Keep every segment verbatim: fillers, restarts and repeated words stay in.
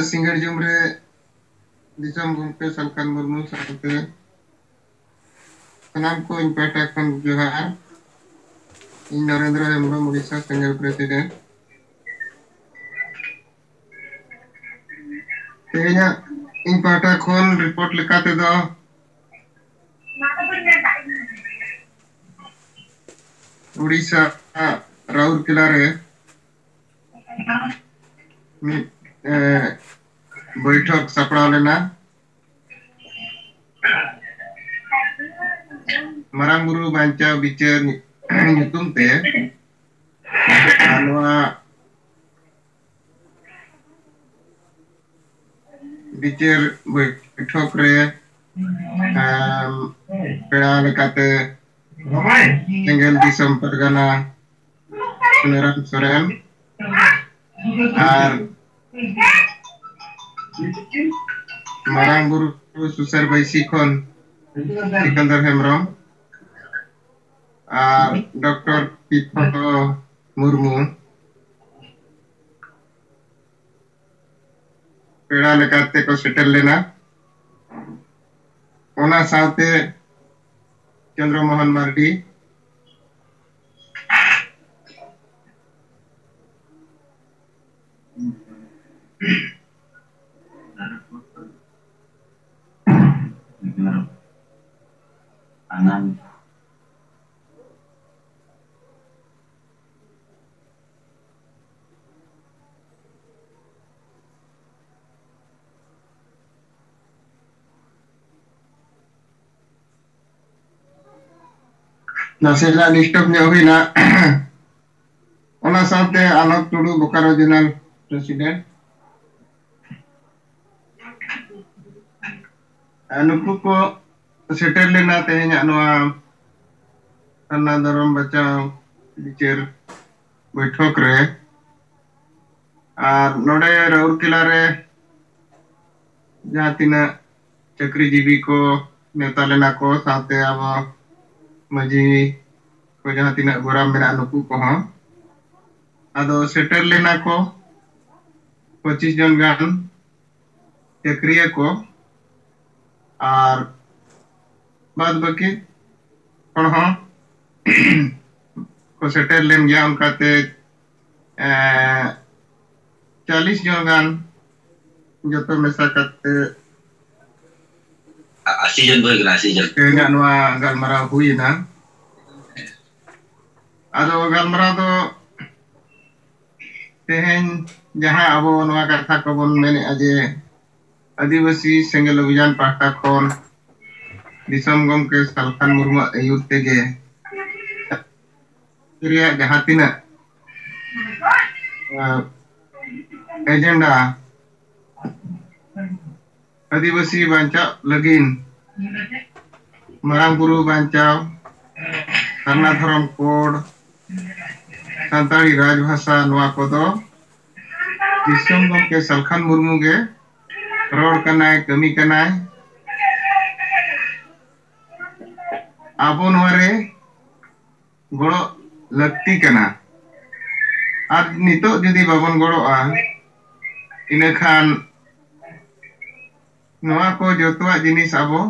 ᱥᱤᱸᱜᱟᱹᱲ ᱡᱚᱢ ᱨᱮ ᱫᱤᱥᱚᱢ ᱜᱚᱢᱠᱮ ᱥᱟᱞᱠᱷᱟᱱ ᱢᱩᱨᱢᱩ ᱥᱟᱶᱛᱮ ᱥᱟᱱᱟᱢ ᱠᱚ ᱤᱧ ᱯᱟᱦᱴᱟ ᱠᱷᱚᱱ ᱡᱚᱦᱟᱨ᱾ ᱤᱧ ᱱᱚᱨᱮᱱᱫᱨᱚ ᱦᱮᱢᱵᱨᱚᱢ, ᱩᱲᱤᱥᱥᱟ ᱥᱮᱸᱜᱮᱞ ᱯᱨᱮᱥᱤᱰᱮᱱᱴ᱾ ᱛᱮᱦᱮᱧᱟᱜ ᱤᱧ ᱯᱟᱦᱴᱟ ᱠᱷᱚᱱ ᱨᱤᱯᱳᱨᱴ ᱞᱮᱠᱟ ᱛᱮᱫᱚ, ᱩᱲᱤᱥᱥᱟ ᱨᱟᱩᱨᱠᱮᱞᱟ ᱨᱮ ᱢᱤᱫ, ᱮ, ᱵᱳᱭᱴᱷᱚᱠ ᱥᱟᱯᱲᱟᱣ ᱞᱮᱱᱟ᱾ ᱢᱟᱨᱟᱝ ᱵᱩᱨᱩ ᱵᱟᱧᱪᱟᱣ ᱵᱤᱪᱟᱹᱨ ᱧᱩᱛᱩᱢ ᱛᱮ᱾ ᱟᱨ ᱱᱚᱣᱟ ᱵᱤᱪᱟᱹᱨ ᱵᱳᱭᱴᱷᱚᱠ ᱨᱮ, ᱟᱢ, ᱯᱮᱲᱟ ᱞᱮᱠᱟᱛᱮ ᱥᱮᱸᱜᱮᱞ ᱫᱤᱥᱚᱢ ᱯᱟᱨᱜᱟᱱᱟ ᱥᱩᱱᱟᱹᱨᱟᱢ ᱥᱚᱨᱮᱱ ᱟᱨ ᱢᱟᱨᱟᱝ ᱵᱩᱨᱩ ᱥᱩᱥᱟᱹᱨ ᱵᱟᱹᱭᱥᱤ ᱠᱷᱚᱱ ᱥᱤᱠᱟᱱᱫᱚᱨ ᱦᱮᱢᱵᱨᱚᱢ ᱟᱨ ᱰᱚᱠᱴᱚᱨ ᱯᱤᱛᱷᱚ ᱢᱩᱨᱢᱩ ᱯᱮᱲᱟ ᱞᱮᱠᱟᱛᱮ ᱠᱚ ᱥᱮᱴᱮᱨ ᱞᱮᱱᱟ᱾ ᱚᱱᱟ ᱥᱟᱶᱛᱮ ᱪᱚᱱᱫᱨᱚ ᱢᱳᱦᱚᱱ ᱢᱟᱨᱰᱤ, ᱱᱟᱥᱮᱱᱟᱜ ᱰᱤᱥᱴᱟᱨᱵ ᱧᱚᱜ ᱦᱩᱭᱱᱟ᱾ ᱚᱱᱟ ᱥᱟᱶᱛᱮ ᱟᱞᱚᱠ ᱴᱩᱰᱩ, ᱵᱳᱠᱟᱨᱳ ᱡᱳᱱᱟᱞ ᱯᱨᱮᱥᱤᱰᱮᱱᱴ᱾ ᱟᱨ ᱱᱩᱠᱩ ᱠᱚ ᱥᱮᱴᱮᱨ ᱞᱮᱱᱟ ᱛᱮᱦᱮᱧᱟᱜ ᱱᱚᱣᱟ ᱥᱟᱨᱱᱟ ᱫᱷᱚᱨᱚᱢ ᱵᱟᱧᱪᱟᱣ ᱵᱤᱪᱟᱹᱨ ᱵᱳᱭᱴᱷᱚᱠ ᱨᱮ᱾ ᱟᱨ ᱱᱚᱰᱮ ᱨᱟᱩᱨᱠᱮᱞᱟ ᱨᱮ ᱡᱟᱦᱟᱸ ᱛᱤᱱᱟᱹᱜ ᱪᱟᱹᱠᱨᱤᱡᱤᱵᱤ ᱠᱚ ᱱᱮᱣᱛᱟ ᱞᱮᱱᱟ ᱠᱚ, ᱥᱟᱶᱛᱮ ᱟᱵᱚ ᱢᱟᱹᱡᱷᱤ ᱠᱚ ᱡᱟᱦᱟᱸ ᱛᱤᱱᱟᱹᱜ ᱜᱚᱨᱟᱢ ᱢᱮᱱᱟᱜᱼᱟ, ᱱᱩᱠᱩ ᱠᱚᱦᱚᱸ ᱟᱫᱚ ᱥᱮᱴᱮᱨ ᱞᱮᱱᱟ ᱠᱚ᱾ ᱯᱚᱸᱪᱤᱥ ᱡᱚᱱ ᱜᱟᱱ ᱪᱟᱹᱠᱨᱤᱭᱟᱹ ᱠᱚ ᱟᱨ ᱵᱟᱫ ᱵᱟᱹᱠᱤ ᱦᱚᱲ ᱦᱚᱸ ᱠᱚ ᱥᱮᱴᱮᱨ ᱞᱮᱱ ᱜᱮᱭᱟ᱾ ᱚᱱᱠᱟᱛᱮ ᱮᱸ, ᱪᱟᱞᱤᱥ ᱡᱚᱱ ᱜᱟᱱ ᱡᱚᱛᱚ ᱢᱮᱥᱟ ᱠᱟᱛᱮ ᱟᱥᱤ ᱡᱚᱱ ᱠᱚ ᱦᱩᱭ ᱠᱟᱱᱟ, ᱟᱥᱤ ᱡᱚᱱ᱾ ᱛᱮᱦᱮᱧᱟᱜ ᱱᱚᱣᱟ ᱜᱟᱞᱢᱟᱨᱟᱣ ᱦᱩᱭ ᱮᱱᱟ᱾ ᱟᱫᱚ ᱜᱟᱞᱢᱟᱨᱟᱣ ᱫᱚ ᱛᱮᱦᱮᱧ ᱡᱟᱦᱟᱸ ᱟᱵᱚ ᱱᱚᱣᱟ ᱠᱟᱛᱷᱟ ᱠᱚᱵᱚᱱ ᱢᱮᱱᱮᱫᱼᱟ ᱡᱮ ᱟᱹᱫᱤᱵᱟᱹᱥᱤ ᱥᱮᱸᱜᱮᱞ ᱚᱵᱷᱤᱡᱟᱱ ᱯᱟᱦᱴᱟ ᱠᱷᱚᱱ ᱫᱤᱥᱚᱢ ᱜᱚᱢᱠᱮ ᱥᱟᱞᱠᱷᱟᱱ ᱢᱩᱨᱢᱩᱣᱟᱜ ᱟᱹᱭᱩᱨ ᱛᱮᱜᱮ ᱨᱮᱭᱟᱜ ᱡᱟᱦᱟᱸ ᱛᱤᱱᱟᱹᱜ, ᱮ, ᱮᱡᱮᱱᱰᱟ ᱟᱹᱫᱤᱵᱟᱹᱥᱤ ᱵᱟᱧᱪᱟᱣ ᱞᱟᱹᱜᱤᱫ, ᱢᱟᱨᱟᱝ ᱵᱩᱨᱩ ᱵᱟᱧᱪᱟᱣ, ᱥᱟᱨᱱᱟ ᱫᱷᱚᱨᱚᱢ ᱠᱳᱰ, ᱥᱟᱱᱛᱟᱲᱤ ᱨᱟᱡᱽᱵᱷᱟᱥᱟ, ᱱᱚᱣᱟ ᱠᱚᱫᱚ ᱫᱤᱥᱚᱢ ᱜᱚᱢᱠᱮ ᱥᱟᱞᱠᱷᱟᱱ ᱢᱩᱨᱢᱩ ᱜᱮ ᱨᱚᱲ ᱠᱟᱱᱟᱭ, ᱠᱟᱹᱢᱤ ᱠᱟᱱᱟᱭ᱾ ᱟᱵᱚ ᱱᱚᱣᱟ ᱨᱮ ᱜᱚᱲᱚ ᱞᱟᱹᱠᱛᱤ ᱠᱟᱱᱟ᱾ ᱟᱨ ᱱᱤᱛᱚᱜ ᱡᱩᱫᱤ ᱵᱟᱵᱚᱱ ᱜᱚᱲᱚᱜᱼᱟ, ᱤᱱᱟᱹᱠᱷᱟᱱ ᱱᱚᱣᱟ ᱠᱚ ᱡᱚᱛᱚᱣᱟᱜ ᱡᱤᱱᱤᱥ ᱟᱵᱚ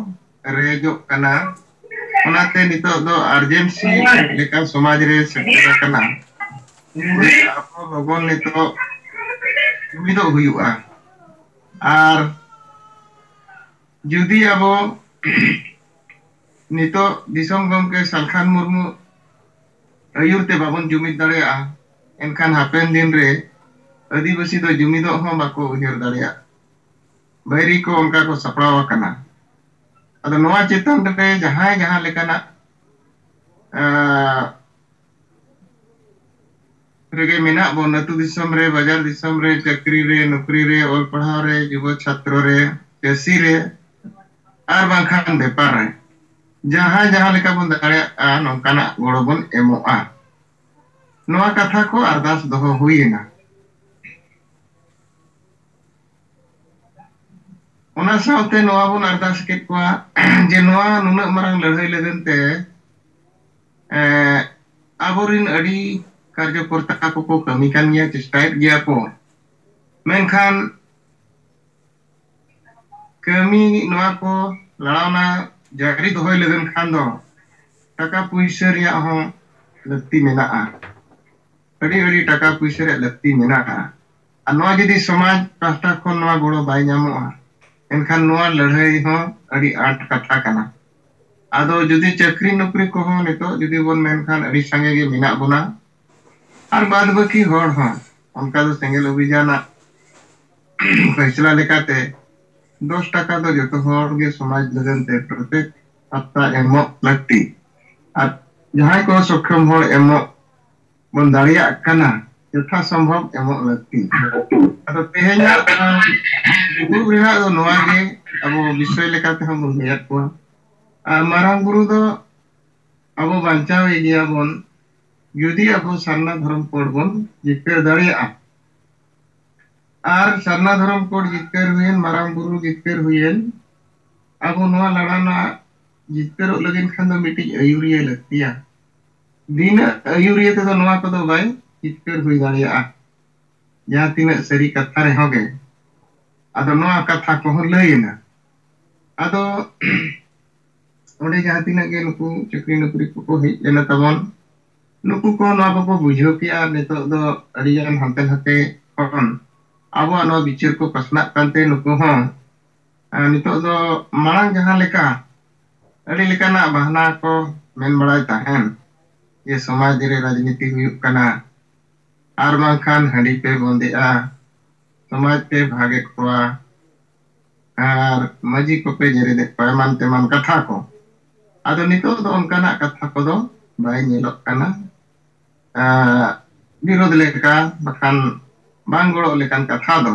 ᱨᱮᱡᱚᱜ ᱠᱟᱱᱟ᱾ ᱚᱱᱟᱛᱮ ᱱᱤᱛᱚᱜ ᱫᱚ ᱟᱨᱡᱮᱱᱥᱤ ᱞᱮᱠᱟ ᱥᱚᱢᱟᱡᱽ ᱨᱮ ᱥᱮᱴᱮᱨ ᱟᱠᱟᱱᱟ᱾ ᱟᱵᱚ ᱞᱚᱜᱚᱱ ᱱᱤᱛᱚᱜ ᱡᱩᱢᱤᱫᱚᱜ ᱦᱩᱭᱩᱜᱼᱟ᱾ ᱟᱨ ᱡᱩᱫᱤ ᱟᱵᱚ ᱱᱤᱛᱚᱜ ᱫᱤᱥᱚᱢ ᱜᱚᱢᱠᱮ ᱥᱟᱞᱠᱷᱟᱱ ᱢᱩᱨᱢᱩ ᱟᱹᱭᱩᱨ ᱛᱮ ᱵᱟᱵᱚᱱ ᱡᱩᱢᱤᱫ ᱫᱟᱲᱮᱭᱟᱜᱼᱟ, ᱮᱱᱠᱷᱟᱱ ᱦᱟᱯᱮᱱ ᱫᱤᱱ ᱨᱮ ᱟᱹᱫᱤᱵᱟᱹᱥᱤ ᱫᱚ ᱡᱩᱢᱤᱫᱚᱜ ᱦᱚᱸ ᱵᱟᱠᱚ ᱩᱭᱦᱟᱹᱨ ᱫᱟᱲᱮᱭᱟᱜᱼᱟ᱾ ᱵᱟᱹᱭᱨᱤ ᱠᱚ ᱚᱱᱠᱟ ᱠᱚ ᱥᱟᱯᱲᱟᱣ ᱟᱠᱟᱱᱟ᱾ ᱟᱫᱚ ᱱᱚᱣᱟ ᱪᱮᱛᱟᱱ ᱨᱮ ᱡᱟᱦᱟᱸᱭ ᱡᱟᱦᱟᱸ ᱞᱮᱠᱟᱱᱟᱜ, ᱟᱸ, ᱨᱮᱜᱮ ᱢᱮᱱᱟᱜ ᱵᱚᱱ, ᱟᱹᱛᱩ ᱫᱤᱥᱚᱢ ᱨᱮ, ᱵᱟᱡᱟᱨ ᱫᱤᱥᱚᱢ ᱨᱮ, ᱪᱟᱹᱠᱨᱤ ᱨᱮ, ᱱᱚᱠᱨᱤ ᱨᱮ, ᱚᱞ ᱯᱟᱲᱦᱟᱣ ᱨᱮ, ᱡᱩᱵᱚ ᱪᱷᱟᱛᱨᱚ ᱨᱮ, ᱪᱟᱹᱥᱤ ᱨᱮ, ᱟᱨ ᱵᱟᱝᱠᱷᱟᱱ ᱵᱮᱯᱟᱨ ᱨᱮ, ᱡᱟᱦᱟᱸ ᱡᱟᱦᱟᱸ ᱞᱮᱠᱟ ᱵᱚᱱ ᱫᱟᱲᱮᱭᱟᱜᱼᱟ, ᱱᱚᱝᱠᱟᱱᱟᱜ ᱜᱚᱲᱚ ᱵᱚᱱ ᱮᱢᱚᱜᱼᱟ᱾ ᱱᱚᱣᱟ ᱠᱟᱛᱷᱟ ᱠᱚ ᱟᱨᱫᱟᱥ ᱫᱚᱦᱚ ᱦᱩᱭ ᱮᱱᱟ᱾ ᱚᱱᱟ ᱥᱟᱶᱛᱮ ᱱᱚᱣᱟ ᱵᱚᱱ ᱟᱨᱫᱟᱥ ᱠᱮᱫ ᱠᱚᱣᱟ ᱡᱮ ᱱᱚᱣᱟ ᱱᱩᱱᱟᱹᱜ ᱢᱟᱨᱟᱝ ᱞᱟᱹᱲᱦᱟᱹᱭ ᱞᱟᱹᱜᱤᱫ ᱛᱮ, ᱮᱸ, ᱟᱵᱚᱨᱤᱱ ᱟᱹᱰᱤ ᱠᱟᱨᱡᱚᱠᱚᱨᱛᱟ ᱠᱚᱠᱚ ᱠᱟᱹᱢᱤ ᱠᱟᱱ ᱜᱮᱭᱟ, ᱪᱮᱥᱴᱟᱭᱮᱫ ᱜᱮᱭᱟ ᱠᱚ᱾ ᱢᱮᱱᱠᱷᱟᱱ ᱠᱟᱹᱢᱤ ᱱᱚᱣᱟ ᱠᱚ ᱞᱟᱲᱟᱣᱱᱟ ᱡᱟᱹᱨᱤ ᱫᱚᱦᱚᱭ ᱞᱟᱹᱜᱤᱫ ᱠᱷᱟᱱ ᱫᱚ ᱴᱟᱠᱟ ᱯᱩᱭᱥᱟᱹ ᱨᱮᱭᱟᱜ ᱦᱚᱸ ᱞᱟᱹᱠᱛᱤ ᱢᱮᱱᱟᱜᱼᱟ᱾ ᱟᱹᱰᱤ ᱟᱹᱰᱤ ᱴᱟᱠᱟ ᱯᱩᱭᱥᱟᱹ ᱨᱮᱭᱟᱜ ᱞᱟᱹᱠᱛᱤ ᱢᱮᱱᱟᱜᱼᱟ᱾ ᱟᱨ ᱱᱚᱣᱟ ᱡᱩᱫᱤ ᱥᱚᱢᱟᱡᱽ ᱯᱟᱦᱴᱟ ᱠᱷᱚᱱ ᱱᱚᱣᱟ ᱜᱚᱲᱚ ᱵᱟᱭ ᱧᱟᱢᱚᱜᱼᱟ, ᱮᱱᱠᱷᱟᱱ ᱱᱚᱣᱟ ᱞᱟᱹᱲᱦᱟᱹᱭ ᱦᱚᱸ ᱟᱹᱰᱤ ᱟᱸᱴ ᱠᱟᱛᱷᱟ ᱠᱟᱱᱟ᱾ ᱟᱫᱚ ᱡᱩᱫᱤ ᱪᱟᱹᱠᱨᱤ ᱱᱚᱠᱨᱤ ᱠᱚᱦᱚᱸ ᱱᱤᱛᱚᱜ ᱡᱩᱫᱤ ᱵᱚᱱ ᱢᱮᱱᱠᱷᱟᱱ ᱟᱹᱰᱤ ᱥᱟᱸᱜᱮ ᱜᱮ ᱢᱮᱱᱟᱜ ᱵᱚᱱᱟ, ᱟᱨ ᱵᱟᱫ ᱵᱟᱹᱠᱤ ᱦᱚᱲ ᱦᱚᱸ ᱚᱱᱠᱟ ᱫᱚ ᱥᱮᱸᱜᱮᱞ ᱚᱵᱷᱤᱡᱟᱱᱟᱜ ᱯᱷᱟᱭᱥᱟᱞᱟ ᱞᱮᱠᱟᱛᱮ ᱫᱚᱥ ᱴᱟᱠᱟ ᱫᱚ ᱡᱚᱛᱚ ᱦᱚᱲ ᱜᱮ ᱥᱚᱢᱟᱡᱽ ᱞᱟᱹᱜᱤᱫ ᱛᱮ ᱯᱨᱚᱛᱮᱠ ᱦᱟᱯᱛᱟ ᱮᱢᱚᱜ ᱞᱟᱹᱠᱛᱤ᱾ ᱟᱨ ᱡᱟᱦᱟᱸᱭ ᱠᱚ ᱥᱚᱠᱠᱷᱚᱢ ᱦᱚᱲ ᱮᱢᱚᱜ ᱵᱚᱱ ᱫᱟᱲᱮᱭᱟᱜ ᱠᱟᱱᱟ, ᱡᱚᱛᱷᱟ ᱥᱚᱢᱵᱷᱚᱵ ᱮᱢᱚᱜ ᱞᱟᱹᱠᱛᱤ᱾ ᱟᱫᱚ ᱛᱮᱦᱮᱧᱟᱜ ᱫᱩᱲᱩᱵ ᱨᱮᱱᱟᱜ ᱫᱚ ᱱᱚᱣᱟ ᱜᱮ ᱟᱵᱚ ᱵᱤᱥᱚᱭ ᱞᱮᱠᱟ ᱛᱮᱦᱚᱸ ᱵᱚᱱ ᱞᱟᱹᱭᱟᱫ ᱠᱚᱣᱟ᱾ ᱟᱨ ᱢᱟᱨᱟᱝ ᱵᱩᱨᱩ ᱫᱚ ᱟᱵᱚ ᱵᱟᱧᱪᱟᱣ ᱮ ᱜᱮᱭᱟ ᱵᱚᱱ, ᱡᱩᱫᱤ ᱟᱵᱚ ᱥᱟᱨᱱᱟ ᱫᱷᱚᱨᱚᱢ ᱠᱳᱰ ᱵᱚᱱ ᱡᱤᱛᱠᱟᱹᱨ ᱫᱟᱲᱮᱭᱟᱜᱼᱟ᱾ ᱟᱨ ᱥᱟᱨᱱᱟ ᱫᱷᱚᱨᱚᱢ ᱠᱳᱰ ᱡᱤᱛᱠᱟᱹᱨ ᱦᱩᱭᱮᱱ, ᱢᱟᱨᱟᱝ ᱵᱩᱨᱩ ᱡᱤᱛᱠᱟᱹᱨ ᱦᱩᱭᱮᱱ, ᱟᱵᱚ ᱱᱚᱣᱟ ᱞᱟᱲᱟ ᱨᱮᱱᱟᱜ ᱡᱤᱛᱠᱟᱹᱨᱚᱜ ᱞᱟᱹᱜᱤᱫ ᱠᱷᱟᱱ ᱫᱚ ᱢᱤᱫᱴᱤᱡ ᱟᱹᱭᱩᱨᱤᱭᱟᱹ ᱞᱟᱹᱠᱛᱤᱭᱟ᱾ ᱵᱤᱱᱟᱹ ᱟᱹᱭᱩᱨᱤᱭᱟᱹ ᱛᱮᱫᱚ ᱱᱚᱣᱟ ᱠᱚᱫᱚ ᱵᱟᱭ ᱡᱤᱛᱠᱟᱹᱨ ᱦᱩᱭ ᱫᱟᱲᱮᱭᱟᱜᱼᱟ, ᱡᱟᱦᱟᱸ ᱛᱤᱱᱟᱹᱜ ᱥᱟᱹᱨᱤ ᱠᱟᱛᱷᱟ ᱨᱮᱦᱚᱸ ᱜᱮ᱾ ᱟᱫᱚ ᱱᱚᱣᱟ ᱠᱟᱛᱷᱟ ᱠᱚᱦᱚᱸ ᱞᱟᱹᱭ ᱮᱱᱟ᱾ ᱟᱫᱚ ᱚᱸᱰᱮ ᱡᱟᱦᱟᱸ ᱛᱤᱱᱟᱹᱜ ᱜᱮ ᱱᱩᱠᱩ ᱪᱟᱹᱠᱨᱤ ᱱᱚᱠᱨᱤ ᱠᱚᱠᱚ ᱦᱮᱡ ᱞᱮᱱᱟ ᱛᱟᱵᱚᱱ, ᱱᱩᱠᱩ ᱠᱚ ᱱᱚᱣᱟ ᱠᱚᱠᱚ ᱵᱩᱡᱷᱟᱹᱣ ᱠᱮᱜᱼᱟ᱾ ᱱᱤᱛᱚᱜ ᱫᱚ ᱟᱹᱰᱤᱜᱟᱱ ᱦᱟᱱᱛᱮ ᱱᱟᱛᱮ ᱠᱷᱚᱱ ᱟᱵᱚᱣᱟᱜ ᱱᱚᱣᱟ ᱵᱤᱪᱟᱹᱨ ᱠᱚ ᱯᱟᱥᱱᱟᱜ ᱠᱟᱱᱛᱮ ᱱᱩᱠᱩ ᱦᱚᱸ, ᱟᱨ ᱱᱤᱛᱚᱜ ᱫᱚ ᱢᱟᱲᱟᱝ ᱡᱟᱦᱟᱸ ᱞᱮᱠᱟ ᱟᱹᱰᱤ ᱞᱮᱠᱟᱱᱟᱜ ᱵᱟᱦᱱᱟ ᱠᱚ ᱢᱮᱱ ᱵᱟᱲᱟᱭ ᱛᱟᱦᱮᱱ, ᱡᱮ ᱥᱚᱢᱟᱡᱽ ᱨᱮ ᱨᱟᱡᱽᱱᱤᱛᱤ ᱦᱩᱭᱩᱜ ᱠᱟᱱᱟ, ᱟᱨ ᱵᱟᱝᱠᱷᱟᱱ ᱦᱟᱺᱰᱤ ᱯᱮ ᱵᱚᱱᱫᱮᱜᱼᱟ, ᱥᱚᱢᱟᱡᱽ ᱯᱮ ᱵᱷᱟᱜᱮᱫ ᱠᱚᱣᱟ, ᱟᱨ ᱢᱟᱹᱡᱷᱤ ᱠᱚᱯᱮ ᱡᱮᱨᱮᱫᱮᱫ ᱠᱚᱣᱟ, ᱮᱢᱟᱱ ᱛᱮᱢᱟᱱ ᱠᱟᱛᱷᱟ ᱠᱚ᱾ ᱟᱫᱚ ᱱᱤᱛᱚᱜ ᱫᱚ ᱚᱱᱠᱟᱱᱟᱜ ᱠᱟᱛᱷᱟ ᱠᱚᱫᱚ ᱵᱟᱭ ᱧᱮᱞᱚᱜ ᱠᱟᱱᱟ᱾ ᱟᱸ, ᱵᱤᱨᱳᱫᱷ ᱞᱮᱠᱟ ᱵᱟᱠᱷᱟᱱ ᱵᱟᱝ ᱜᱚᱲᱚᱜ ᱞᱮᱠᱟᱱ ᱠᱟᱛᱷᱟ ᱫᱚ᱾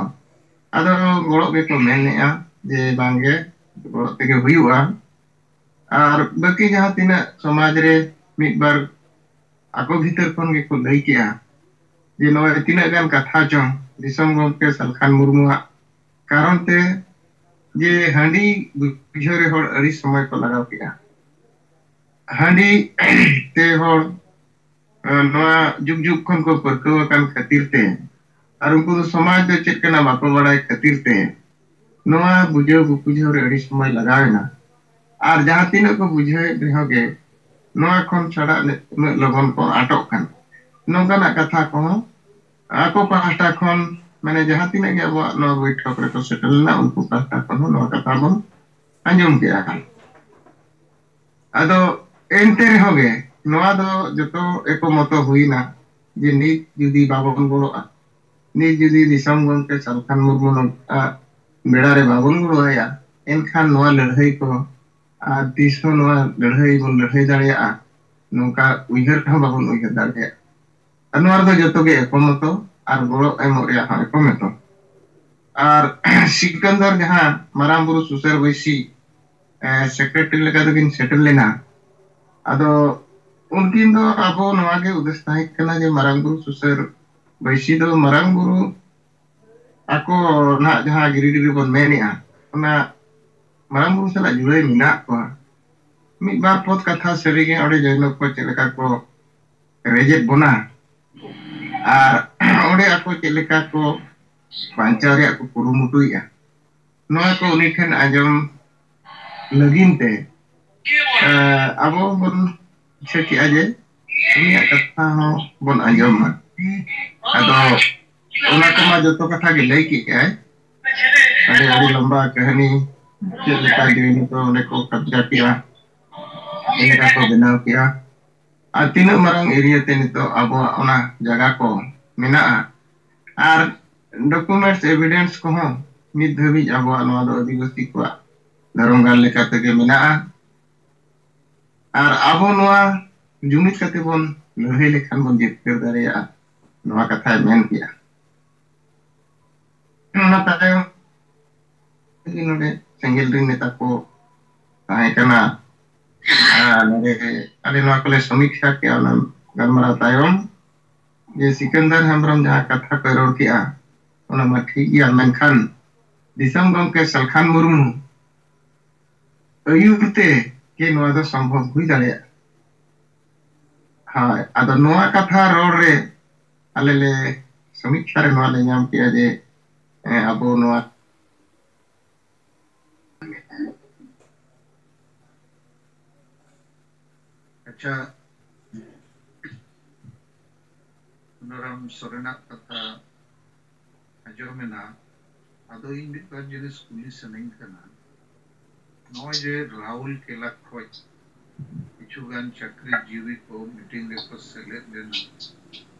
ᱟᱫᱚ ᱜᱚᱲᱚᱜ ᱜᱮᱠᱚ ᱢᱮᱱᱮᱜᱼᱟ ᱡᱮ ᱵᱟᱝᱜᱮ, ᱜᱚᱲᱚᱜ ᱛᱮᱜᱮ ᱦᱩᱭᱩᱜᱼᱟ᱾ ᱟᱨ ᱵᱟᱹᱠᱤ ᱡᱟᱦᱟᱸ ᱛᱤᱱᱟᱹᱜ ᱥᱚᱢᱟᱡᱽ ᱨᱮ ᱢᱤᱫ ᱵᱟᱨ ᱟᱠᱚ ᱵᱷᱤᱛᱟᱹᱨ ᱠᱷᱚᱱ ᱜᱮᱠᱚ ᱞᱟᱹᱭ ᱠᱮᱜᱼᱟ ᱡᱮ ᱱᱚᱜᱼᱚᱭ ᱛᱤᱱᱟᱹᱜ ᱜᱟᱱ ᱠᱟᱛᱷᱟ ᱪᱚᱝ ᱫᱤᱥᱚᱢ ᱜᱚᱢᱠᱮ ᱥᱟᱞᱠᱷᱟᱱ ᱢᱩᱨᱢᱩᱣᱟᱜ ᱠᱟᱨᱚᱱ ᱛᱮ, ᱡᱮ ᱦᱟᱺᱰᱤ ᱵᱩᱡᱷᱟᱹᱣ ᱨᱮ ᱦᱚᱲ ᱟᱹᱰᱤ ᱥᱚᱢᱚᱭ ᱠᱚ ᱞᱟᱜᱟᱣ ᱠᱮᱜᱼᱟ᱾ ᱦᱟᱺᱰᱤ ᱛᱮ ᱦᱚᱲ, ᱮ, ᱱᱚᱣᱟ ᱡᱩᱜᱽ ᱡᱩᱜᱽ ᱠᱷᱚᱱ ᱠᱚ ᱯᱟᱹᱨᱠᱟᱹᱣ ᱟᱠᱟᱱ ᱠᱷᱟᱹᱛᱤᱨ ᱛᱮ ᱟᱨ ᱩᱱᱠᱩ ᱫᱚ ᱥᱚᱢᱟᱡᱽ ᱫᱚ ᱪᱮᱫ ᱠᱟᱱᱟ ᱵᱟᱠᱚ ᱵᱟᱲᱟᱭ ᱠᱷᱟᱹᱛᱤᱨ ᱛᱮ ᱱᱚᱣᱟ ᱵᱩᱡᱷᱟᱹᱣ ᱵᱩᱯᱩᱡᱷᱟᱹᱣ ᱨᱮ ᱟᱹᱰᱤ ᱥᱚᱢᱚᱭ ᱞᱟᱜᱟᱣ ᱮᱱᱟ᱾ ᱟᱨ ᱡᱟᱦᱟᱸ ᱛᱤᱱᱟᱹᱜ ᱠᱚ ᱵᱩᱡᱷᱟᱹᱣᱮᱫ ᱨᱮᱦᱚᱸ ᱜᱮ ᱱᱚᱣᱟ ᱠᱷᱚᱱ ᱪᱷᱟᱰᱟᱜ ᱩᱱᱟᱹᱜ ᱞᱚᱜᱚᱱ ᱠᱚ ᱟᱴᱚᱜ ᱠᱟᱱᱟ᱾ ᱱᱚᱝᱠᱟᱱᱟᱜ ᱠᱟᱛᱷᱟ ᱠᱚᱦᱚᱸ ᱟᱠᱚ ᱯᱟᱦᱴᱟ ᱠᱷᱚᱱ, ᱢᱟᱱᱮ ᱡᱟᱦᱟᱸ ᱛᱤᱱᱟᱹᱜ ᱜᱮ ᱟᱵᱚᱣᱟᱜ ᱱᱚᱣᱟ ᱵᱳᱭᱴᱷᱚᱠ ᱨᱮᱠᱚ ᱥᱮᱴᱮᱨ ᱞᱮᱱᱟ, ᱩᱱᱠᱩ ᱯᱟᱦᱴᱟ ᱠᱷᱚᱱ ᱦᱚᱸ ᱱᱚᱣᱟ ᱠᱟᱛᱷᱟ ᱵᱚᱱ ᱟᱸᱡᱚᱢ ᱠᱮᱜᱼᱟ᱾ ᱟᱫᱚ ᱮᱱᱛᱮ ᱨᱮᱦᱚᱸ ᱜᱮ ᱱᱚᱣᱟ ᱫᱚ ᱡᱚᱛᱚ ᱮᱠᱚᱢᱚᱛᱚ ᱦᱩᱭᱱᱟ ᱡᱮ ᱱᱤᱛ ᱡᱩᱫᱤ ᱵᱟᱵᱚᱱ ᱜᱚᱲᱚᱜᱼᱟ, ᱱᱤᱛ ᱡᱩᱫᱤ ᱫᱤᱥᱚᱢ ᱜᱚᱢᱠᱮ ᱥᱟᱞᱠᱷᱟᱱ ᱢᱩᱨᱢᱩ ᱱᱚᱝᱠᱟ ᱵᱮᱲᱟ ᱨᱮ ᱵᱟᱵᱚᱱ ᱜᱚᱲᱚ ᱟᱭᱟ, ᱮᱱᱠᱷᱟᱱ ᱱᱚᱣᱟ ᱞᱟᱹᱲᱦᱟᱹᱭ ᱠᱚ ᱟᱨ ᱛᱤᱥ ᱦᱚᱸ ᱱᱚᱣᱟ ᱞᱟᱹᱲᱦᱟᱹᱭ ᱵᱚᱱ ᱞᱟᱹᱲᱦᱟᱹᱭ ᱫᱟᱲᱮᱭᱟᱜᱼᱟ, ᱱᱚᱝᱠᱟ ᱩᱭᱦᱟᱹᱨ ᱦᱚᱸ ᱵᱟᱵᱚᱱ ᱩᱭᱦᱟᱹᱨ ᱫᱟᱲᱮᱭᱟᱜᱼᱟ᱾ ᱟᱨ ᱱᱚᱣᱟ ᱨᱮᱫᱚ ᱡᱚᱛᱚ ᱜᱮ ᱮᱠᱚᱢᱚᱛᱚ ᱟᱨ ᱜᱚᱲᱚ ᱮᱢᱚᱜ ᱨᱮᱭᱟᱜ ᱦᱚᱸ ᱮᱠᱚᱢᱚᱛᱚ᱾ ᱟᱨ ᱥᱤᱠᱟᱱᱫᱟᱨ ᱡᱟᱦᱟᱸ ᱢᱟᱨᱟᱝ ᱵᱩᱨᱩ ᱥᱩᱥᱟᱹᱨ ᱵᱟᱹᱭᱥᱤ ᱥᱮᱠᱨᱮᱴᱟᱨᱤ ᱞᱮᱠᱟ ᱛᱮᱠᱤᱱ ᱥᱮᱴᱮᱨ ᱞᱮᱱᱟ᱾ ᱟᱫᱚ ᱩᱱᱠᱤᱱ ᱫᱚ ᱟᱵᱚ ᱱᱚᱣᱟ ᱜᱮ ᱩᱫᱮᱥ ᱛᱟᱦᱮᱸ ᱠᱟᱱᱟ ᱡᱮ ᱢᱟᱨᱟᱝ ᱵᱩᱨᱩ ᱥᱩᱥᱟᱹᱨ ᱵᱟᱹᱭᱥᱤ ᱫᱚ ᱢᱟᱨᱟᱝ ᱵᱩᱨᱩ ᱟᱠᱚ ᱱᱟᱦᱟᱜ ᱡᱟᱦᱟᱸ ᱜᱤᱨᱤᱰᱤ ᱨᱮᱵᱚᱱ ᱢᱮᱱᱮᱜᱼᱟ, ᱚᱱᱟ ᱢᱟᱨᱟᱝ ᱵᱩᱨᱩ ᱥᱟᱞᱟᱜ ᱡᱩᱲᱟᱹᱭ ᱢᱮᱱᱟᱜ ᱠᱚᱣᱟ᱾ ᱢᱤᱫ ᱵᱟᱨ ᱯᱚᱫ ᱠᱟᱛᱷᱟ ᱥᱟᱹᱨᱤᱜᱮ ᱚᱸᱰᱮ ᱡᱚᱭᱱᱚᱵ ᱠᱚ ᱪᱮᱫ ᱞᱮᱠᱟ ᱠᱚ ᱨᱮᱡᱮᱫ ᱵᱚᱱᱟ ᱟᱨ ᱚᱸᱰᱮ ᱟᱠᱚ ᱪᱮᱫ ᱞᱮᱠᱟ ᱠᱚ ᱵᱟᱧᱪᱟᱣ ᱨᱮᱭᱟᱜ ᱠᱚ ᱠᱩᱨᱩᱢᱩᱴᱩᱭᱮᱫᱼᱟ, ᱱᱚᱣᱟ ᱠᱚ ᱩᱱᱤ ᱴᱷᱮᱱ ᱟᱸᱡᱚᱢ ᱞᱟᱹᱜᱤᱫ ᱛᱮ ᱟᱵᱚ ᱵᱚᱱ ᱤᱪᱪᱷᱟᱹ ᱠᱮᱜᱼᱟ ᱡᱮ ᱩᱱᱤᱭᱟᱜ ᱠᱟᱛᱷᱟ ᱦᱚᱸ ᱵᱚᱱ ᱟᱸᱡᱚᱢ ᱢᱟ᱾ ᱟᱫᱚ ᱚᱱᱟ ᱠᱚᱢᱟ ᱡᱚᱛᱚ ᱠᱟᱛᱷᱟ ᱜᱮ ᱞᱟᱹᱭ ᱠᱮᱜᱼᱟᱭ, ᱟᱹᱰᱤ ᱟᱹᱰᱤ ᱞᱚᱢᱵᱟ ᱠᱟᱹᱦᱱᱤ, ᱪᱮᱫ ᱞᱮᱠᱟ ᱡᱮ ᱱᱤᱛᱚᱜ ᱚᱸᱰᱮ ᱠᱚ ᱠᱟᱵᱽᱡᱟ ᱠᱮᱜᱼᱟ, ᱪᱮᱫ ᱞᱮᱠᱟ ᱠᱚ ᱵᱮᱱᱟᱣ ᱠᱮᱜᱼᱟ, ᱟᱨ ᱛᱤᱱᱟᱹᱜ ᱢᱟᱨᱟᱝ ᱮᱨᱤᱭᱟ ᱛᱮ ᱱᱤᱛᱚᱜ ᱟᱵᱚᱣᱟᱜ ᱚᱱᱟ ᱡᱟᱭᱜᱟ ᱠᱚ ᱢᱮᱱᱟᱜᱼᱟ, ᱟᱨ ᱰᱚᱠᱩᱢᱮᱱᱴᱥ ᱮᱵᱷᱤᱰᱮᱱᱥ ᱠᱚᱦᱚᱸ ᱱᱤᱛ ᱫᱷᱟᱹᱵᱤᱡ ᱟᱵᱚᱣᱟᱜ ᱱᱚᱣᱟ ᱫᱚ ᱟᱹᱫᱤᱵᱟᱹᱥᱤ ᱠᱚᱣᱟᱜ ᱫᱷᱚᱨᱚᱢ ᱜᱟᱲ ᱞᱮᱠᱟ ᱛᱮᱜᱮ ᱢᱮᱱᱟᱜᱼᱟ᱾ ᱟᱨ ᱟᱵᱚ ᱱᱚᱣᱟ ᱡᱩᱢᱤᱫ ᱠᱟᱛᱮ ᱵᱚᱱ ᱞᱟᱹᱲᱦᱟᱹᱭ ᱞᱮᱠᱷᱟᱱ ᱵᱚᱱ ᱡᱤᱛᱠᱟᱹᱨ ᱫᱟᱲᱮᱭᱟᱜᱼᱟ, ᱱᱚᱣᱟ ᱠᱟᱛᱷᱟᱭ ᱢᱮᱱ ᱠᱮᱜᱼᱟ᱾ ᱚᱱᱟ ᱛᱟᱭᱚᱢ ᱱᱚᱰᱮ ᱥᱮᱸᱜᱮᱞ ᱨᱮᱱ ᱱᱮᱛᱟ ᱠᱚ ᱛᱟᱦᱮᱸ ᱠᱟᱱᱟ᱾ ᱟᱨ ᱱᱚᱰᱮ ᱟᱞᱮ ᱱᱚᱣᱟ ᱠᱚᱞᱮ ᱥᱚᱢᱤᱠᱠᱷᱟ ᱠᱮᱜᱼᱟ ᱚᱱᱟ ᱜᱟᱞᱢᱟᱨᱟᱣ ᱛᱟᱭᱚᱢ ᱡᱮ ᱥᱤᱠᱟᱱᱫᱟᱨ ᱦᱮᱢᱵᱨᱚᱢ ᱡᱟᱦᱟᱸ ᱠᱟᱛᱷᱟ ᱠᱚᱭ ᱨᱚᱲ ᱠᱮᱜᱼᱟ, ᱚᱱᱟ ᱢᱟ ᱴᱷᱤᱠ ᱜᱮᱭᱟ, ᱢᱮᱱᱠᱷᱟᱱ ᱫᱤᱥᱚᱢ ᱜᱚᱢᱠᱮ ᱥᱟᱞᱠᱷᱟᱱ ᱢᱩᱨᱢᱩ ᱟᱹᱭᱩᱨ ᱛᱮ ᱜᱮ ᱱᱚᱣᱟ ᱫᱚ ᱥᱚᱢᱵᱷᱚᱵ ᱦᱩᱭ ᱫᱟᱲᱮᱭᱟᱜᱼᱟ᱾ ᱦᱳᱭ, ᱟᱫᱚ ᱱᱚᱣᱟ ᱠᱟᱛᱷᱟ ᱨᱚᱲ ᱨᱮ ᱟᱞᱮ ᱞᱮ ᱥᱚᱢᱤᱠᱠᱷᱟ ᱨᱮ ᱱᱚᱣᱟ ᱞᱮ ᱧᱟᱢ ᱠᱮᱜᱼᱟ ᱡᱮ, ᱮᱸ, ᱟᱵᱚ ᱱᱚᱣᱟ ᱟᱪᱪᱷᱟ, ᱥᱩᱱᱟᱨᱟᱢ ᱥᱚᱨᱮᱱᱟᱜ ᱠᱟᱛᱷᱟ ᱟᱸᱡᱚᱢ ᱮᱱᱟ᱾ ᱟᱫᱚ ᱤᱧ ᱢᱤᱫ ᱵᱟᱨ ᱡᱤᱱᱤᱥ ᱠᱩᱞᱤ ᱥᱟᱱᱟᱧ ᱠᱟᱱᱟ, ᱱᱚᱜᱼᱚᱭ ᱡᱮ ᱨᱟᱦᱩᱞ ᱠᱮᱞᱟ ᱠᱷᱚᱡ ᱠᱤᱪᱷᱩ ᱜᱟᱱ ᱪᱟᱹᱠᱨᱤ ᱡᱤᱣᱤ ᱠᱚ ᱢᱤᱴᱤᱝ ᱨᱮᱠᱚ ᱥᱮᱞᱮᱫ ᱞᱮᱱᱟ,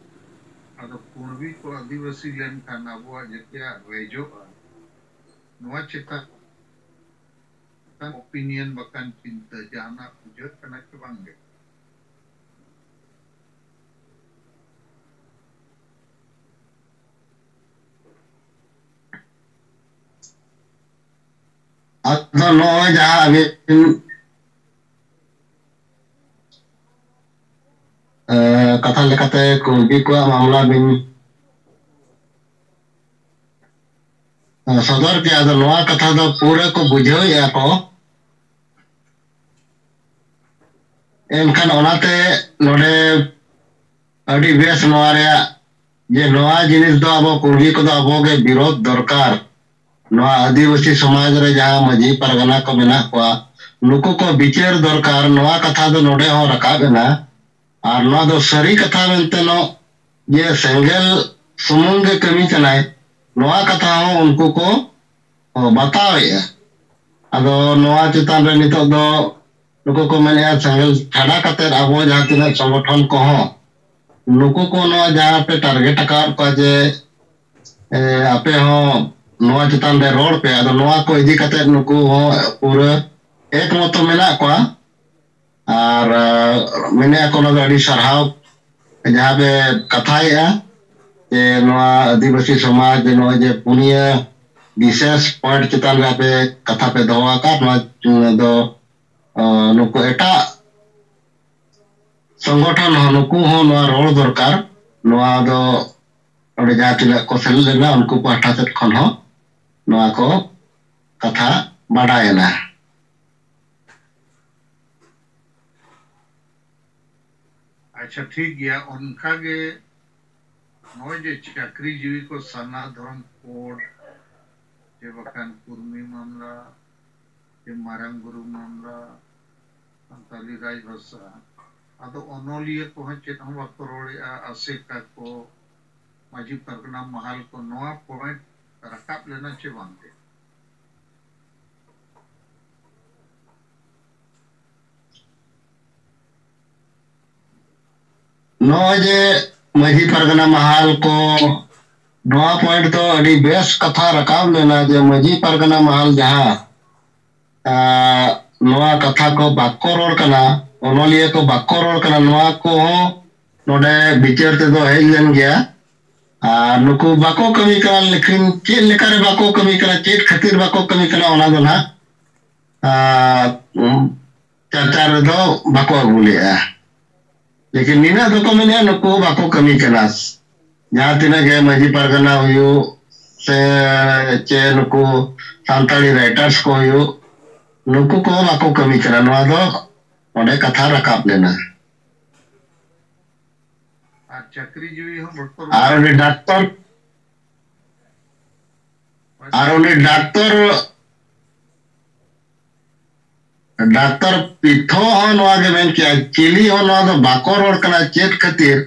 ᱟᱫᱚ ᱠᱩᱬᱵᱤ ᱠᱚ ᱟᱹᱫᱤᱵᱟᱹᱥᱤ ᱞᱮᱱᱠᱷᱟᱱ ᱟᱵᱚᱣᱟᱜ ᱡᱮᱛᱮᱭᱟᱜ ᱨᱮᱡᱚᱜᱼᱟ, ᱱᱚᱣᱟ ᱪᱮᱛᱟᱱ ᱚᱯᱤᱱᱤᱭᱚᱱ ᱵᱟᱠᱷᱟᱱ ᱪᱤᱱᱛᱟᱹ ᱡᱟᱦᱟᱱᱟᱜ ᱵᱩᱡᱷᱟᱹᱜ ᱠᱟᱱᱟ ᱪᱮ ᱵᱟᱝ ᱜᱮ? ᱟᱫᱚ ᱱᱚᱜᱼᱚᱭ ᱡᱟᱦᱟᱸ ᱟᱹᱵᱤᱱ, ᱮ, ᱠᱟᱛᱷᱟ ᱞᱮᱠᱟᱛᱮ ᱠᱩᱬᱵᱤ ᱠᱚᱣᱟᱜ ᱢᱟᱢᱞᱟ ᱵᱤᱱ, ᱮ, ᱥᱚᱫᱚᱨ ᱠᱮᱜᱼᱟ, ᱟᱫᱚ ᱱᱚᱣᱟ ᱠᱟᱛᱷᱟ ᱫᱚ ᱯᱩᱨᱟᱹ ᱠᱚ ᱵᱩᱡᱷᱟᱹᱣᱮᱫᱼᱟ ᱠᱚ᱾ ᱮᱱᱠᱷᱟᱱ ᱚᱱᱟᱛᱮ ᱱᱚᱰᱮ ᱟᱹᱰᱤ ᱵᱮᱥ ᱱᱚᱣᱟ ᱨᱮᱭᱟᱜ ᱡᱮ ᱱᱚᱣᱟ ᱡᱤᱱᱤᱥ ᱫᱚ ᱟᱵᱚ ᱠᱩᱲᱵᱤ ᱠᱚᱫᱚ ᱟᱵᱚ ᱜᱮ ᱵᱤᱨᱳᱫᱷ ᱫᱚᱨᱠᱟᱨ᱾ ᱱᱚᱣᱟ ᱟᱹᱫᱤᱵᱟᱹᱥᱤ ᱥᱚᱢᱟᱡᱽ ᱨᱮ ᱡᱟᱦᱟᱸ ᱢᱟᱹᱡᱷᱤ ᱯᱟᱨᱜᱟᱱᱟ ᱠᱚ ᱢᱮᱱᱟᱜ ᱠᱚᱣᱟ, ᱱᱩᱠᱩ ᱠᱚ ᱵᱤᱪᱟᱹᱨ ᱫᱚᱨᱠᱟᱨ, ᱱᱚᱣᱟ ᱠᱟᱛᱷᱟ ᱫᱚ ᱱᱚᱰᱮ ᱦᱚᱸ ᱨᱟᱠᱟᱵ ᱮᱱᱟ᱾ ᱟᱨ ᱱᱚᱣᱟ ᱫᱚ ᱥᱟᱹᱨᱤ ᱠᱟᱛᱷᱟ ᱢᱮᱱᱛᱮ ᱱᱚᱜ ᱡᱮ ᱥᱮᱸᱜᱮᱞ ᱥᱩᱢᱩᱝ ᱜᱮ ᱠᱟᱹᱢᱤ ᱠᱟᱱᱟᱭ, ᱱᱚᱣᱟ ᱠᱟᱛᱷᱟ ᱦᱚᱸ ᱩᱱᱠᱩ ᱠᱚ ᱵᱟᱛᱟᱣᱮᱫᱼᱟ᱾ ᱟᱫᱚ ᱱᱚᱣᱟ ᱪᱮᱛᱟᱱ ᱨᱮ ᱱᱤᱛᱚᱜ ᱫᱚ ᱱᱩᱠᱩ ᱠᱚ ᱢᱮᱱᱮᱫᱼᱟ, ᱥᱮᱸᱜᱮᱞ ᱪᱷᱟᱰᱟ ᱠᱟᱛᱮᱫ ᱟᱵᱚ ᱡᱟᱦᱟᱸ ᱛᱤᱱᱟᱹᱜ ᱥᱚᱝᱜᱚᱴᱷᱚᱱ ᱠᱚᱦᱚᱸ ᱱᱩᱠᱩ ᱠᱚ ᱱᱚᱣᱟ ᱡᱟᱦᱟᱸ ᱯᱮ ᱴᱟᱨᱜᱮᱴ ᱟᱠᱟᱫ ᱠᱚᱣᱟ ᱡᱮ, ᱮ, ᱟᱯᱮ ᱦᱚᱸ ᱱᱚᱣᱟ ᱪᱮᱛᱟᱱ ᱨᱮ ᱨᱚᱲ ᱯᱮ, ᱟᱫᱚ ᱱᱚᱣᱟ ᱠᱚ ᱤᱫᱤ ᱠᱟᱛᱮᱫ ᱱᱩᱠᱩ ᱦᱚᱸ ᱯᱩᱨᱟᱹ ᱮᱠᱢᱚᱛᱚ ᱢᱮᱱᱟᱜ ᱠᱚᱣᱟ᱾ ᱟᱨ, ᱟ, ᱢᱮᱱᱮᱫᱼᱟ ᱠᱚ ᱚᱱᱟ ᱫᱚ ᱟᱹᱰᱤ ᱥᱟᱨᱦᱟᱣ ᱡᱟᱦᱟᱸ ᱯᱮ ᱠᱟᱛᱷᱟᱭᱮᱫᱼᱟ ᱡᱮ ᱱᱚᱣᱟ ᱟᱹᱫᱤᱵᱟᱹᱥᱤ ᱥᱚᱢᱟᱡᱽ ᱱᱚᱜᱼᱚᱭ ᱡᱮ ᱯᱩᱱᱭᱟᱹ ᱵᱤᱥᱮᱥ ᱯᱚᱭᱮᱱᱴ ᱪᱮᱛᱟᱱ ᱨᱮ ᱟᱯᱮ ᱠᱟᱛᱷᱟ ᱯᱮ ᱫᱚᱦᱚ ᱟᱠᱟᱫ, ᱱᱚᱣᱟ ᱫᱚ, ᱟ, ᱱᱩᱠᱩ ᱮᱴᱟᱜ ᱥᱚᱝᱜᱚᱴᱷᱚᱱ ᱦᱚᱸ, ᱱᱩᱠᱩ ᱦᱚᱸ ᱱᱚᱣᱟ ᱨᱚᱲ ᱫᱚᱨᱠᱟᱨ᱾ ᱱᱚᱣᱟ ᱫᱚ ᱚᱸᱰᱮ ᱡᱟᱦᱟᱸ ᱛᱤᱱᱟᱹᱜ ᱠᱚ ᱥᱮᱞᱮᱫ ᱞᱮᱱᱟ, ᱩᱱᱠᱩ ᱯᱟᱦᱴᱟ ᱥᱮᱫ ᱠᱷᱚᱱ ᱦᱚᱸ ᱱᱚᱣᱟ ᱠᱚ ᱠᱟᱛᱷᱟ ᱵᱟᱰᱟᱭᱮᱱᱟ᱾ ᱟᱪᱪᱷᱟ, ᱴᱷᱤᱠ ᱜᱮᱭᱟ᱾ ᱚᱱᱠᱟ ᱜᱮ ᱱᱚᱜᱼᱚᱭ ᱡᱮ ᱪᱟᱹᱠᱨᱤ ᱡᱤᱣᱤ ᱠᱚ ᱥᱟᱨᱱᱟ ᱫᱷᱚᱨᱚᱢ ᱠᱳᱰ, ᱪᱮ ᱵᱟᱠᱷᱟᱱ ᱠᱩᱨᱢᱤ ᱢᱟᱢᱞᱟ, ᱪᱮ ᱢᱟᱨᱟᱝ ᱵᱩᱨᱩ ᱢᱟᱢᱞᱟ, ᱥᱟᱱᱛᱟᱞᱤ ᱨᱟᱡᱽ ᱵᱷᱟᱥᱟ, ᱟᱫᱚ ᱚᱱᱚᱞᱤᱭᱟᱹ ᱠᱚᱦᱚᱸ ᱪᱮᱫ ᱦᱚᱸ ᱵᱟᱠᱚ ᱨᱚᱲᱮᱫᱼᱟ, ᱟᱥᱮᱠᱟ ᱠᱚ, ᱢᱟᱹᱡᱷᱤ ᱯᱟᱨᱜᱟᱱᱟ ᱢᱟᱦᱟᱞ ᱠᱚ, ᱱᱚᱣᱟ ᱯᱚᱭᱮᱱᱴ ᱨᱟᱠᱟᱵ ᱞᱮᱱᱟ ᱪᱮ ᱵᱟᱝ ᱜᱮ? ᱱᱚᱜᱼᱚᱭ ᱡᱮ ᱢᱟᱹᱡᱷᱤ ᱯᱟᱨᱜᱟᱱᱟ ᱢᱟᱦᱟᱞ ᱠᱚ, ᱱᱚᱣᱟ ᱯᱚᱭᱮᱱᱴ ᱫᱚ ᱟᱹᱰᱤ ᱵᱮᱥ ᱠᱟᱛᱷᱟ ᱨᱟᱠᱟᱵ ᱞᱮᱱᱟ ᱡᱮ ᱢᱟᱹᱡᱷᱤ ᱯᱟᱨᱜᱟᱱᱟ ᱢᱟᱦᱟᱞ ᱡᱟᱦᱟᱸ, ᱟᱸ, ᱱᱚᱣᱟ ᱠᱟᱛᱷᱟ ᱠᱚ ᱵᱟᱠᱚ ᱨᱚᱲ ᱠᱟᱱᱟ, ᱚᱱᱚᱞᱤᱭᱟᱹ ᱠᱚ ᱵᱟᱠᱚ ᱨᱚᱲ ᱠᱟᱱᱟ, ᱱᱚᱣᱟ ᱠᱚᱦᱚᱸ ᱱᱚᱰᱮ ᱵᱤᱪᱟᱹᱨ ᱛᱮᱫᱚ ᱦᱮᱡ ᱞᱮᱱ ᱜᱮᱭᱟ᱾ ᱟᱨ ᱱᱩᱠᱩ ᱵᱟᱠᱚ ᱠᱟᱹᱢᱤ ᱠᱟᱱᱟ, ᱞᱮᱠᱤᱱ ᱪᱮᱫ ᱞᱮᱠᱟᱨᱮ ᱵᱟᱠᱚ ᱠᱟᱹᱢᱤ ᱠᱟᱱᱟ, ᱪᱮᱫ ᱠᱷᱟᱹᱛᱤᱨ ᱵᱟᱠᱚ ᱠᱟᱹᱢᱤ ᱠᱟᱱᱟ, ᱚᱱᱟ ᱫᱚ ᱱᱟᱦᱟᱜ, ᱟᱸ, ᱩᱸ, ᱪᱟᱨᱪᱟ ᱨᱮᱫᱚ ᱵᱟᱠᱚ ᱟᱹᱜᱩ ᱞᱮᱫᱼᱟ᱾ ᱞᱮᱠᱤᱱ ᱱᱤᱱᱟᱹᱜ ᱫᱚᱠᱚ ᱢᱮᱱᱮᱫᱼᱟ, ᱱᱩᱠᱩ ᱵᱟᱠᱚ ᱠᱟᱹᱢᱤ ᱠᱟᱱᱟ᱾ ᱡᱟᱦᱟᱸ ᱛᱤᱱᱟᱹᱜ ᱜᱮ ᱢᱟᱹᱡᱷᱤ ᱯᱟᱨᱜᱟᱱᱟ ᱦᱩᱭᱩᱜ, ᱥᱮ ᱪᱮ ᱱᱩᱠᱩ ᱥᱟᱱᱛᱟᱲᱤ ᱨᱟᱭᱴᱟᱨᱥ ᱠᱚ ᱦᱩᱭᱩᱜ, ᱱᱩᱠᱩ ᱠᱚ ᱵᱟᱠᱚ ᱠᱟᱹᱢᱤ ᱠᱟᱱᱟ᱾ ᱱᱚᱣᱟ ᱫᱚ ᱚᱸᱰᱮ ᱠᱟᱛᱷᱟ ᱨᱟᱠᱟᱵ ᱞᱮᱱᱟ᱾ ᱟᱨ ᱪᱟᱹᱠᱨᱤ ᱡᱤᱣᱤ ᱦᱚᱸ ᱵᱟᱠᱚ ᱟᱨ ᱩᱱᱤ ᱰᱟᱠᱛᱚᱨ, ᱟᱨ ᱩᱱᱤ ᱰᱟᱠᱛᱚᱨ, ᱰᱟᱠᱛᱚᱨ ᱯᱤᱛᱷᱚ ᱦᱚᱸ ᱱᱚᱣᱟ ᱜᱮ ᱢᱮᱱ ᱠᱮᱜᱼᱟ, ᱪᱤᱞᱤ ᱦᱚᱸ ᱱᱚᱣᱟ ᱫᱚ ᱵᱟᱠᱚ ᱨᱚᱲ ᱠᱟᱱᱟ᱾ ᱪᱮᱫ ᱠᱷᱟᱹᱛᱤᱨ?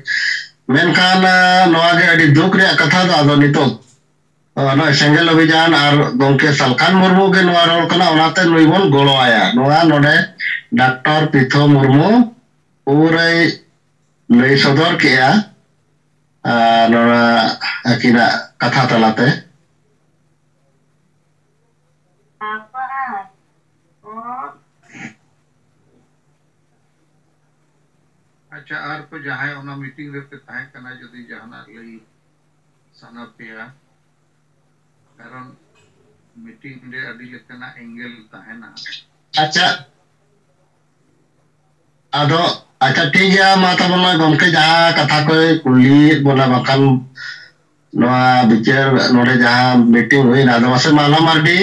ᱢᱮᱱᱠᱷᱟᱱ, ᱟ, ᱱᱚᱣᱟ ᱜᱮ ᱟᱹᱰᱤ ᱫᱩᱠ ᱨᱮᱭᱟᱜ ᱠᱟᱛᱷᱟ ᱫᱚ, ᱟᱫᱚ ᱱᱤᱛᱚᱜ, ᱟ, ᱱᱚᱜᱼᱚᱭ ᱥᱮᱸᱜᱮᱞ ᱚᱵᱷᱤᱡᱟᱱ ᱟᱨ ᱜᱚᱢᱠᱮ ᱥᱟᱞᱠᱷᱟᱱ ᱢᱩᱨᱢᱩ ᱜᱮ ᱱᱚᱣᱟ ᱨᱚᱲ ᱠᱟᱱᱟ, ᱚᱱᱟᱛᱮ ᱱᱩᱭ ᱵᱚᱱ ᱜᱚᱲᱚ ᱟᱭᱟ᱾ ᱱᱚᱣᱟ ᱱᱚᱰᱮ ᱰᱟᱠᱛᱚᱨ ᱯᱤᱛᱷᱚ ᱢᱩᱨᱢᱩ ᱯᱩᱨᱟᱹᱭ ᱞᱟᱹᱭ ᱥᱚᱫᱚᱨ ᱠᱮᱜᱼᱟ, ᱟ, ᱱᱚᱣᱟ ᱟᱹᱠᱤᱱᱟᱜ ᱠᱟᱛᱷᱟ ᱛᱟᱞᱟᱛᱮ᱾ ᱟᱪᱪᱷᱟ, ᱟᱨ ᱠᱚ ᱡᱟᱦᱟᱸᱭ ᱚᱱᱟ ᱢᱤᱴᱤᱝ ᱨᱮᱯᱮ ᱛᱟᱦᱮᱸ ᱠᱟᱱᱟ, ᱡᱩᱫᱤ ᱡᱟᱦᱟᱱᱟᱜ ᱞᱟᱹᱭ ᱥᱟᱱᱟ ᱯᱮᱭᱟ, ᱠᱟᱨᱚᱱ ᱢᱤᱴᱤᱝ ᱨᱮ ᱟᱹᱰᱤ ᱞᱮᱠᱟᱱᱟᱜ ᱮᱝᱜᱮᱞ ᱛᱟᱦᱮᱱᱟ᱾ ᱟᱪᱪᱷᱟ, ᱟᱫᱚ, ᱟᱪᱪᱷᱟ, ᱴᱷᱤᱠ ᱜᱮᱭᱟ, ᱢᱟ ᱛᱟᱵᱚᱱ ᱱᱚᱜᱼᱚᱭ ᱜᱚᱢᱠᱮ ᱡᱟᱦᱟᱸ ᱠᱟᱛᱷᱟ ᱠᱚᱭ ᱠᱩᱞᱤᱭᱮᱫ ᱵᱚᱱᱟ, ᱵᱟᱠᱷᱟᱱ ᱱᱚᱣᱟ ᱵᱤᱪᱟᱹᱨ ᱱᱚᱰᱮ ᱡᱟᱦᱟᱸ ᱢᱤᱴᱤᱝ ᱦᱩᱭᱱᱟ, ᱟᱫᱚ ᱢᱟᱥᱮ ᱢᱟᱞᱟ ᱢᱟᱨᱰᱤ,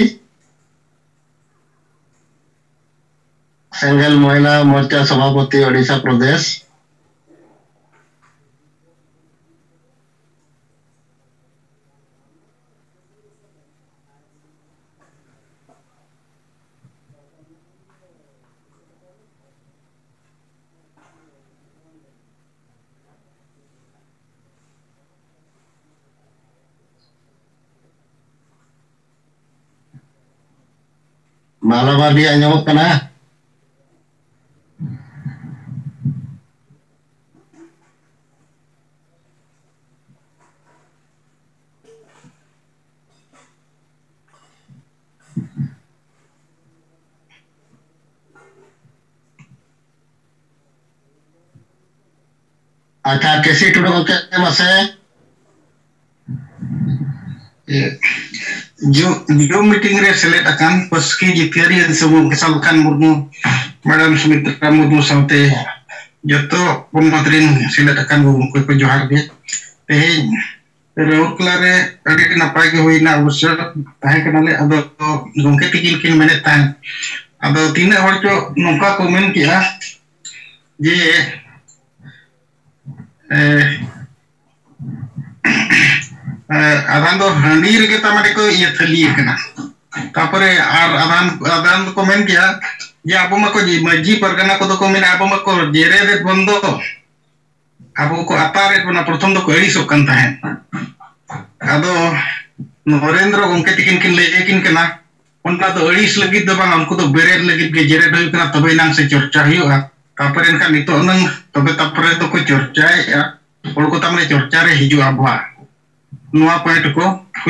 ᱥᱮᱸᱜᱮᱞ ᱢᱚᱦᱤᱞᱟ ᱢᱳᱨᱪᱟ ᱥᱚᱵᱷᱟᱯᱚᱛᱤ, ᱳᱰᱤᱥᱟ ᱯᱨᱚᱫᱮᱥ᱾ ᱵᱟᱞᱟᱵᱟᱨ ᱜᱮ ᱟᱸᱡᱚᱢᱚᱜ ᱠᱟᱱᱟ᱾ ᱟᱪᱪᱷᱟ, ᱠᱮᱥᱤ ᱴᱩᱰᱩ ᱜᱚᱢᱠᱮ, ᱢᱟᱥᱮ᱾ ᱤᱭᱟᱹ, ᱡᱩ-, ᱡᱩᱢ ᱢᱤᱴᱤᱝ ᱨᱮ ᱥᱮᱞᱮᱫ ᱟᱠᱟᱱ ᱯᱟᱹᱥᱠᱤ ᱡᱟᱹᱛᱤᱭᱟᱹᱨᱤ ᱥᱩᱢᱩᱝ ᱥᱟᱞᱠᱷᱟᱱ ᱢᱩᱨᱢᱩ, ᱢᱮᱰᱟᱢ ᱥᱩᱢᱤᱛᱨᱟ ᱢᱩᱨᱢᱩ ᱥᱟᱶᱛᱮ ᱡᱚᱛᱚ ᱯᱚᱱᱚᱛ ᱨᱮᱱ ᱥᱮᱞᱮᱫ ᱟᱠᱟᱱ ᱜᱚᱢᱠᱮ ᱠᱚ, ᱡᱚᱦᱟᱨ ᱜᱮ᱾ ᱛᱮᱦᱮᱧ ᱨᱟᱹᱣᱩᱨᱠᱮᱞᱟ ᱨᱮ ᱟᱹᱰᱤ ᱱᱟᱯᱟᱭ ᱜᱮ ᱦᱩᱭᱱᱟ, ᱚᱵᱚᱥᱥᱚ ᱛᱟᱦᱮᱸ ᱠᱟᱱᱟᱞᱮ᱾ ᱟᱫᱚ ᱜᱚᱢᱠᱮ ᱛᱤᱠᱤᱱ ᱠᱤᱱ ᱢᱮᱱᱮᱫ ᱛᱟᱦᱮᱸᱫ, ᱟᱫᱚ ᱛᱤᱱᱟᱹᱜ ᱦᱚᱲ ᱪᱚ ᱱᱚᱝᱠᱟ ᱠᱚ ᱢᱮᱱ ᱠᱮᱜᱼᱟ ᱡᱮ, ᱮ, ᱮ, ᱟᱫᱷᱟᱱ ᱫᱚ ᱦᱟᱺᱰᱤ ᱨᱮᱜᱮ ᱛᱟᱨᱢᱟᱱᱮ ᱠᱚ ᱤᱭᱟᱹ ᱛᱷᱟᱹᱞᱤ ᱟᱠᱟᱱᱟ᱾ ᱛᱟᱯᱚᱨᱮ ᱟᱨ ᱟᱫᱷᱟᱱ, ᱟᱫᱷᱟᱱ ᱫᱚᱠᱚ ᱢᱮᱱ ᱜᱮᱭᱟ ᱡᱮ ᱟᱵᱚ ᱢᱟᱠᱚ ᱡᱮ ᱢᱟᱹᱡᱷᱤ ᱯᱟᱨᱜᱟᱱᱟ ᱠᱚᱫᱚ ᱠᱚ ᱢᱮᱱᱟ, ᱟᱵᱚ ᱢᱟᱠᱚ ᱡᱮᱨᱮᱫ ᱵᱚᱱᱫᱚ, ᱟᱵᱚ ᱠᱚ ᱟᱛᱟᱨᱮᱫ ᱵᱚᱱᱟ, ᱯᱨᱚᱛᱷᱚᱢ ᱫᱚᱠᱚ ᱟᱹᱲᱤᱥᱚᱜ ᱠᱟᱱ ᱛᱟᱦᱮᱸᱫ᱾ ᱟᱫᱚ ᱱᱚᱨᱮᱱᱫᱨᱚ ᱜᱚᱢᱠᱮ ᱛᱤᱠᱤᱱ ᱠᱤᱱ ᱞᱟᱹᱭ ᱟᱹᱠᱤᱱ ᱠᱟᱱᱟ, ᱚᱱᱟ ᱫᱚ ᱟᱹᱲᱤᱥ ᱞᱟᱹᱜᱤᱫ ᱫᱚ ᱵᱟᱝ, ᱩᱱᱠᱩ ᱫᱚ ᱵᱮᱨᱮᱫ ᱞᱟᱹᱜᱤᱫ ᱜᱮ, ᱡᱮᱨᱮᱫ ᱦᱩᱭᱩᱜ ᱠᱟᱱᱟ, ᱛᱚᱵᱮ ᱮᱱᱟᱝ ᱥᱮ ᱪᱚᱨᱪᱟ ᱦᱩᱭᱩᱜᱼᱟ᱾ ᱛᱟᱨᱯᱚᱨᱮ ᱮᱱᱠᱷᱟᱱ ᱱᱤᱛᱚᱜ ᱦᱩᱱᱟᱹᱝ ᱛᱚᱵᱮ ᱛᱟᱨᱯᱚᱨᱮ ᱫᱚᱠᱚ ᱪᱚᱨᱪᱟᱭᱮᱫᱼᱟ, ᱦᱚᱲ ᱠᱚ ᱛᱟᱨᱢᱟᱱᱮ ᱪᱚᱨᱪᱟ ᱨᱮ ᱦᱤᱡᱩᱜᱼᱟ ᱟᱵᱚᱣᱟᱜ ᱱᱚᱣᱟ ᱯᱚᱭᱮᱱᱴ ᱠᱚ᱾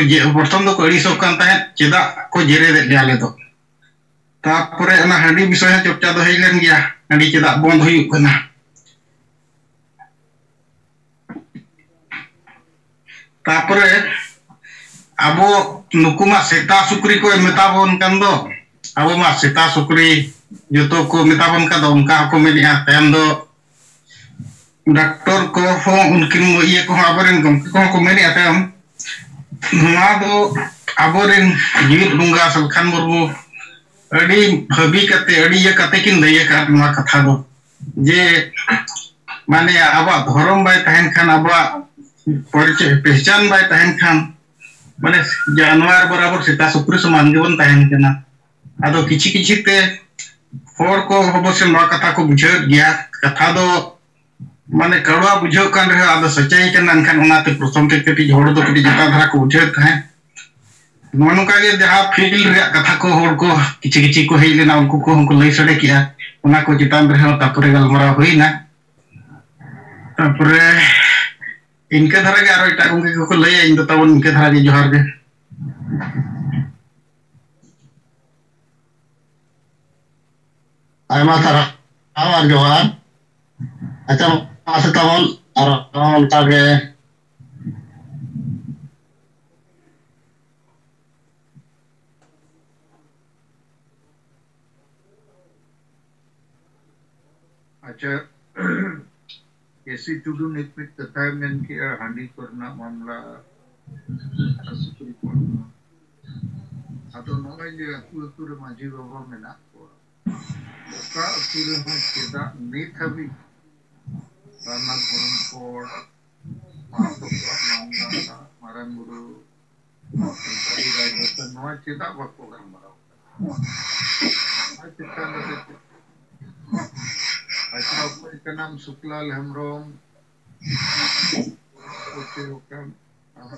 ᱡᱮ ᱯᱨᱚᱛᱷᱚᱢ ᱫᱚᱠᱚ ᱟᱹᱲᱤᱥᱚᱜ ᱠᱟᱱ ᱛᱟᱦᱮᱸᱫ, ᱪᱮᱫᱟᱜ ᱠᱚ ᱡᱮᱨᱮᱫᱮᱫ ᱞᱮᱭᱟ ᱟᱞᱮ ᱫᱚ᱾ ᱛᱟᱨᱯᱚᱨᱮ ᱚᱱᱟ ᱦᱟᱺᱰᱤ ᱵᱤᱥᱚᱭ ᱦᱚᱸ ᱪᱚᱨᱪᱟ ᱫᱚ ᱦᱩᱭ ᱞᱮᱱ ᱜᱮᱭᱟ, ᱦᱟᱺᱰᱤ ᱪᱮᱫᱟᱜ ᱵᱚᱱᱫ ᱦᱩᱭᱩᱜ ᱠᱟᱱᱟ᱾ ᱛᱟᱯᱚᱨᱮ ᱟᱵᱚ ᱱᱩᱠᱩ ᱢᱟ ᱥᱮᱛᱟ ᱥᱩᱠᱨᱤ ᱠᱚ ᱢᱮᱛᱟ ᱵᱚᱱ ᱠᱟᱱ ᱫᱚ, ᱟᱵᱚ ᱢᱟ ᱥᱮᱛᱟ ᱥᱩᱠᱨᱤ ᱡᱚᱛᱚ ᱠᱚ ᱢᱮᱛᱟ ᱵᱚᱱ ᱠᱟᱱ ᱫᱚ, ᱚᱱᱠᱟ ᱦᱚᱸᱠᱚ ᱢᱮᱱᱮᱜᱼᱟ᱾ ᱛᱟᱭᱚᱢ ᱫᱚ ᱰᱟᱠᱛᱚᱨ ᱠᱚᱦᱚᱸ, ᱩᱱᱠᱤᱱ ᱤᱭᱟᱹ ᱠᱚᱦᱚᱸ, ᱟᱵᱚᱨᱮᱱ ᱜᱚᱢᱠᱮ ᱠᱚᱦᱚᱸ ᱠᱚ ᱢᱮᱱᱮᱜᱼᱟ᱾ ᱛᱟᱭᱚᱢ ᱱᱚᱣᱟ ᱫᱚ ᱟᱵᱚᱨᱮᱱ ᱡᱤᱣᱤᱫ ᱵᱚᱸᱜᱟ ᱥᱟᱞᱠᱷᱟᱱ ᱢᱩᱨᱢᱩ ᱟᱹᱰᱤ ᱵᱷᱟᱹᱵᱤ ᱠᱟᱛᱮ, ᱟᱹᱰᱤ ᱤᱭᱟᱹ ᱠᱟᱛᱮ ᱠᱤᱱ ᱞᱟᱹᱭ ᱟᱠᱟᱫ ᱱᱚᱣᱟ ᱠᱟᱛᱷᱟ ᱫᱚ, ᱡᱮ ᱢᱟᱱᱮ ᱟᱵᱚᱣᱟᱜ ᱫᱷᱚᱨᱚᱢ ᱵᱟᱭ ᱛᱟᱦᱮᱱ ᱠᱷᱟᱱ, ᱟᱵᱚᱣᱟᱜ ᱯᱚᱨᱤᱪᱚᱭ ᱯᱮᱦᱪᱟᱱ ᱵᱟᱭ ᱛᱟᱦᱮᱱ ᱠᱷᱟᱱ, ᱢᱟᱱᱮ ᱡᱟᱱᱣᱟᱨ ᱵᱚᱨᱟᱵᱚᱨ ᱥᱮᱛᱟ ᱥᱩᱠᱨᱤ ᱥᱚᱢᱟᱱ ᱜᱮᱵᱚᱱ ᱛᱟᱦᱮᱱ ᱠᱟᱱᱟ᱾ ᱟᱫᱚ ᱠᱤᱪᱷᱤ ᱠᱤᱪᱷᱤ ᱛᱮ ᱦᱚᱲ ᱠᱚ ᱚᱵᱚᱥᱥᱚ ᱱᱚᱣᱟ ᱠᱟᱛᱷᱟ ᱠᱚ ᱵᱩᱡᱷᱟᱹᱣᱮᱫ ᱜᱮᱭᱟ᱾ ᱠᱟᱛᱷᱟ ᱫᱚ ᱢᱟᱱᱮ ᱠᱟᱲᱣᱟ ᱵᱩᱡᱷᱟᱹᱜ ᱠᱟᱱ ᱨᱮᱦᱚᱸ, ᱟᱫᱚ ᱥᱟᱹᱪᱟᱹᱭ ᱠᱟᱱᱟ᱾ ᱮᱱᱠᱷᱟᱱ ᱚᱱᱟᱛᱮ ᱯᱨᱚᱛᱷᱚᱢ ᱛᱮ ᱠᱟᱹᱴᱤᱡ ᱦᱚᱲ ᱫᱚ ᱠᱟᱹᱴᱤᱡ ᱮᱴᱟᱜ ᱫᱷᱟᱨᱟ ᱠᱚ ᱵᱩᱡᱷᱟᱹᱣᱮᱫ ᱛᱟᱦᱮᱸᱫ᱾ ᱱᱚᱜᱼᱚ ᱱᱚᱝᱠᱟ ᱜᱮ ᱡᱟᱦᱟᱸ field ᱨᱮᱭᱟᱜ ᱠᱟᱛᱷᱟ ᱠᱚ, ᱦᱚᱲ ᱠᱚ ᱠᱤᱪᱷᱩ ᱠᱤᱪᱷᱩ ᱠᱚ ᱦᱮᱡ ᱞᱮᱱᱟ, ᱩᱱᱠᱩ ᱠᱚᱦᱚᱸ ᱠᱚ ᱞᱟᱹᱭ ᱥᱟᱰᱮ ᱠᱮᱜᱼᱟ, ᱚᱱᱟ ᱠᱚ ᱪᱮᱛᱟᱱ ᱨᱮᱦᱚᱸ ᱛᱟᱨᱯᱚᱨᱮ ᱜᱟᱞᱢᱟᱨᱟᱣ ᱦᱩᱭᱱᱟ᱾ ᱛᱟᱨᱯᱚᱨᱮ ᱤᱱᱠᱟᱹ ᱫᱷᱟᱨᱟ ᱜᱮ, ᱟᱨᱚ ᱮᱴᱟᱜ ᱜᱚᱢᱠᱮ ᱠᱚᱠᱚ ᱞᱟᱹᱭᱟ, ᱤᱧ ᱫᱚ ᱛᱟᱵᱚᱱ ᱤᱱᱠᱟᱹ ᱫᱷᱟᱨᱟ ᱜᱮ, ᱡᱚᱦᱟᱨ ᱜᱮ᱾ ᱟᱭᱢᱟ ᱥᱟᱨᱦᱟᱣ ᱟᱨ ᱡᱚᱦᱟᱨ᱾ ᱟᱪᱪᱷᱟ, ᱢᱟᱥᱮ ᱛᱟᱵᱚᱱ ᱟᱨ ᱚᱱᱠᱟ ᱜᱮ᱾ ᱟᱪᱪᱷᱟ, ᱠᱮᱥᱤ ᱴᱩᱰᱩ ᱱᱤᱛ ᱢᱤᱫ ᱠᱟᱛᱷᱟᱭ ᱢᱮᱱ ᱠᱮᱜᱼᱟ, ᱦᱟᱺᱰᱤ ᱠᱚᱨᱮᱱᱟᱜ ᱢᱟᱢᱞᱟ ᱟᱨ ᱥᱩᱯᱨᱤᱢ ᱠᱳᱨᱴ ᱨᱮᱱᱟᱜ᱾ ᱟᱫᱚ ᱱᱚᱜᱼᱚᱭ ᱡᱮ ᱟᱹᱛᱩ ᱟᱹᱛᱩ ᱨᱮ ᱢᱟᱹᱡᱷᱤ ᱵᱟᱵᱟ ᱢᱮᱱᱟᱜ ᱠᱚᱣᱟ, ᱚᱠᱟ ᱟᱹᱛᱩ ᱨᱮᱦᱚᱸ ᱪᱮᱫᱟᱜ ᱱᱤᱛ ᱦᱟᱹᱵᱤᱡ ᱨᱟᱱᱟ ᱫᱷᱚᱨᱚᱢ ᱠᱳᱰ, ᱢᱟᱦᱟᱛᱚ ᱠᱚᱣᱟᱜ ᱢᱟᱢᱞᱟ, ᱢᱟᱨᱟᱝ ᱵᱩᱨᱩ, ᱥᱟᱱᱛᱟᱲᱤ ᱨᱟᱡᱽ ᱵᱷᱟᱥᱟ, ᱱᱚᱣᱟ ᱪᱮᱫᱟᱜ ᱵᱟᱠᱚ ᱜᱟᱞᱢᱟᱨᱟᱣ ᱠᱟᱱᱟ? ᱱᱚᱣᱟ ᱪᱮᱛᱟᱱ ᱨᱮ ᱪᱮᱫ? ᱟᱪᱪᱷᱟ, ᱚᱠᱚᱭ ᱠᱟᱱᱟᱢ ᱥᱩᱠᱞᱟᱞ ᱦᱮᱢᱵᱨᱚᱢ? ᱚᱪᱚᱭ ᱠᱟᱱ,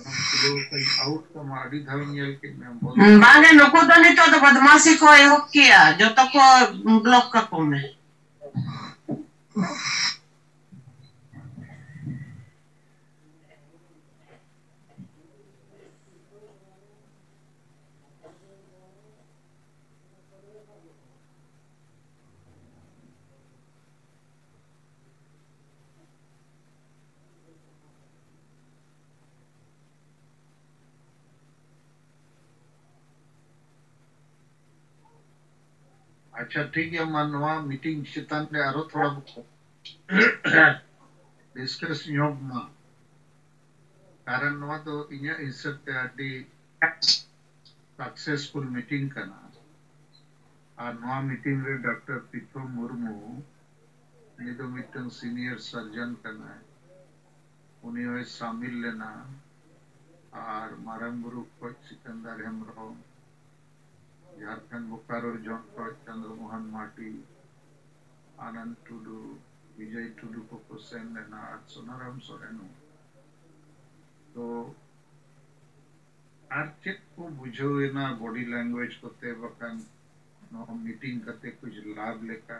ᱟᱢ ᱠᱷᱩᱞᱟᱹᱣ ᱠᱟᱹᱧ out ᱠᱟᱢᱟ, ᱟᱹᱰᱤ ᱫᱷᱟᱣ ᱤᱧ ᱧᱮᱞ ᱠᱮᱫ ᱢᱮᱭᱟ, ᱵᱚᱞ ᱦᱩᱸ, ᱵᱟᱝᱜᱮ, ᱱᱩᱠᱩ ᱫᱚ ᱱᱤᱛᱚᱜ ᱫᱚ ᱵᱚᱫᱢᱟᱥᱤ ᱠᱚ ᱮᱦᱚᱵ ᱠᱮᱜᱼᱟ, ᱡᱚᱛᱚ ᱠᱚ block ᱠᱟᱠᱚ ᱢᱮ᱾ ᱟᱪᱪᱷᱟ, ᱴᱷᱤᱠ ᱜᱮᱭᱟ, ᱢᱟ ᱱᱚᱣᱟ meeting ᱪᱮᱛᱟᱱ ᱨᱮ ᱟᱨᱚ ᱛᱷᱚᱲᱟ ᱵᱚ discuss ᱧᱚᱜ ᱢᱟ, ᱠᱟᱨᱚᱱ ᱱᱚᱣᱟ ᱫᱚ ᱤᱧᱟᱹᱜ ᱦᱤᱥᱟᱹᱵ ᱛᱮ ᱟᱹᱰᱤ successful meeting ᱠᱟᱱᱟ᱾ ᱟᱨ ᱱᱚᱣᱟ meeting ᱨᱮ ᱰᱚᱠᱴᱚᱨ ᱯᱤᱛᱷᱚ ᱢᱩᱨᱢᱩ, ᱩᱱᱤ ᱫᱚ ᱢᱤᱫᱴᱟᱝ senior surgeon ᱠᱟᱱᱟᱭ, ᱩᱱᱤ ᱦᱚᱸᱭ ᱥᱟᱢᱤᱞ ᱞᱮᱱᱟ᱾ ᱟᱨ ᱢᱟᱨᱟᱝ ᱵᱩᱨᱩ ᱠᱷᱚᱡ ᱥᱤᱠᱟᱱᱫᱟᱨ ᱦᱮᱢᱵᱨᱚᱢ, ᱡᱷᱟᱲᱠᱷᱚᱸᱰ ᱵᱳᱠᱟᱨᱳ region ᱠᱷᱚᱡ ᱪᱚᱸᱫᱽᱨᱚ ᱢᱳᱦᱚᱱ ᱢᱟᱨᱰᱤ, ᱟᱱᱚᱱᱫ ᱴᱩᱰᱩ, ᱵᱤᱡᱚᱭ ᱴᱩᱰᱩ ᱠᱚᱠᱚ ᱥᱮᱱ ᱞᱮᱱᱟ ᱟᱨ ᱥᱳᱱᱟᱨᱟᱢ ᱥᱚᱨᱮᱱ ᱦᱚᱸ᱾ ᱛᱚ ᱟᱨ ᱪᱮᱫ ᱠᱚ ᱵᱩᱡᱷᱟᱹᱣ ᱮᱱᱟ body language ᱠᱚᱛᱮ, ᱵᱟᱠᱷᱟᱱ ᱱᱚᱣᱟ meeting ᱠᱟᱛᱮ ᱠᱩᱪ ᱞᱟᱵᱷ ᱞᱮᱠᱟ,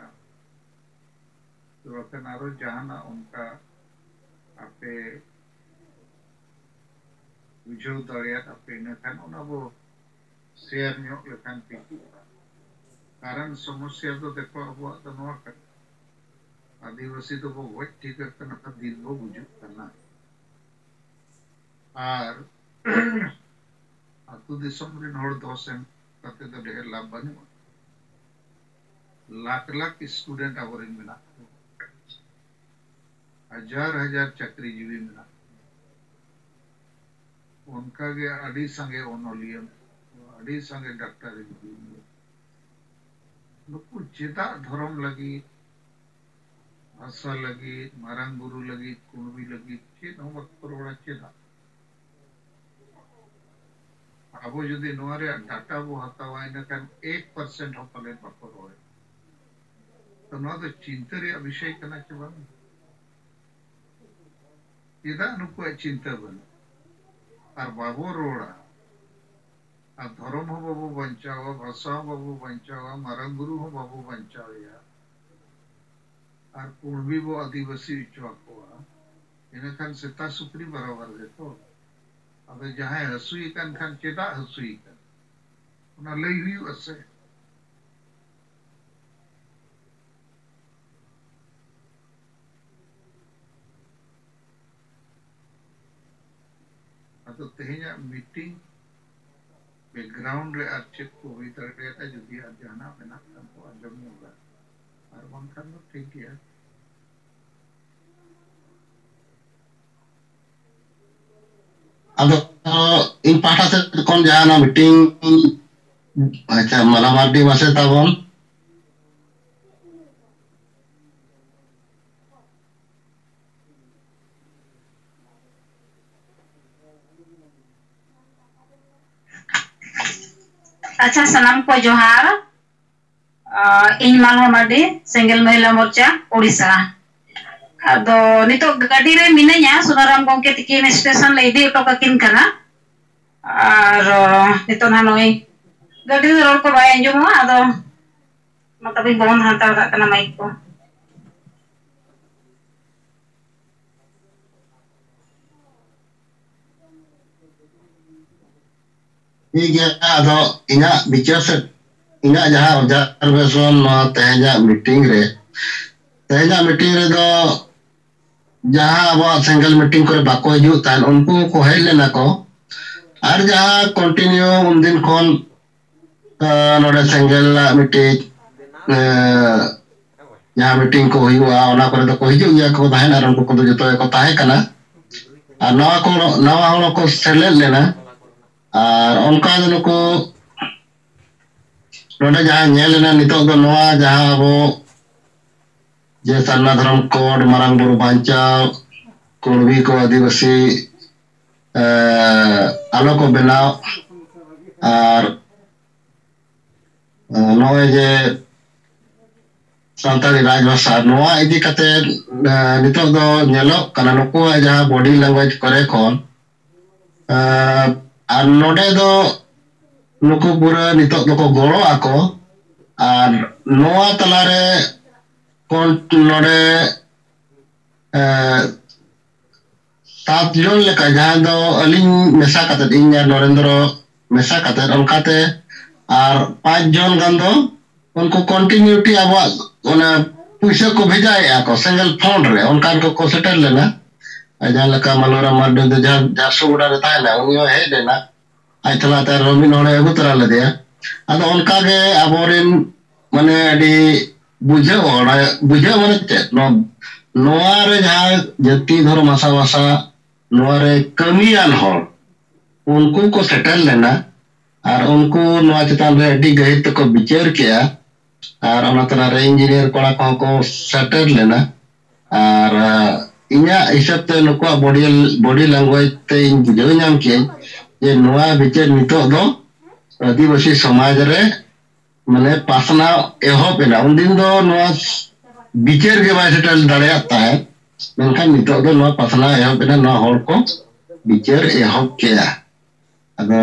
ᱥᱮ ᱵᱟᱠᱷᱟᱱ ᱟᱨᱚ ᱡᱟᱦᱟᱱᱟᱜ ᱚᱱᱠᱟ ᱟᱯᱮ ᱵᱩᱡᱷᱟᱹᱣ ᱫᱟᱲᱮᱭᱟᱫ ᱟᱯᱮ, ᱤᱱᱟᱹᱠᱷᱟᱱ ᱚᱱᱟ ᱵᱚ share ᱧᱚᱜ ᱞᱮᱠᱷᱟᱱ ᱴᱷᱤᱠᱚᱜᱼᱟ᱾ ᱠᱟᱨᱚᱱ ᱥᱚᱢᱚᱥᱥᱟ ᱫᱚ ᱫᱮᱠᱷᱚ ᱟᱵᱚᱣᱟᱜ ᱫᱚ ᱱᱚᱣᱟ ᱠᱟᱱᱟ, ᱟᱹᱫᱤᱵᱟᱹᱥᱤ ᱫᱚᱵᱚ ᱜᱚᱡ ᱴᱷᱤᱠ ᱟᱠᱟᱱᱟ, ᱫᱤᱱ ᱵᱚ ᱜᱩᱡᱩᱜ ᱠᱟᱱᱟ᱾ ᱟᱨ ᱟᱹᱛᱩ ᱫᱤᱥᱚᱢ ᱨᱮᱱ ᱦᱚᱲ ᱫᱚᱥ ᱮᱢ ᱠᱟᱛᱮ ᱫᱚ ᱰᱷᱮᱨ ᱞᱟᱵᱷ ᱵᱟᱹᱱᱩᱜᱼᱟ᱾ ᱞᱟᱠᱷ ᱞᱟᱠᱷ student ᱟᱵᱚᱨᱮᱱ ᱢᱮᱱᱟᱜ ᱠᱚᱣᱟ, ᱦᱟᱡᱟᱨ ᱦᱟᱡᱟᱨ ᱪᱟᱹᱠᱨᱤᱡᱤᱵᱤ ᱢᱮᱱᱟᱜ ᱠᱚᱣᱟ, ᱚᱱᱠᱟᱜᱮ ᱟᱹᱰᱤ ᱥᱟᱸᱜᱮ ᱚᱱᱚᱞᱤᱭᱟᱹ ᱢᱮᱱᱟᱜ ᱠᱚᱣᱟ, ᱟᱹᱰᱤ ᱥᱟᱸᱜᱮ ᱰᱟᱠᱛᱟᱨ ᱤᱧᱡᱤᱱᱤᱭᱟᱨ᱾ ᱱᱩᱠᱩ ᱪᱮᱫᱟᱜ ᱫᱷᱚᱨᱚᱢ ᱞᱟᱹᱜᱤᱫ, ᱵᱷᱟᱥᱟ ᱞᱟᱹᱜᱤᱫ, ᱢᱟᱨᱟᱝ ᱵᱩᱨᱩ ᱞᱟᱹᱜᱤᱫ, ᱠᱩᱲᱢᱤ ᱞᱟᱹᱜᱤᱫ ᱪᱮᱫ ᱦᱚᱸ ᱵᱟᱠᱚ ᱨᱚᱲᱟ? ᱪᱮᱫᱟᱜ? ᱟᱵᱚ ᱡᱩᱫᱤ ᱱᱚᱣᱟ ᱨᱮᱭᱟᱜ data ᱵᱚ ᱦᱟᱛᱟᱣᱟ, ᱤᱱᱟᱹᱠᱷᱟᱱ ᱮᱠ percent ᱦᱚᱸ ᱯᱟᱞᱮᱱ ᱵᱟᱠᱚ ᱨᱚᱲᱟ᱾ ᱛᱚ ᱱᱚᱣᱟ ᱫᱚ ᱪᱤᱱᱛᱟᱹ ᱨᱮᱭᱟᱜ ᱵᱤᱥᱚᱭ ᱠᱟᱱᱟ ᱪᱮ ᱵᱟᱝ? ᱪᱮᱫᱟᱜ ᱱᱩᱠᱩᱣᱟᱜ ᱪᱤᱱᱛᱟᱹ ᱵᱟᱹᱱᱩᱜ? ᱟᱨ ᱵᱟᱵᱚ ᱨᱚᱲᱟ, ᱟᱨ ᱫᱷᱚᱨᱚᱢ ᱦᱚᱸ ᱵᱟᱵᱚ ᱵᱟᱧᱪᱟᱣᱟ, ᱵᱷᱟᱥᱟ ᱦᱚᱸ ᱵᱟᱵᱚ ᱵᱟᱧᱪᱟᱣᱟ, ᱢᱟᱨᱟᱝ ᱵᱩᱨᱩ ᱦᱚᱸ ᱵᱟᱵᱚ ᱵᱟᱧᱪᱟᱣᱮᱭᱟ, ᱟᱨ ᱠᱩᱬᱵᱤ ᱵᱚ ᱟᱹᱫᱤᱵᱟᱹᱥᱤ ᱦᱚᱪᱚ ᱟᱠᱚᱣᱟ, ᱤᱱᱟᱹᱠᱷᱟᱱ ᱥᱮᱛᱟ ᱥᱩᱠᱨᱤ ᱵᱟᱨᱟᱵᱟᱨ ᱜᱮᱛᱚ᱾ ᱟᱫᱚ ᱡᱟᱦᱟᱸᱭ ᱦᱟᱹᱥᱩᱭᱮ ᱠᱟᱱ ᱠᱷᱟᱱ ᱪᱮᱫᱟᱜ ᱦᱟᱹᱥᱩᱭᱮ ᱠᱟᱱᱟ, ᱚᱱᱟ ᱞᱟᱹᱭ ᱦᱩᱭᱩᱜᱼᱟ ᱥᱮ᱾ ᱟᱫᱚ ᱛᱮᱦᱮᱧᱟᱜ meeting background ᱨᱮ ᱟᱨ ᱪᱮᱫ ᱠᱚ ᱦᱩᱭ ᱫᱟᱲᱮᱭᱟᱜᱼᱟ, ᱡᱩᱫᱤ ᱟᱨ ᱡᱟᱦᱟᱱᱟᱜ ᱢᱮᱱᱟᱜ ᱠᱷᱟᱱ ᱠᱚ ᱟᱸᱡᱚᱢ ᱧᱚᱜᱟ, ᱟᱨ ᱵᱟᱝᱠᱷᱟᱱ ᱫᱚ ᱴᱷᱤᱠ ᱜᱮᱭᱟ᱾ ᱟᱫᱚ ᱤᱧ ᱯᱟᱦᱴᱟ ᱥᱮᱫ ᱠᱷᱚᱱ ᱡᱟᱦᱟᱱᱟᱜ meeting, ᱟᱪᱪᱷᱟ, ᱢᱟᱞᱟ ᱢᱟᱨᱰᱤ ᱢᱟᱥᱮ ᱛᱟᱵᱚᱱ᱾ ᱟᱪᱪᱷᱟ, ᱥᱟᱱᱟᱢ ᱠᱚ ᱡᱚᱦᱟᱨ᱾ ᱟᱨ ᱤᱧ ᱢᱟᱞᱦᱟ ᱢᱟᱨᱰᱤ, ᱥᱮᱸᱜᱮᱞ ᱢᱚᱦᱤᱞᱟ ᱢᱳᱨᱪᱟ, ᱳᱰᱤᱥᱟ᱾ ᱟᱫᱚ ᱱᱤᱛᱚᱜ ᱜᱟᱹᱰᱤ ᱨᱮ ᱢᱤᱱᱟᱹᱧᱟ, ᱥᱩᱱᱟᱨᱟᱢ ᱜᱚᱢᱠᱮ ᱛᱤᱠᱤᱱ ᱥᱴᱮᱥᱚᱱ ᱞᱮ ᱤᱫᱤ ᱦᱚᱴᱚ ᱠᱟᱹᱠᱤᱱ ᱠᱟᱱᱟ᱾ ᱟᱨ ᱱᱤᱛᱚᱜ ᱱᱟᱦᱟᱜ ᱱᱚᱜᱼᱚᱭ ᱜᱟᱹᱰᱤ ᱨᱚᱲ ᱠᱚ ᱵᱟᱭ ᱟᱸᱡᱚᱢᱚᱜᱼᱟ, ᱟᱫᱚ ᱚᱱᱟᱛᱮ ᱵᱚᱱ ᱵᱚᱱᱫ ᱦᱟᱛᱟᱲ ᱠᱟᱜ ᱠᱟᱱᱟ ᱢᱟᱭᱤᱠ ᱠᱚ᱾ ᱴᱷᱤᱠ ᱜᱮᱭᱟ, ᱟᱫᱚ ᱤᱧᱟᱹᱜ ᱵᱤᱪᱟᱹᱨ ᱥᱮ ᱤᱧᱟᱹᱜ ᱡᱟᱦᱟᱸ observation ᱱᱚᱣᱟ ᱛᱮᱦᱮᱧᱟᱜ ᱢᱤᱴᱤᱝ ᱨᱮ, ᱛᱮᱦᱮᱧᱟᱜ ᱢᱤᱴᱤᱝ ᱨᱮᱫᱚ ᱡᱟᱦᱟᱸ ᱟᱵᱚᱣᱟᱜ ᱥᱮᱸᱜᱮᱞ ᱢᱤᱴᱤᱝ ᱠᱚᱨᱮ ᱵᱟᱠᱚ ᱦᱤᱡᱩᱜ ᱛᱟᱦᱮᱸᱫ, ᱩᱱᱠᱩ ᱦᱚᱸᱠᱚ ᱦᱮᱡ ᱞᱮᱱᱟ ᱠᱚ᱾ ᱟᱨ ᱡᱟᱦᱟᱸ continue ᱩᱱᱫᱤᱱ ᱠᱷᱚᱱ, ᱟᱸ, ᱱᱚᱰᱮ ᱥᱮᱸᱜᱮᱞ ᱨᱮᱱᱟᱜ ᱢᱤᱫᱴᱤᱡ, ᱟᱸ, ᱡᱟᱦᱟᱸ ᱢᱤᱴᱤᱝ ᱠᱚ ᱦᱩᱭᱩᱜᱼᱟ, ᱚᱱᱟ ᱠᱚᱨᱮ ᱫᱚᱠᱚ ᱦᱤᱡᱩᱜ ᱜᱮᱭᱟ ᱠᱚ ᱛᱟᱦᱮᱸᱱ, ᱟᱨ ᱩᱱᱠᱩ ᱠᱚᱫᱚ ᱡᱚᱛᱚ ᱜᱮᱠᱚ ᱛᱟᱦᱮᱸ ᱠᱟᱱᱟ᱾ ᱟᱨ ᱱᱟᱣᱟ ᱠᱚ, ᱱᱟᱣᱟ ᱦᱚᱲ ᱦᱚᱸᱠᱚ ᱥᱮᱞᱮᱫ ᱞᱮᱱᱟ᱾ ᱟᱨ ᱚᱱᱠᱟ ᱜᱮ ᱱᱩᱠᱩ ᱱᱚᱰᱮ ᱡᱟᱦᱟᱸ ᱧᱮᱞ ᱮᱱᱟ ᱱᱤᱛᱚᱜ ᱫᱚ, ᱱᱚᱣᱟ ᱡᱟᱦᱟᱸ ᱟᱵᱚ ᱡᱮ ᱥᱟᱨᱱᱟ ᱫᱷᱚᱨᱚᱢ ᱠᱳᱰ, ᱢᱟᱨᱟᱝ ᱵᱩᱨᱩ ᱵᱟᱧᱪᱟᱣ, ᱠᱩᱲᱵᱤ ᱠᱚ ᱟᱹᱫᱤᱵᱟᱹᱥᱤ, ᱮ, ᱟᱞᱚ ᱠᱚ ᱵᱮᱱᱟᱣ, ᱟᱨ, ᱮ, ᱱᱚᱜᱼᱚᱭ ᱡᱮ ᱥᱟᱱᱛᱟᱲᱤ ᱨᱟᱡᱽᱵᱷᱟᱥᱟ, ᱱᱚᱣᱟ ᱤᱫᱤ ᱠᱟᱛᱮ, ᱮ, ᱱᱤᱛᱚᱜ ᱫᱚ ᱧᱮᱞᱚᱜ ᱠᱟᱱᱟ ᱱᱩᱠᱩᱣᱟᱜ ᱡᱟᱦᱟᱸ body language ᱠᱚᱨᱮ ᱠᱷᱚᱱ, ᱮ, ᱟᱨ ᱱᱚᱰᱮ ᱫᱚ ᱱᱩᱠᱩ ᱯᱩᱨᱟᱹ ᱱᱤᱛᱚᱜ ᱫᱚᱠᱚ ᱜᱚᱲᱚ ᱟᱠᱚ, ᱟᱨ ᱱᱚᱣᱟ ᱛᱟᱞᱟᱨᱮ ᱠᱚᱱ-, ᱱᱚᱰᱮ, ᱮ, ᱥᱟᱛ ᱡᱚᱱ ᱞᱮᱠᱟ, ᱡᱟᱦᱟᱸ ᱫᱚ ᱟᱹᱞᱤᱧ ᱢᱮᱥᱟ ᱠᱟᱛᱮᱫ, ᱤᱧ ᱟᱨ ᱱᱚᱨᱮᱱᱫᱨᱚ ᱢᱮᱥᱟ ᱠᱟᱛᱮᱫ, ᱚᱱᱠᱟᱛᱮ ᱟᱨ ᱯᱟᱸᱪ ᱡᱚᱱ ᱜᱟᱱ ᱫᱚ ᱩᱱᱠᱩ continuity ᱟᱵᱚᱣᱟᱜ ᱚᱱᱟ ᱯᱩᱭᱥᱟᱹ ᱠᱚ ᱵᱷᱮᱡᱟᱭᱮᱫᱼᱟ ᱠᱚ ᱥᱮᱸᱜᱮᱞ ᱯᱷᱚᱱᱰ ᱨᱮ, ᱚᱱᱠᱟᱱ ᱠᱚᱠᱚ ᱥᱮᱴᱮᱨ ᱞᱮᱱᱟ᱾ ᱟᱨ ᱡᱟᱦᱟᱸ ᱞᱮᱠᱟ ᱢᱟᱞᱚᱨᱟᱢ ᱢᱟᱨᱰᱤ ᱫᱚ ᱡᱟᱦᱟᱸ ᱡᱷᱟᱨᱥᱩᱜᱩᱰᱟ ᱨᱮ ᱛᱟᱦᱮᱱᱟ, ᱩᱱᱤ ᱦᱚᱸ ᱦᱮᱡ ᱞᱮᱱᱟ᱾ ᱟᱡ ᱛᱟᱞᱟᱛᱮ ᱟᱨᱦᱚᱸ ᱢᱤᱫ ᱦᱚᱲᱮ ᱟᱹᱜᱩ ᱛᱚᱨᱟ ᱞᱮᱫᱮᱭᱟ᱾ ᱟᱫᱚ ᱚᱱᱠᱟᱜᱮ ᱟᱵᱚᱨᱮᱱ ᱢᱟᱱᱮ ᱟᱹᱰᱤ ᱵᱩᱡᱷᱟᱹᱣ ᱦᱚᱲ, ᱵᱩᱡᱷᱟᱹᱣ ᱢᱟᱱᱮ ᱪᱮᱫ? ᱱᱚᱣᱟ, ᱱᱚᱣᱟ ᱨᱮ ᱡᱟᱦᱟᱸ ᱡᱟᱹᱛᱤ ᱫᱷᱚᱨᱚᱢ ᱦᱟᱥᱟ ᱵᱷᱟᱥᱟ ᱱᱚᱣᱟ ᱨᱮ ᱠᱟᱹᱢᱤᱭᱟᱱ ᱦᱚᱲ, ᱩᱱᱠᱩ ᱠᱚ ᱥᱮᱴᱮᱨ ᱞᱮᱱᱟ᱾ ᱟᱨ ᱩᱱᱠᱩ ᱱᱚᱣᱟ ᱪᱮᱛᱟᱱ ᱨᱮ ᱟᱹᱰᱤ ᱜᱟᱹᱦᱤᱨ ᱛᱮᱠᱚ ᱵᱤᱪᱟᱹᱨ ᱠᱮᱜᱼᱟ᱾ ᱟᱨ ᱚᱱᱟ ᱛᱟᱞᱟᱨᱮ ᱤᱧᱡᱤᱱᱤᱭᱟᱨ ᱠᱚᱲᱟ ᱠᱚᱦᱚᱸ ᱠᱚ ᱥᱮᱴᱮᱨ ᱞᱮᱱᱟ᱾ ᱟᱨ, ᱟ, ᱤᱧᱟᱹᱜ ᱦᱤᱥᱟᱹᱵ ᱛᱮ ᱱᱩᱠᱩᱣᱟᱜ body, body language ᱛᱮ ᱤᱧ ᱵᱩᱡᱷᱟᱹᱣ ᱧᱟᱢ ᱠᱮᱜᱼᱟᱹᱧ ᱡᱮ ᱱᱚᱣᱟ ᱵᱤᱪᱟᱹᱨ ᱱᱤᱛᱚᱜ ᱫᱚ ᱟᱹᱫᱤᱵᱟᱹᱥᱤ ᱥᱚᱢᱟᱡᱽ ᱨᱮ ᱢᱟᱱᱮ ᱯᱟᱥᱱᱟᱣ ᱮᱦᱚᱵ ᱮᱱᱟ᱾ ᱩᱱᱫᱤᱱ ᱫᱚ ᱱᱚᱣᱟ ᱵᱤᱪᱟᱹᱨ ᱜᱮ ᱵᱟᱭ ᱥᱮᱴᱮᱨ ᱫᱟᱲᱮᱭᱟᱜ ᱛᱟᱦᱮᱸᱫ, ᱢᱮᱱᱠᱷᱟᱱ ᱱᱤᱛᱚᱜ ᱫᱚ ᱱᱚᱣᱟ ᱯᱟᱥᱱᱟᱣ ᱮᱦᱚᱵ ᱮᱱᱟ, ᱱᱚᱣᱟ ᱦᱚᱲ ᱠᱚ ᱵᱤᱪᱟᱹᱨ ᱮᱦᱚᱵ ᱠᱮᱜᱼᱟ᱾ ᱟᱫᱚ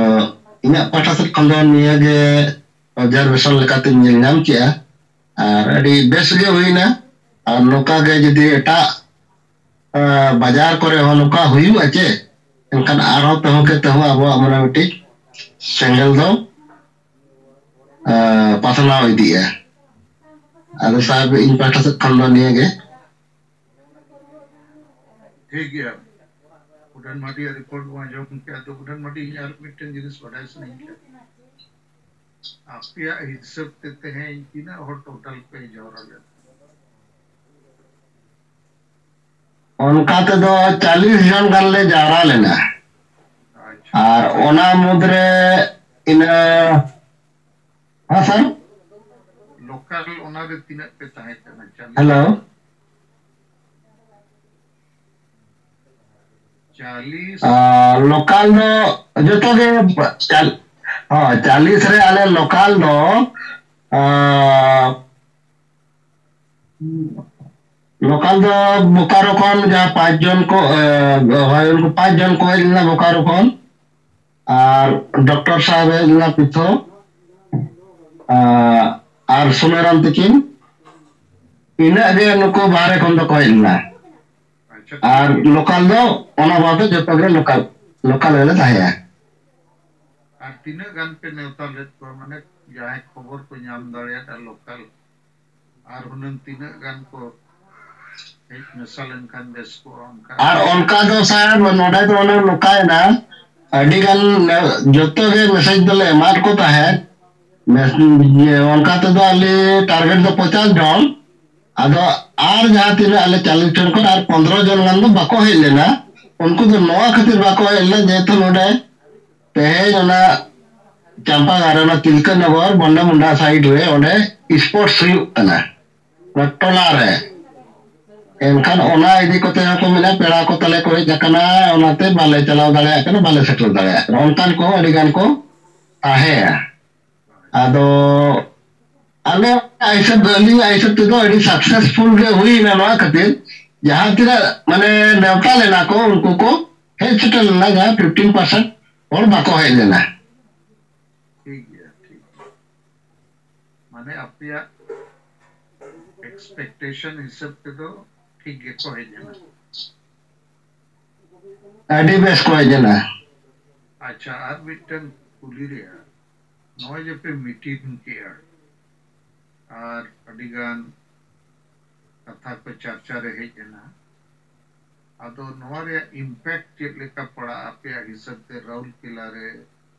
ᱤᱧᱟᱹᱜ ᱯᱟᱦᱴᱟ ᱥᱮᱫ ᱠᱷᱚᱱ ᱫᱚ ᱱᱤᱭᱟᱹ ᱜᱮ observation ᱞᱮᱠᱟᱛᱤᱧ ᱧᱮᱞ ᱧᱟᱢ ᱠᱮᱜᱼᱟ᱾ ᱟᱨ ᱟᱹᱰᱤ ᱵᱮᱥ ᱜᱮ ᱦᱩᱭᱱᱟ᱾ ᱟᱨ ᱱᱚᱝᱠᱟ ᱜᱮ ᱡᱩᱫᱤ ᱮᱴᱟᱜ, ᱟᱸ, ᱵᱟᱡᱟᱨ ᱠᱚᱨᱮ ᱦᱚᱸ ᱱᱚᱝᱠᱟ ᱦᱩᱭᱩᱜᱼᱟ ᱪᱮ, ᱮᱱᱠᱷᱟᱱ ᱟᱨᱦᱚᱸ ᱛᱮᱦᱚᱸ ᱠᱮ ᱛᱮᱦᱚᱸ ᱟᱵᱚᱣᱟᱜ ᱢᱟᱱᱮ ᱢᱤᱫᱴᱤᱡ ᱥᱮᱸᱜᱮᱞ ᱫᱚ, ᱟᱸ, ᱯᱟᱥᱱᱟᱣ ᱤᱫᱤᱜᱼᱟ᱾ ᱟᱫᱚ ᱥᱟᱦᱮᱵ, ᱤᱧ ᱯᱟᱦᱴᱟ ᱥᱮᱫ ᱠᱷᱚᱱ ᱫᱚ ᱱᱤᱭᱟᱹ ᱜᱮ᱾ ᱴᱷᱤᱠ ᱜᱮᱭᱟ, ᱩᱰᱟᱹᱱ ᱢᱟᱹᱰᱤᱭᱟᱜ ᱨᱤᱯᱳᱨᱴ ᱵᱚᱱ ᱟᱸᱡᱚᱢ ᱠᱮᱫᱟ᱾ ᱟᱫᱚ ᱩᱰᱟᱹᱱ ᱢᱟᱹᱰᱤ, ᱤᱧ ᱟᱨ ᱢᱤᱫᱴᱮᱱ ᱡᱤᱱᱤᱥ ᱵᱟᱰᱟᱭ ᱥᱟᱱᱟᱧ ᱠᱟᱱᱟ, ᱟᱯᱮᱭᱟᱜ ᱦᱤᱥᱟᱹᱵ ᱛᱮ ᱛᱮᱦᱮᱧ ᱛᱤᱱᱟᱹᱜ ᱦᱚᱲ ᱴᱳᱴᱟᱞ ᱯᱮ ᱡᱟᱣᱨᱟ ᱞᱮᱱᱟ? ᱚᱱᱠᱟ ᱛᱮᱫᱚ ᱪᱟᱞᱤᱥ ᱡᱚᱱ ᱜᱟᱱ ᱞᱮ ᱡᱟᱣᱨᱟ ᱞᱮᱱᱟ᱾ ᱟᱪᱪᱷᱟ᱾ ᱟᱨ ᱚᱱᱟ ᱢᱩᱫᱽᱨᱮ ᱤᱱᱟᱹ, ᱦᱮᱸ ᱥᱟᱨ? ᱞᱳᱠᱟᱞ ᱚᱱᱟᱨᱮ ᱛᱤᱱᱟᱹᱜ ᱯᱮ ᱛᱟᱦᱮᱸ ᱠᱟᱱᱟ? ᱪᱟᱞᱤᱥ? ᱦᱮᱞᱳ? ᱪᱟᱞᱤᱥ? ᱟᱨ ᱞᱳᱠᱟᱞ ᱫᱚ ᱡᱚᱛᱚ ᱜᱮ ᱪᱟᱞ-, ᱦᱳᱭ, ᱪᱟᱞᱤᱥ ᱨᱮ ᱟᱞᱮ ᱞᱳᱠᱟᱞ ᱫᱚ, ᱟᱨ ᱞᱳᱠᱟᱞ ᱫᱚ ᱵᱳᱠᱟᱨᱳ ᱠᱷᱚᱱ ᱡᱟᱦᱟᱸ ᱯᱟᱸᱪ ᱡᱚᱱ ᱠᱚ, ᱮ, ᱦᱳᱭ, ᱩᱱᱠᱩ ᱯᱟᱸᱪ ᱡᱚᱱ ᱠᱚ ᱦᱮᱡ ᱞᱮᱱᱟ ᱵᱳᱠᱟᱨᱳ ᱠᱷᱚᱱ, ᱟᱨ ᱰᱚᱠᱴᱚᱨ ᱥᱟᱦᱮᱵ ᱦᱮᱡ ᱞᱮᱱᱟ ᱯᱤᱛᱷᱚ, ᱟ, ᱟᱨ ᱥᱩᱱᱟᱹᱨᱟᱢ ᱛᱤᱠᱤᱱ, ᱤᱱᱟᱹᱜ ᱜᱮ ᱱᱩᱠᱩ ᱵᱟᱦᱨᱮ ᱠᱷᱚᱱ ᱫᱚᱠᱚ ᱦᱮᱡ ᱞᱮᱱᱟ᱾ ᱟᱪᱪᱷᱟ, ᱟᱨ ᱴᱷᱤᱠ ᱜᱮᱭᱟ᱾ ᱞᱳᱠᱟᱞ ᱫᱚ ᱚᱱᱟ ᱵᱟᱫᱮ ᱡᱚᱛᱚ ᱜᱮ ᱞᱳᱠᱟᱞ, ᱞᱳᱠᱟᱞ ᱨᱮᱞᱮ ᱛᱟᱦᱮᱸᱭᱟ᱾ ᱟᱨ ᱛᱤᱱᱟᱹᱜ ᱜᱟᱱ ᱯᱮ ᱱᱮᱣᱛᱟ ᱞᱮᱫ ᱠᱚᱣᱟ, ᱢᱟᱱᱮ ᱡᱟᱦᱟᱸᱭ ᱠᱷᱚᱵᱚᱨ ᱠᱚ ᱧᱟᱢ ᱫᱟᱲᱮᱭᱟᱫᱟ ᱞᱳᱠᱟᱞ, ᱟᱨ ᱦᱩᱱᱟᱹᱝ ᱛᱤᱱᱟᱹᱜ ᱜᱟᱱ ᱠᱚ ᱦᱮᱡ ᱢᱮᱥᱟ ᱞᱮᱱᱠᱷᱟᱱ ᱵᱮᱥ ᱠᱚᱜᱼᱟ ᱚᱱᱠᱟ? ᱟᱨ ᱚᱱᱠᱟ ᱫᱚ ᱥᱟᱦᱮᱵ, ᱱᱚᱰᱮ ᱫᱚ ᱚᱱᱮ ᱱᱚᱝᱠᱟᱭᱮᱱᱟ, ᱟᱹᱰᱤ ᱜᱟᱱ ᱡᱚᱛᱚ ᱜᱮ ᱢᱮᱥᱮᱡᱽ ᱫᱚᱞᱮ ᱮᱢᱟᱫ ᱠᱚ ᱛᱟᱦᱮᱸᱫ, ᱢᱮᱥ-, ᱤᱭᱟᱹ, ᱚᱱᱠᱟ ᱛᱮᱫᱚ ᱟᱞᱮ ᱴᱟᱨᱜᱮᱴ ᱫᱚ ᱯᱚᱧᱪᱟᱥ ᱡᱚᱱ, ᱟᱫᱚ ᱟᱨ ᱡᱟᱦᱟᱸ ᱛᱤᱱᱟᱹᱜ ᱟᱞᱮ ᱪᱟᱞᱤᱥ ᱡᱚᱱ ᱠᱷᱚᱱ ᱟᱨ ᱯᱚᱱᱫᱽᱨᱚ ᱡᱚᱱ ᱜᱟᱱ ᱫᱚ ᱵᱟᱠᱚ ᱦᱮᱡ ᱞᱮᱱᱟ᱾ ᱩᱱᱠᱩ ᱫᱚ ᱱᱚᱣᱟ ᱠᱷᱟᱹᱛᱤᱨ ᱵᱟᱠᱚ ᱦᱮᱡ ᱞᱮᱱᱟ, ᱡᱮᱦᱮᱛᱩ ᱱᱚᱰᱮ ᱛᱮᱦᱮᱧ ᱚᱱᱟ ᱪᱟᱢᱯᱟᱜᱟᱲ ᱨᱮ, ᱚᱱᱟ ᱛᱤᱞᱠᱟᱹ ᱱᱚᱜᱚᱨ ᱵᱚᱱᱰᱟ ᱢᱩᱱᱰᱟ ᱥᱟᱭᱤᱰ ᱨᱮ ᱚᱸᱰᱮ ᱥᱯᱳᱨᱴᱥ ᱦᱩᱭᱩᱜ ᱠᱟᱱᱟ, ᱚᱱᱟ ᱴᱚᱞᱟ ᱨᱮ᱾ ᱮᱱᱠᱷᱟᱱ ᱚᱱᱟ ᱤᱫᱤ ᱠᱚᱛᱮ ᱦᱚᱸᱠᱚ ᱢᱮᱱᱟ, ᱯᱮᱲᱟ ᱠᱚ ᱛᱟᱞᱮ ᱠᱚ ᱦᱮᱡ ᱟᱠᱟᱱᱟ, ᱚᱱᱟᱛᱮ ᱵᱟᱞᱮ ᱪᱟᱞᱟᱣ ᱫᱟᱲᱮᱭᱟᱜ ᱠᱟᱱᱟ, ᱵᱟᱞᱮ ᱥᱮᱴᱮᱨ ᱫᱟᱲᱮᱭᱟᱜ ᱠᱟᱱᱟ, ᱚᱱᱠᱟᱱ ᱠᱚᱦᱚᱸ ᱟᱹᱰᱤ ᱜᱟᱱ ᱠᱚ ᱛᱟᱦᱮᱸᱭᱟ᱾ ᱟᱫᱚ ᱟᱞᱮᱭᱟᱜ ᱦᱤᱥᱟᱹᱵ, ᱟᱹᱞᱤᱧᱟᱜ ᱦᱤᱥᱟᱹᱵ ᱛᱮᱫᱚ ᱟᱹᱰᱤ ᱥᱟᱠᱥᱮᱥᱯᱷᱩᱞ ᱜᱮ ᱦᱩᱭᱱᱟ ᱱᱚᱣᱟ ᱠᱷᱟᱹᱛᱤᱨ, ᱡᱟᱦᱟᱸ ᱛᱤᱱᱟᱹᱜ ᱢᱟᱱᱮ ᱱᱮᱣᱛᱟ ᱞᱮᱱᱟ ᱠᱚ, ᱩᱱᱠᱩ ᱠᱚ ᱦᱮᱡ ᱥᱮᱴᱮᱨ ᱞᱮᱱᱟ, ᱡᱟᱦᱟᱸ ᱯᱷᱤᱯᱴᱤᱱ ᱯᱟᱨᱥᱮᱱᱴ ᱦᱚᱲ ᱵᱟᱠᱚ ᱦᱮᱡ ᱞᱮᱱᱟ᱾ ᱴᱷᱤᱠ ᱜᱮᱭᱟ, ᱴᱷᱤᱠ ᱜᱮᱭᱟ᱾ ᱢᱟᱱᱮ ᱟᱯᱮᱭᱟᱜ expectation ᱦᱤᱥᱟᱹᱵ ᱛᱮᱫᱚ ᱴᱷᱤᱠ ᱜᱮᱠᱚ ᱦᱮᱡ ᱮᱱᱟ᱾ ᱟᱹᱰᱤ ᱵᱮᱥ ᱠᱚ ᱦᱮᱡ ᱮᱱᱟ᱾ ᱟᱪᱪᱷᱟ, ᱟᱨ ᱢᱤᱫᱴᱟᱝ ᱠᱩᱞᱤ ᱨᱮᱭᱟᱜ, ᱱᱚᱜᱼᱚᱭ ᱡᱮ ᱯᱮ meeting ᱠᱮᱜᱼᱟ ᱟᱨ ᱟᱹᱰᱤᱜᱟᱱ ᱠᱟᱛᱷᱟ ᱠᱚ ᱪᱟᱨᱪᱟ ᱨᱮ ᱦᱮᱡ ᱮᱱᱟ, ᱟᱫᱚ ᱱᱚᱣᱟ ᱨᱮᱭᱟᱜ impact ᱪᱮᱫ ᱞᱮᱠᱟ ᱯᱟᱲᱟᱜᱼᱟ ᱟᱯᱮᱭᱟᱜ ᱦᱤᱥᱟᱹᱵ ᱛᱮ ᱨᱟᱩᱨᱠᱮᱞᱟ ᱨᱮ,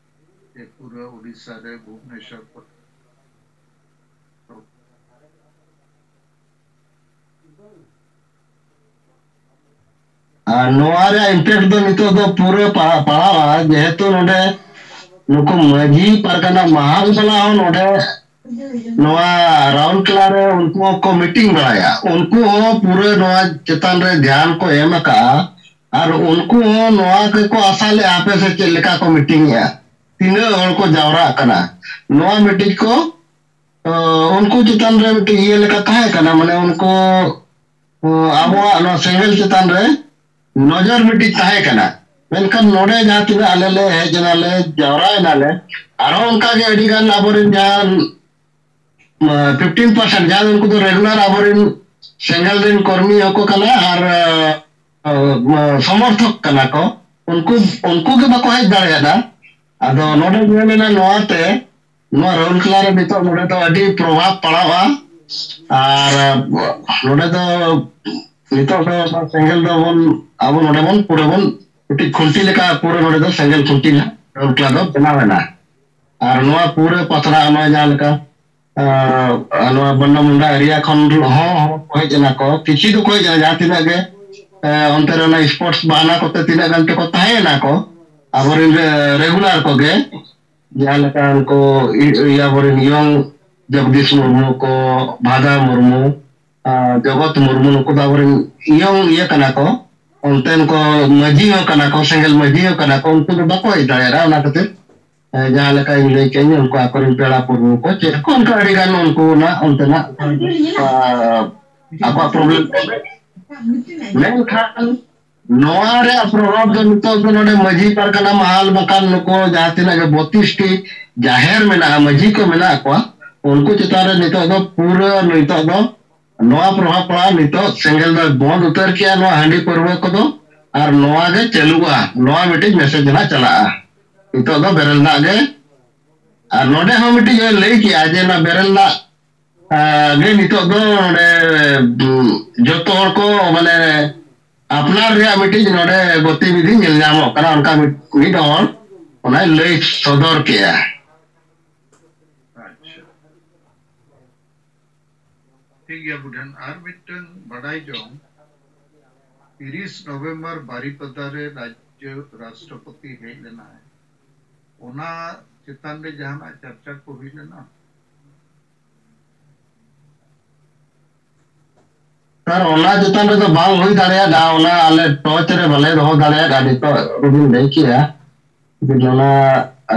ᱥᱮ ᱯᱩᱨᱟᱹ ᱳᱰᱤᱥᱟ ᱨᱮ, ᱵᱷᱩᱵᱽᱱᱮᱥᱚᱨ ᱠᱚᱨᱮ? ᱟᱨ ᱱᱚᱣᱟ ᱨᱮᱭᱟᱜ impact ᱫᱚ ᱱᱤᱛᱚᱜ ᱫᱚ ᱯᱩᱨᱟᱹ ᱯᱟ-, ᱯᱟᱲᱟᱣᱟ, ᱡᱮᱦᱮᱛᱩ ᱱᱚᱰᱮ ᱱᱩᱠᱩ ᱢᱟᱹᱡᱷᱤ ᱯᱟᱨᱜᱟᱱᱟ ᱢᱟᱦᱟᱞ ᱵᱟᱞᱟ ᱦᱚᱸ ᱱᱚᱰᱮ ᱱᱚᱣᱟ ᱨᱟᱩᱨᱠᱮᱞᱟ ᱨᱮ ᱩᱱᱠᱩ ᱦᱚᱸᱠᱚ meeting ᱵᱟᱲᱟᱭᱟ᱾ ᱩᱱᱠᱩ ᱦᱚᱸ ᱯᱩᱨᱟᱹ ᱱᱚᱣᱟ ᱪᱮᱛᱟᱱ ᱨᱮ ᱫᱷᱮᱭᱟᱱ ᱠᱚ ᱮᱢ ᱟᱠᱟᱜᱼᱟ᱾ ᱟᱨ ᱩᱱᱠᱩ ᱦᱚᱸ ᱱᱚᱣᱟ ᱜᱮᱠᱚ ᱟᱥᱟ ᱞᱮᱜᱼᱟ, ᱦᱟᱯᱮ ᱥᱮ ᱪᱮᱫ ᱞᱮᱠᱟ ᱠᱚ meeting ᱮᱜᱼᱟ, ᱛᱤᱱᱟᱹᱜ ᱦᱚᱲ ᱠᱚ ᱡᱟᱣᱨᱟᱜ ᱠᱟᱱᱟ, ᱱᱚᱣᱟ ᱢᱤᱫᱴᱤᱡ ᱠᱚ, ᱚ, ᱩᱱᱠᱩ ᱪᱮᱛᱟᱱ ᱨᱮ ᱢᱤᱫᱴᱤᱡ ᱤᱭᱟᱹ ᱞᱮᱠᱟ ᱛᱟᱦᱮᱸ ᱠᱟᱱᱟ, ᱢᱟᱱᱮ ᱩᱱᱠᱩ, ᱚ, ᱟᱵᱚᱣᱟᱜ ᱱᱚᱣᱟ ᱥᱮᱸᱜᱮᱞ ᱪᱮᱛᱟᱱ ᱨᱮ ᱱᱚᱡᱚᱨ ᱢᱤᱫᱴᱤᱡ ᱛᱟᱦᱮᱸ ᱠᱟᱱᱟ᱾ ᱢᱮᱱᱠᱷᱟᱱ ᱱᱚᱰᱮ ᱡᱟᱦᱟᱸ ᱛᱤᱱᱟᱹᱜ ᱟᱞᱮ ᱞᱮ ᱦᱮᱡ ᱮᱱᱟᱞᱮ, ᱡᱟᱣᱨᱟ ᱮᱱᱟᱞᱮ, ᱟᱨᱦᱚᱸ ᱚᱱᱠᱟ ᱜᱮ ᱟᱹᱰᱤ ᱜᱟᱱ ᱟᱵᱚᱨᱮᱱ ᱡᱟᱦᱟᱸ ᱯᱷᱤᱯᱴᱤᱱ ᱯᱟᱨᱥᱮᱱᱴ ᱡᱟᱦᱟᱸ ᱩᱱᱠᱩ ᱫᱚ regular ᱟᱵᱚᱨᱮᱱ ᱥᱮᱸᱜᱮᱞ ᱨᱮᱱ ᱠᱚᱨᱢᱤ ᱦᱚᱸᱠᱚ ᱠᱟᱱᱟ ᱟᱨ, ᱟᱸ, ᱥᱚᱢᱚᱨᱛᱷᱚᱠ ᱠᱟᱱᱟ ᱠᱚ, ᱩᱱᱠᱩ, ᱩᱱᱠᱩ ᱜᱮ ᱵᱟᱠᱚ ᱦᱮᱡ ᱫᱟᱲᱮᱭᱟᱫᱟ᱾ ᱟᱫᱚ ᱱᱚᱰᱮ ᱧᱮᱞ ᱮᱱᱟ ᱱᱚᱣᱟᱛᱮ, ᱱᱚᱣᱟ ᱨᱟᱩᱨᱠᱮᱞᱟ ᱨᱮ ᱱᱤᱛᱚᱜ ᱱᱚᱰᱮ ᱫᱚ ᱟᱹᱰᱤ ᱯᱨᱚᱵᱷᱟᱵᱽ ᱯᱟᱲᱟᱣᱟ᱾ ᱟᱨ ᱱᱚᱰᱮ ᱫᱚ ᱱᱤᱛᱚᱜ ᱫᱚ ᱱᱚᱣᱟ ᱥᱮᱸᱜᱮᱞ ᱫᱚᱵᱚᱱ, ᱟᱵᱚ ᱱᱚᱰᱮ ᱵᱚᱱ ᱯᱩᱨᱟᱹ ᱵᱚᱱ ᱢᱤᱫᱴᱤᱡ ᱠᱷᱩᱱᱴᱤ ᱞᱮᱠᱟ ᱯᱩᱨᱟᱹ ᱱᱚᱰᱮ ᱫᱚ ᱥᱮᱸᱜᱮᱞ ᱠᱷᱩᱱᱴᱤ ᱨᱟᱩᱨᱠᱮᱞᱟ ᱫᱚ ᱵᱮᱱᱟᱣ ᱮᱱᱟ᱾ ᱟᱨ ᱱᱚᱣᱟ ᱯᱩᱨᱟᱹ ᱯᱟᱛᱷᱨᱟ ᱱᱚᱣᱟ ᱡᱟᱦᱟᱸ ᱞᱮᱠᱟ, ᱟᱸ, ᱱᱚᱣᱟ ᱵᱟᱱᱱᱟ ᱢᱩᱱᱰᱟ area ᱠᱷᱚᱱ ᱦᱚᱸ ᱦᱚᱲ ᱠᱚ ᱦᱮᱡ ᱮᱱᱟ ᱠᱚ, ᱠᱤᱪᱷᱩ ᱫᱚᱠᱚ ᱦᱮᱡ ᱮᱱᱟ, ᱡᱟᱦᱟᱸ ᱛᱤᱱᱟᱹᱜ ᱜᱮ, ᱟᱸ, ᱚᱱᱛᱮ ᱨᱮ ᱚᱱᱟ sports ᱵᱟᱦᱟᱱᱟ ᱠᱚᱛᱮ ᱛᱤᱱᱟᱹᱜ ᱜᱟᱱ ᱪᱚᱠᱚ ᱛᱟᱦᱮᱸ ᱮᱱᱟ ᱠᱚ, ᱟᱵᱚᱨᱮᱱ, ᱟᱸ, regular ᱠᱚᱜᱮ, ᱡᱟᱦᱟᱸ ᱞᱮᱠᱟ ᱩᱱᱠᱩ ᱤ-, ᱤᱭᱟᱹ ᱟᱵᱚᱨᱮᱱ young ᱡᱚᱜᱽᱫᱤᱥ ᱢᱩᱨᱢᱩ ᱠᱚ, ᱵᱷᱟᱫᱟ ᱢᱩᱨᱢᱩ, ᱟᱸ, ᱡᱚᱜᱚᱛ ᱢᱩᱨᱢᱩ, ᱱᱩᱠᱩ ᱫᱚ ᱟᱵᱚᱨᱮᱱ young ᱤᱭᱟᱹ ᱠᱟᱱᱟ ᱠᱚ, ᱚᱱᱛᱮᱱ ᱠᱚ ᱢᱟᱹᱡᱷᱤ ᱦᱚᱸ ᱠᱟᱱᱟ ᱠᱚ, ᱥᱮᱸᱜᱮᱞ ᱢᱟᱹᱡᱷᱤ ᱦᱚᱸ ᱠᱟᱱᱟ ᱠᱚ, ᱩᱱᱠᱩ ᱫᱚ ᱵᱟᱠᱚ ᱦᱮᱡ ᱫᱟᱲᱮᱭᱟᱫᱟ᱾ ᱚᱱᱟ ᱠᱷᱟᱹᱛᱤᱨ ᱮ, ᱡᱟᱦᱟᱸ ᱞᱮᱠᱟᱧ ᱞᱟᱹᱭ ᱠᱮᱫ, ᱩᱱᱠᱩ ᱟᱠᱚᱨᱮᱱ ᱯᱮᱲᱟ ᱯᱩᱨᱵᱷᱩ ᱠᱚ ᱪᱮᱫ ᱠᱚ, ᱚᱱᱠᱟ ᱟᱹᱰᱤ ᱜᱟᱱ ᱩᱱᱠᱩ ᱚᱱᱟ ᱚᱱᱛᱮᱱᱟᱜ, ᱟ, ᱟᱠᱚᱣᱟᱜ problem ᱠᱚ᱾ ᱢᱮᱱᱠᱷᱟᱱ ᱱᱚᱣᱟ ᱨᱮᱭᱟᱜ ᱯᱨᱚᱵᱷᱟᱵᱽ ᱫᱚ ᱱᱤᱛᱚᱜ ᱫᱚ ᱱᱚᱰᱮ ᱢᱟᱹᱡᱷᱤ ᱯᱟᱨᱜᱟᱱᱟ ᱢᱟᱦᱟᱞ ᱵᱟᱝᱠᱷᱟᱱ ᱱᱩᱠᱩ ᱡᱟᱦᱟᱸ ᱛᱤᱱᱟᱹᱜ ᱜᱮ ᱵᱚᱛᱤᱥ ᱴᱤ ᱡᱟᱦᱮᱨ ᱢᱮᱱᱟᱜᱼᱟ, ᱢᱟᱹᱡᱷᱤ ᱠᱚ ᱢᱮᱱᱟᱜ ᱠᱚᱣᱟ, ᱩᱱᱠᱩ ᱪᱮᱛᱟᱱ ᱨᱮ ᱱᱤᱛᱚᱜ ᱫᱚ ᱯᱩᱨᱟᱹ ᱱᱤᱛᱚᱜ ᱫᱚ ᱱᱚᱣᱟ ᱯᱨᱚᱵᱷᱟᱵᱽ ᱯᱟᱲᱟᱜᱼᱟ᱾ ᱱᱤᱛᱚᱜ ᱥᱮᱸᱜᱮᱞ ᱫᱚᱭ ᱵᱚᱱᱫ ᱩᱛᱟᱹᱨ ᱠᱮᱜᱼᱟ ᱱᱚᱣᱟ ᱦᱟᱺᱰᱤ ᱯᱟᱹᱨᱣᱟᱹ ᱠᱚᱫᱚ, ᱟᱨ ᱱᱚᱣᱟ ᱜᱮ ᱪᱟᱹᱞᱩᱜᱼᱟ, ᱱᱚᱣᱟ ᱢᱤᱫᱴᱤᱡ ᱢᱮᱥᱮᱡᱽ ᱱᱟᱜ ᱪᱟᱞᱟᱜᱼᱟ᱾ ᱱᱤᱛᱚᱜ ᱫᱚ ᱵᱮᱨᱮᱞ ᱫᱟᱜ ᱜᱮ᱾ ᱟᱨ ᱱᱚᱰᱮ ᱦᱚᱸ ᱢᱤᱫᱴᱤᱡ ᱮ ᱞᱟᱹᱭ ᱠᱮᱜᱼᱟ ᱡᱮ ᱱᱚᱣᱟ ᱵᱮᱨᱮᱞ ᱫᱟᱜ ᱟᱸ, ᱜᱮ ᱱᱤᱛᱚᱜ ᱫᱚ ᱱᱚᱰᱮ, ᱩᱸ, ᱡᱚᱛᱚ ᱦᱚᱲ ᱠᱚ ᱢᱟᱱᱮ ᱟᱯᱱᱟᱨ ᱨᱮᱭᱟᱜ ᱢᱤᱫᱴᱤᱡ ᱱᱚᱰᱮ ᱜᱚᱛᱤᱵᱤᱫᱷᱤ ᱧᱮᱞ ᱧᱟᱢᱚᱜ ᱠᱟᱱᱟ, ᱚᱱᱠᱟ ᱢᱤᱫ, ᱢᱤᱫ ᱦᱚᱲ ᱚᱱᱟᱭ ᱞᱟᱹᱭ ᱥᱚᱫᱚᱨ ᱠᱮᱜᱼᱟ᱾ ᱟᱪᱪᱷᱟ, ᱴᱷᱤᱠ ᱜᱮᱭᱟ ᱵᱩᱰᱷᱟᱹᱱ᱾ ᱟᱨ ᱢᱤᱫᱴᱟᱝ ᱵᱟᱰᱟᱭ ᱡᱚᱝ, ᱛᱤᱨᱤᱥ ᱱᱚᱵᱷᱮᱢᱵᱚᱨ ᱵᱟᱨᱤᱯᱟᱫᱟ ᱨᱮ ᱨᱟᱡᱽᱡᱚ ᱨᱟᱥᱴᱨᱚᱯᱚᱛᱤ ᱦᱮᱡ ᱞᱮᱱᱟᱭ, ᱚᱱᱟ ᱪᱮᱛᱟᱱ ᱨᱮ ᱡᱟᱦᱟᱱᱟᱜ ᱪᱟᱨᱪᱟ ᱠᱚ ᱦᱩᱭ ᱞᱮᱱᱟ? ᱥᱟᱨ, ᱚᱱᱟ ᱪᱮᱛᱟᱱ ᱨᱮᱫᱚ ᱵᱟᱝ ᱦᱩᱭ ᱫᱟᱲᱮᱭᱟᱫᱟ, ᱚᱱᱟ ᱟᱞᱮ ᱴᱚᱪ ᱨᱮ ᱵᱟᱞᱮ ᱫᱚᱦᱚ ᱫᱟᱲᱮᱭᱟᱫᱟ᱾ ᱱᱤᱛᱚᱜ ᱵᱤᱱ ᱞᱟᱹᱭ ᱠᱮᱜᱼᱟ, ᱡᱮ ᱚᱱᱟ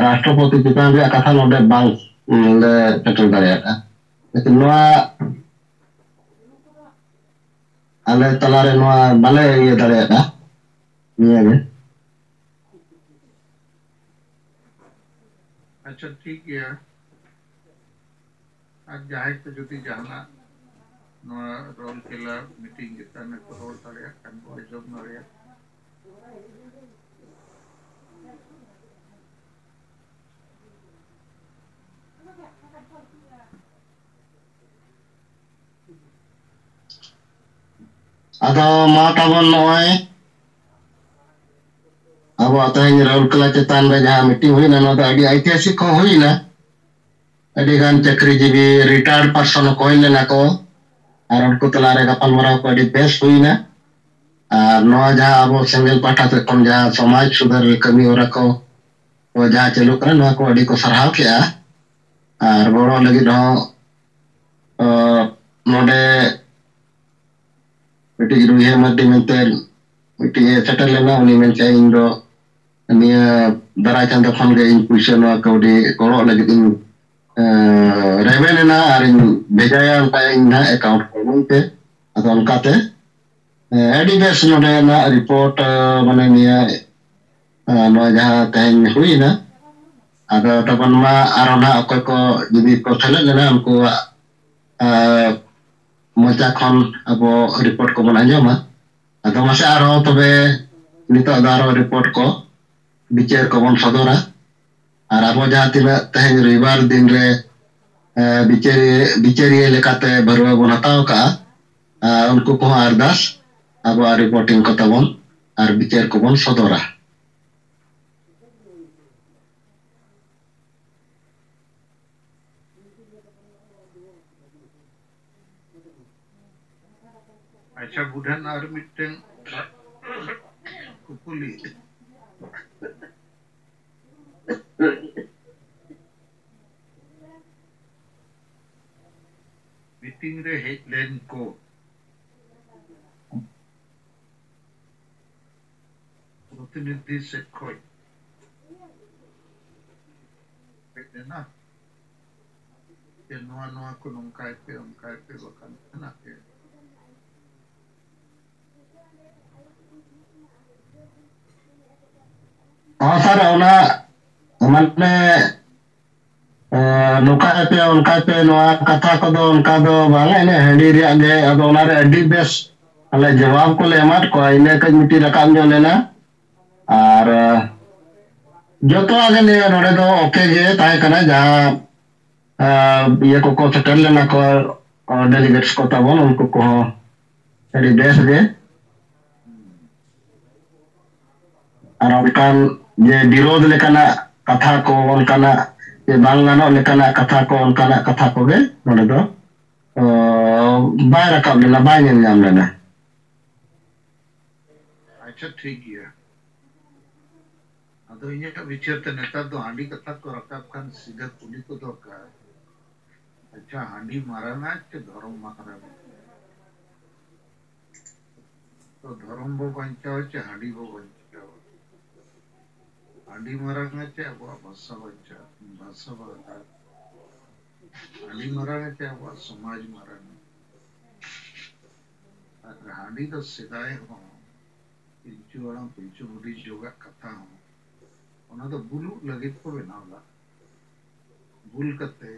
ᱨᱟᱥᱴᱨᱚᱯᱚᱛᱤ ᱪᱮᱛᱟᱱ ᱨᱮᱭᱟᱜ ᱠᱟᱛᱷᱟ ᱱᱚᱰᱮ ᱵᱟᱝ, ᱩᱸ, ᱞᱮ ᱥᱮᱴᱮᱨ ᱫᱟᱲᱮᱭᱟᱫᱟ᱾ ᱞᱮᱠᱤᱱ ᱱᱚᱣᱟ ᱟᱞᱮ ᱛᱟᱞᱟᱨᱮ ᱱᱚᱣᱟ ᱵᱟᱞᱮ ᱤᱭᱟᱹ ᱫᱟᱲᱮᱭᱟᱫᱟ, ᱱᱤᱭᱟᱹᱜᱮ᱾ ᱟᱪᱪᱷᱟ, ᱴᱷᱤᱠ ᱜᱮᱭᱟ᱾ ᱟᱨ ᱡᱟᱦᱟᱸᱭ ᱠᱚ ᱡᱩᱫᱤ ᱡᱟᱦᱟᱱᱟᱜ ᱱᱚᱣᱟ ᱨᱟᱩᱨᱠᱮᱞᱟ ᱢᱤᱴᱤᱝ ᱪᱮᱛᱟᱱ ᱨᱮᱠᱚ ᱨᱚᱲ ᱫᱟᱲᱮᱭᱟᱜ ᱠᱷᱟᱱ ᱠᱚ ᱟᱸᱡᱚᱢ ᱫᱟᱲᱮᱭᱟᱜ᱾ ᱟᱫᱚ ᱢᱟ ᱛᱟᱵᱚᱱ ᱱᱚᱜᱼᱚᱭ ᱟᱵᱚᱣᱟᱜ ᱛᱮᱦᱮᱧ ᱨᱟᱩᱨᱠᱮᱞᱟ ᱪᱮᱛᱟᱱ ᱨᱮ ᱡᱟᱦᱟᱸ ᱢᱤᱴᱤᱝ ᱦᱩᱭᱱᱟ, ᱱᱚᱣᱟ ᱫᱚ ᱟᱹᱰᱤ ᱳᱭᱛᱤᱦᱟᱥᱤᱠ ᱦᱚᱸ ᱦᱩᱭᱱᱟ᱾ ᱟᱹᱰᱤ ᱜᱟᱱ ᱪᱟᱹᱠᱨᱤ ᱡᱤᱵᱤ, ᱨᱤᱴᱟᱭᱟᱨᱰ ᱯᱟᱨᱥᱚᱱ ᱦᱚᱸᱠᱚ ᱦᱮᱡ ᱞᱮᱱᱟ ᱠᱚ, ᱟᱨ ᱩᱱᱠᱩ ᱛᱟᱞᱟᱨᱮ ᱜᱟᱯᱟᱞᱢᱟᱨᱟᱣ ᱠᱚ ᱟᱹᱰᱤ ᱵᱮᱥ ᱦᱩᱭᱱᱟ᱾ ᱟᱨ ᱱᱚᱣᱟ ᱡᱟᱦᱟᱸ ᱟᱵᱚ ᱥᱮᱸᱜᱮᱞ ᱯᱟᱦᱴᱟ ᱥᱮᱫ ᱠᱷᱚᱱ ᱡᱟᱦᱟᱸ ᱥᱚᱢᱟᱡᱽ ᱥᱩᱫᱷᱟᱹᱨ ᱠᱟᱹᱢᱤ ᱦᱚᱨᱟ ᱠᱚ, ᱠᱚ ᱡᱟᱦᱟᱸ ᱪᱟᱹᱞᱩᱜ ᱠᱟᱱᱟ, ᱱᱚᱣᱟ ᱠᱚ ᱟᱹᱰᱤ ᱠᱚ ᱥᱟᱨᱦᱟᱣ ᱠᱮᱜᱼᱟ᱾ ᱟᱨ ᱜᱚᱲᱚ ᱞᱟᱹᱜᱤᱫ ᱦᱚᱸ, ᱚ, ᱱᱚᱰᱮ ᱢᱤᱫᱴᱤᱡ ᱨᱩᱭᱦᱟᱹ ᱢᱟᱨᱰᱤ ᱢᱮᱱᱛᱮ ᱢᱤᱫᱴᱤᱡ ᱮ ᱥᱮᱴᱮᱨ ᱞᱮᱱᱟ, ᱩᱱᱤ ᱢᱮᱱ ᱠᱮᱜᱼᱟ, "ᱤᱧ ᱫᱚ ᱱᱤᱭᱟᱹ ᱫᱟᱨᱟᱭ ᱪᱟᱸᱫᱚ ᱠᱷᱚᱱ ᱜᱮ ᱤᱧ ᱯᱩᱭᱥᱟᱹ ᱱᱚᱣᱟ ᱠᱟᱹᱣᱰᱤ ᱜᱚᱲᱚ ᱞᱟᱹᱜᱤᱫ ᱤᱧ, ᱮᱸ, ᱨᱮᱵᱮᱱ ᱮᱱᱟ ᱟᱨ ᱤᱧ ᱵᱷᱮᱡᱟᱭᱟ ᱚᱱᱠᱟ ᱤᱧ ᱱᱟᱦᱟᱜ ᱮᱠᱟᱣᱩᱱᱴ ᱠᱚ ᱮᱢᱟᱹᱧ ᱯᱮ᱾" ᱟᱫᱚ ᱚᱱᱠᱟᱛᱮ ᱦᱮᱸ, ᱟᱹᱰᱤ ᱵᱮᱥ ᱱᱚᱰᱮᱱᱟᱜ ᱨᱤᱯᱳᱨᱴ, ᱟᱸ, ᱢᱟᱱᱮ ᱱᱤᱭᱟᱹ, ᱟᱸ, ᱱᱚᱣᱟ ᱡᱟᱦᱟᱸ ᱛᱮᱦᱮᱧ ᱦᱩᱭᱱᱟ, ᱟᱫᱚ ᱛᱟᱵᱚᱱ ᱢᱟ ᱟᱨᱚ ᱱᱟᱦᱟᱜ ᱚᱠᱚᱭ ᱠᱚ ᱡᱩᱫᱤ ᱠᱚ ᱥᱮᱞᱮᱫ ᱞᱮᱱᱟ, ᱩᱱᱠᱩᱣᱟᱜ, ᱟᱸ, ᱢᱚᱪᱟ ᱠᱷᱚᱱ ᱟᱵᱚ ᱨᱤᱯᱳᱨᱴ ᱠᱚᱵᱚᱱ ᱟᱸᱡᱚᱢᱟ᱾ ᱟᱫᱚ ᱢᱟᱥᱮ ᱟᱨᱦᱚᱸ ᱛᱚᱵᱮ ᱱᱤᱛᱚᱜ ᱫᱚ ᱟᱨᱦᱚᱸ ᱨᱤᱯᱳᱨᱴ ᱠᱚ, ᱵᱤᱪᱟᱹᱨ ᱠᱚᱵᱚᱱ ᱥᱚᱫᱚᱨᱟ᱾ ᱟᱨ ᱟᱵᱚ ᱡᱟᱦᱟᱸ ᱛᱤᱱᱟᱹᱜ ᱛᱮᱦᱮᱧ ᱨᱚᱵᱤᱵᱟᱨ ᱫᱤᱱ ᱨᱮ, ᱮ, ᱵᱤᱪᱟᱹᱨᱤᱭᱟᱹ, ᱵᱤᱪᱟᱹᱨᱤᱭᱟᱹ ᱞᱮᱠᱟᱛᱮ ᱵᱷᱟᱹᱨᱣᱟᱹ ᱵᱚᱱ ᱦᱟᱛᱟᱣ ᱠᱟᱜᱼᱟ, ᱮ, ᱩᱱᱠᱩ ᱠᱚᱦᱚᱸ ᱟᱨᱫᱟᱥ ᱟᱵᱚᱣᱟᱜ ᱨᱤᱯᱳᱨᱴᱤᱝ ᱠᱚ ᱛᱟᱵᱚᱱ ᱟᱨ ᱵᱤᱪᱟᱹᱨ ᱠᱚᱵᱚᱱ ᱥᱚᱫᱚᱨᱟ᱾ ᱟᱪᱪᱷᱟ, ᱵᱩᱰᱷᱟᱹᱱ ᱟᱨ ᱢᱤᱫᱴᱮᱱ ᱠᱩᱠᱞᱤ᱾ ᱢᱤᱴᱤᱝ ᱨᱮ ᱦᱮᱡ ᱞᱮᱱ ᱠᱚ ᱯᱨᱚᱛᱤᱱᱤᱫᱷᱤ ᱥᱮᱫ ᱠᱷᱚᱡ ᱦᱮᱡ ᱞᱮᱱᱟ ᱡᱮ ᱱᱚᱣᱟ, ᱱᱚᱣᱟ ᱠᱚ ᱱᱚᱝᱠᱟᱭ ᱯᱮ, ᱚᱱᱠᱟᱭ ᱯᱮ, ᱵᱟᱠᱷᱟᱱ ᱦᱮᱱᱟᱜ ᱜᱮ᱾ ᱦᱚᱸ ᱥᱟᱨ, ᱚᱱᱟ ᱢᱟᱱᱮ, ᱮ, ᱱᱚᱝᱠᱟᱭ ᱯᱮ, ᱚᱱᱠᱟᱭ ᱯᱮ, ᱱᱚᱣᱟ ᱠᱟᱛᱷᱟ ᱠᱚᱫᱚ ᱚᱱᱠᱟ ᱫᱚ ᱵᱟᱝ, ᱮᱱᱮ ᱦᱟᱺᱰᱤ ᱨᱮᱭᱟᱜ ᱜᱮ᱾ ᱟᱫᱚ ᱚᱱᱟᱨᱮ ᱟᱹᱰᱤ ᱵᱮᱥ ᱟᱞᱮ ᱡᱚᱵᱟᱵ ᱠᱚᱞᱮ ᱮᱢᱟᱫ ᱠᱚᱣᱟ, ᱤᱱᱟᱹ ᱠᱟᱹᱡ ᱢᱤᱫᱴᱤᱡ ᱨᱟᱠᱟᱵ ᱧᱚᱜ ᱞᱮᱱᱟ᱾ ᱟᱨ, ᱮ, ᱡᱚᱛᱚᱣᱟᱜ ᱜᱮ ᱱᱤᱭᱟᱹ ᱱᱚᱰᱮ ᱫᱚ ᱳᱠᱮ ᱜᱮ ᱛᱟᱦᱮᱸ ᱠᱟᱱᱟ, ᱡᱟᱦᱟᱸ, ᱮ, ᱤᱭᱟᱹ ᱠᱚᱠᱚ ᱥᱮᱴᱮᱨ ᱞᱮᱱᱟ ᱠᱚ, ᱚ, ᱰᱮᱞᱤᱜᱮᱴᱥ ᱠᱚ ᱛᱟᱵᱚᱱ, ᱩᱱᱠᱩ ᱠᱚᱦᱚᱸ ᱟᱹᱰᱤ ᱵᱮᱥ ᱜᱮ᱾ ᱟᱨ ᱚᱱᱠᱟᱱ ᱡᱮ ᱵᱤᱨᱳᱫᱷ ᱞᱮᱠᱟᱱᱟᱜ ᱠᱟᱛᱷᱟ ᱠᱚ, ᱚᱱᱠᱟᱱᱟᱜ ᱡᱮ ᱵᱟᱝ ᱜᱟᱱᱚᱜ ᱞᱮᱠᱟᱱᱟᱜ ᱠᱟᱛᱷᱟ ᱠᱚ, ᱚᱱᱠᱟᱱᱟᱜ ᱠᱟᱛᱷᱟ ᱠᱚᱜᱮ ᱱᱚᱰᱮ ᱫᱚ, ᱚ, ᱵᱟᱭ ᱨᱟᱠᱟᱵ ᱞᱮᱱᱟ, ᱵᱟᱭ ᱧᱮᱞ ᱧᱟᱢ ᱞᱮᱱᱟ᱾ ᱟᱪᱪᱷᱟ, ᱴᱷᱤᱠ ᱜᱮᱭᱟ᱾ ᱟᱫᱚ ᱤᱧᱟᱹᱜ ᱵᱤᱪᱟᱹᱨ ᱛᱮ ᱱᱮᱛᱟᱨ ᱫᱚ ᱦᱟᱺᱰᱤ ᱠᱟᱛᱷᱟ ᱠᱚ ᱨᱟᱠᱟᱵ ᱠᱷᱟᱱ ᱥᱤᱫᱷᱟᱹ ᱠᱩᱞᱤ ᱠᱚ ᱫᱚᱨᱠᱟᱨ, ᱟᱪᱪᱷᱟ, ᱦᱟᱺᱰᱤ ᱢᱟᱨᱟᱝᱟ ᱪᱮ ᱫᱷᱚᱨᱚᱢ ᱢᱟᱨᱟᱝᱟ? ᱛᱚ ᱫᱷᱚᱨᱚᱢ ᱵᱚ ᱵᱟᱧᱪᱟᱣᱟ ᱪᱮ ᱦᱟᱺᱰᱤ ᱵᱚ ᱵᱟᱧᱪᱟᱣᱟ? ᱦᱟᱺᱰᱤ ᱢᱟᱨᱟᱝᱟ ᱪᱮ ᱟᱵᱚᱣᱟᱜ ᱵᱷᱟᱥᱟ ᱵᱟᱧᱪᱟᱣ, ᱵᱷᱟᱥᱟ ᱵᱟᱧᱪᱟᱣ? ᱦᱟᱺᱰᱤ ᱢᱟᱨᱟᱝᱟ ᱪᱮ ᱟᱵᱚᱣᱟᱜ ᱥᱚᱢᱟᱡᱽ ᱢᱟᱨᱟᱝᱟ? ᱟᱨ ᱦᱟᱺᱰᱤ ᱫᱚ ᱥᱮᱫᱟᱭ ᱦᱚᱸ ᱯᱤᱞᱪᱩ ᱦᱟᱲᱟᱢ ᱯᱤᱞᱪᱩ ᱵᱩᱰᱷᱤ ᱡᱩᱜᱟᱜ ᱠᱟᱛᱷᱟ ᱦᱚᱸ, ᱚᱱᱟ ᱫᱚ ᱵᱩᱞᱩᱜ ᱞᱟᱹᱜᱤᱫ ᱠᱚ ᱵᱮᱱᱟᱣ ᱞᱮᱫᱟ᱾ ᱵᱩᱞ ᱠᱟᱛᱮ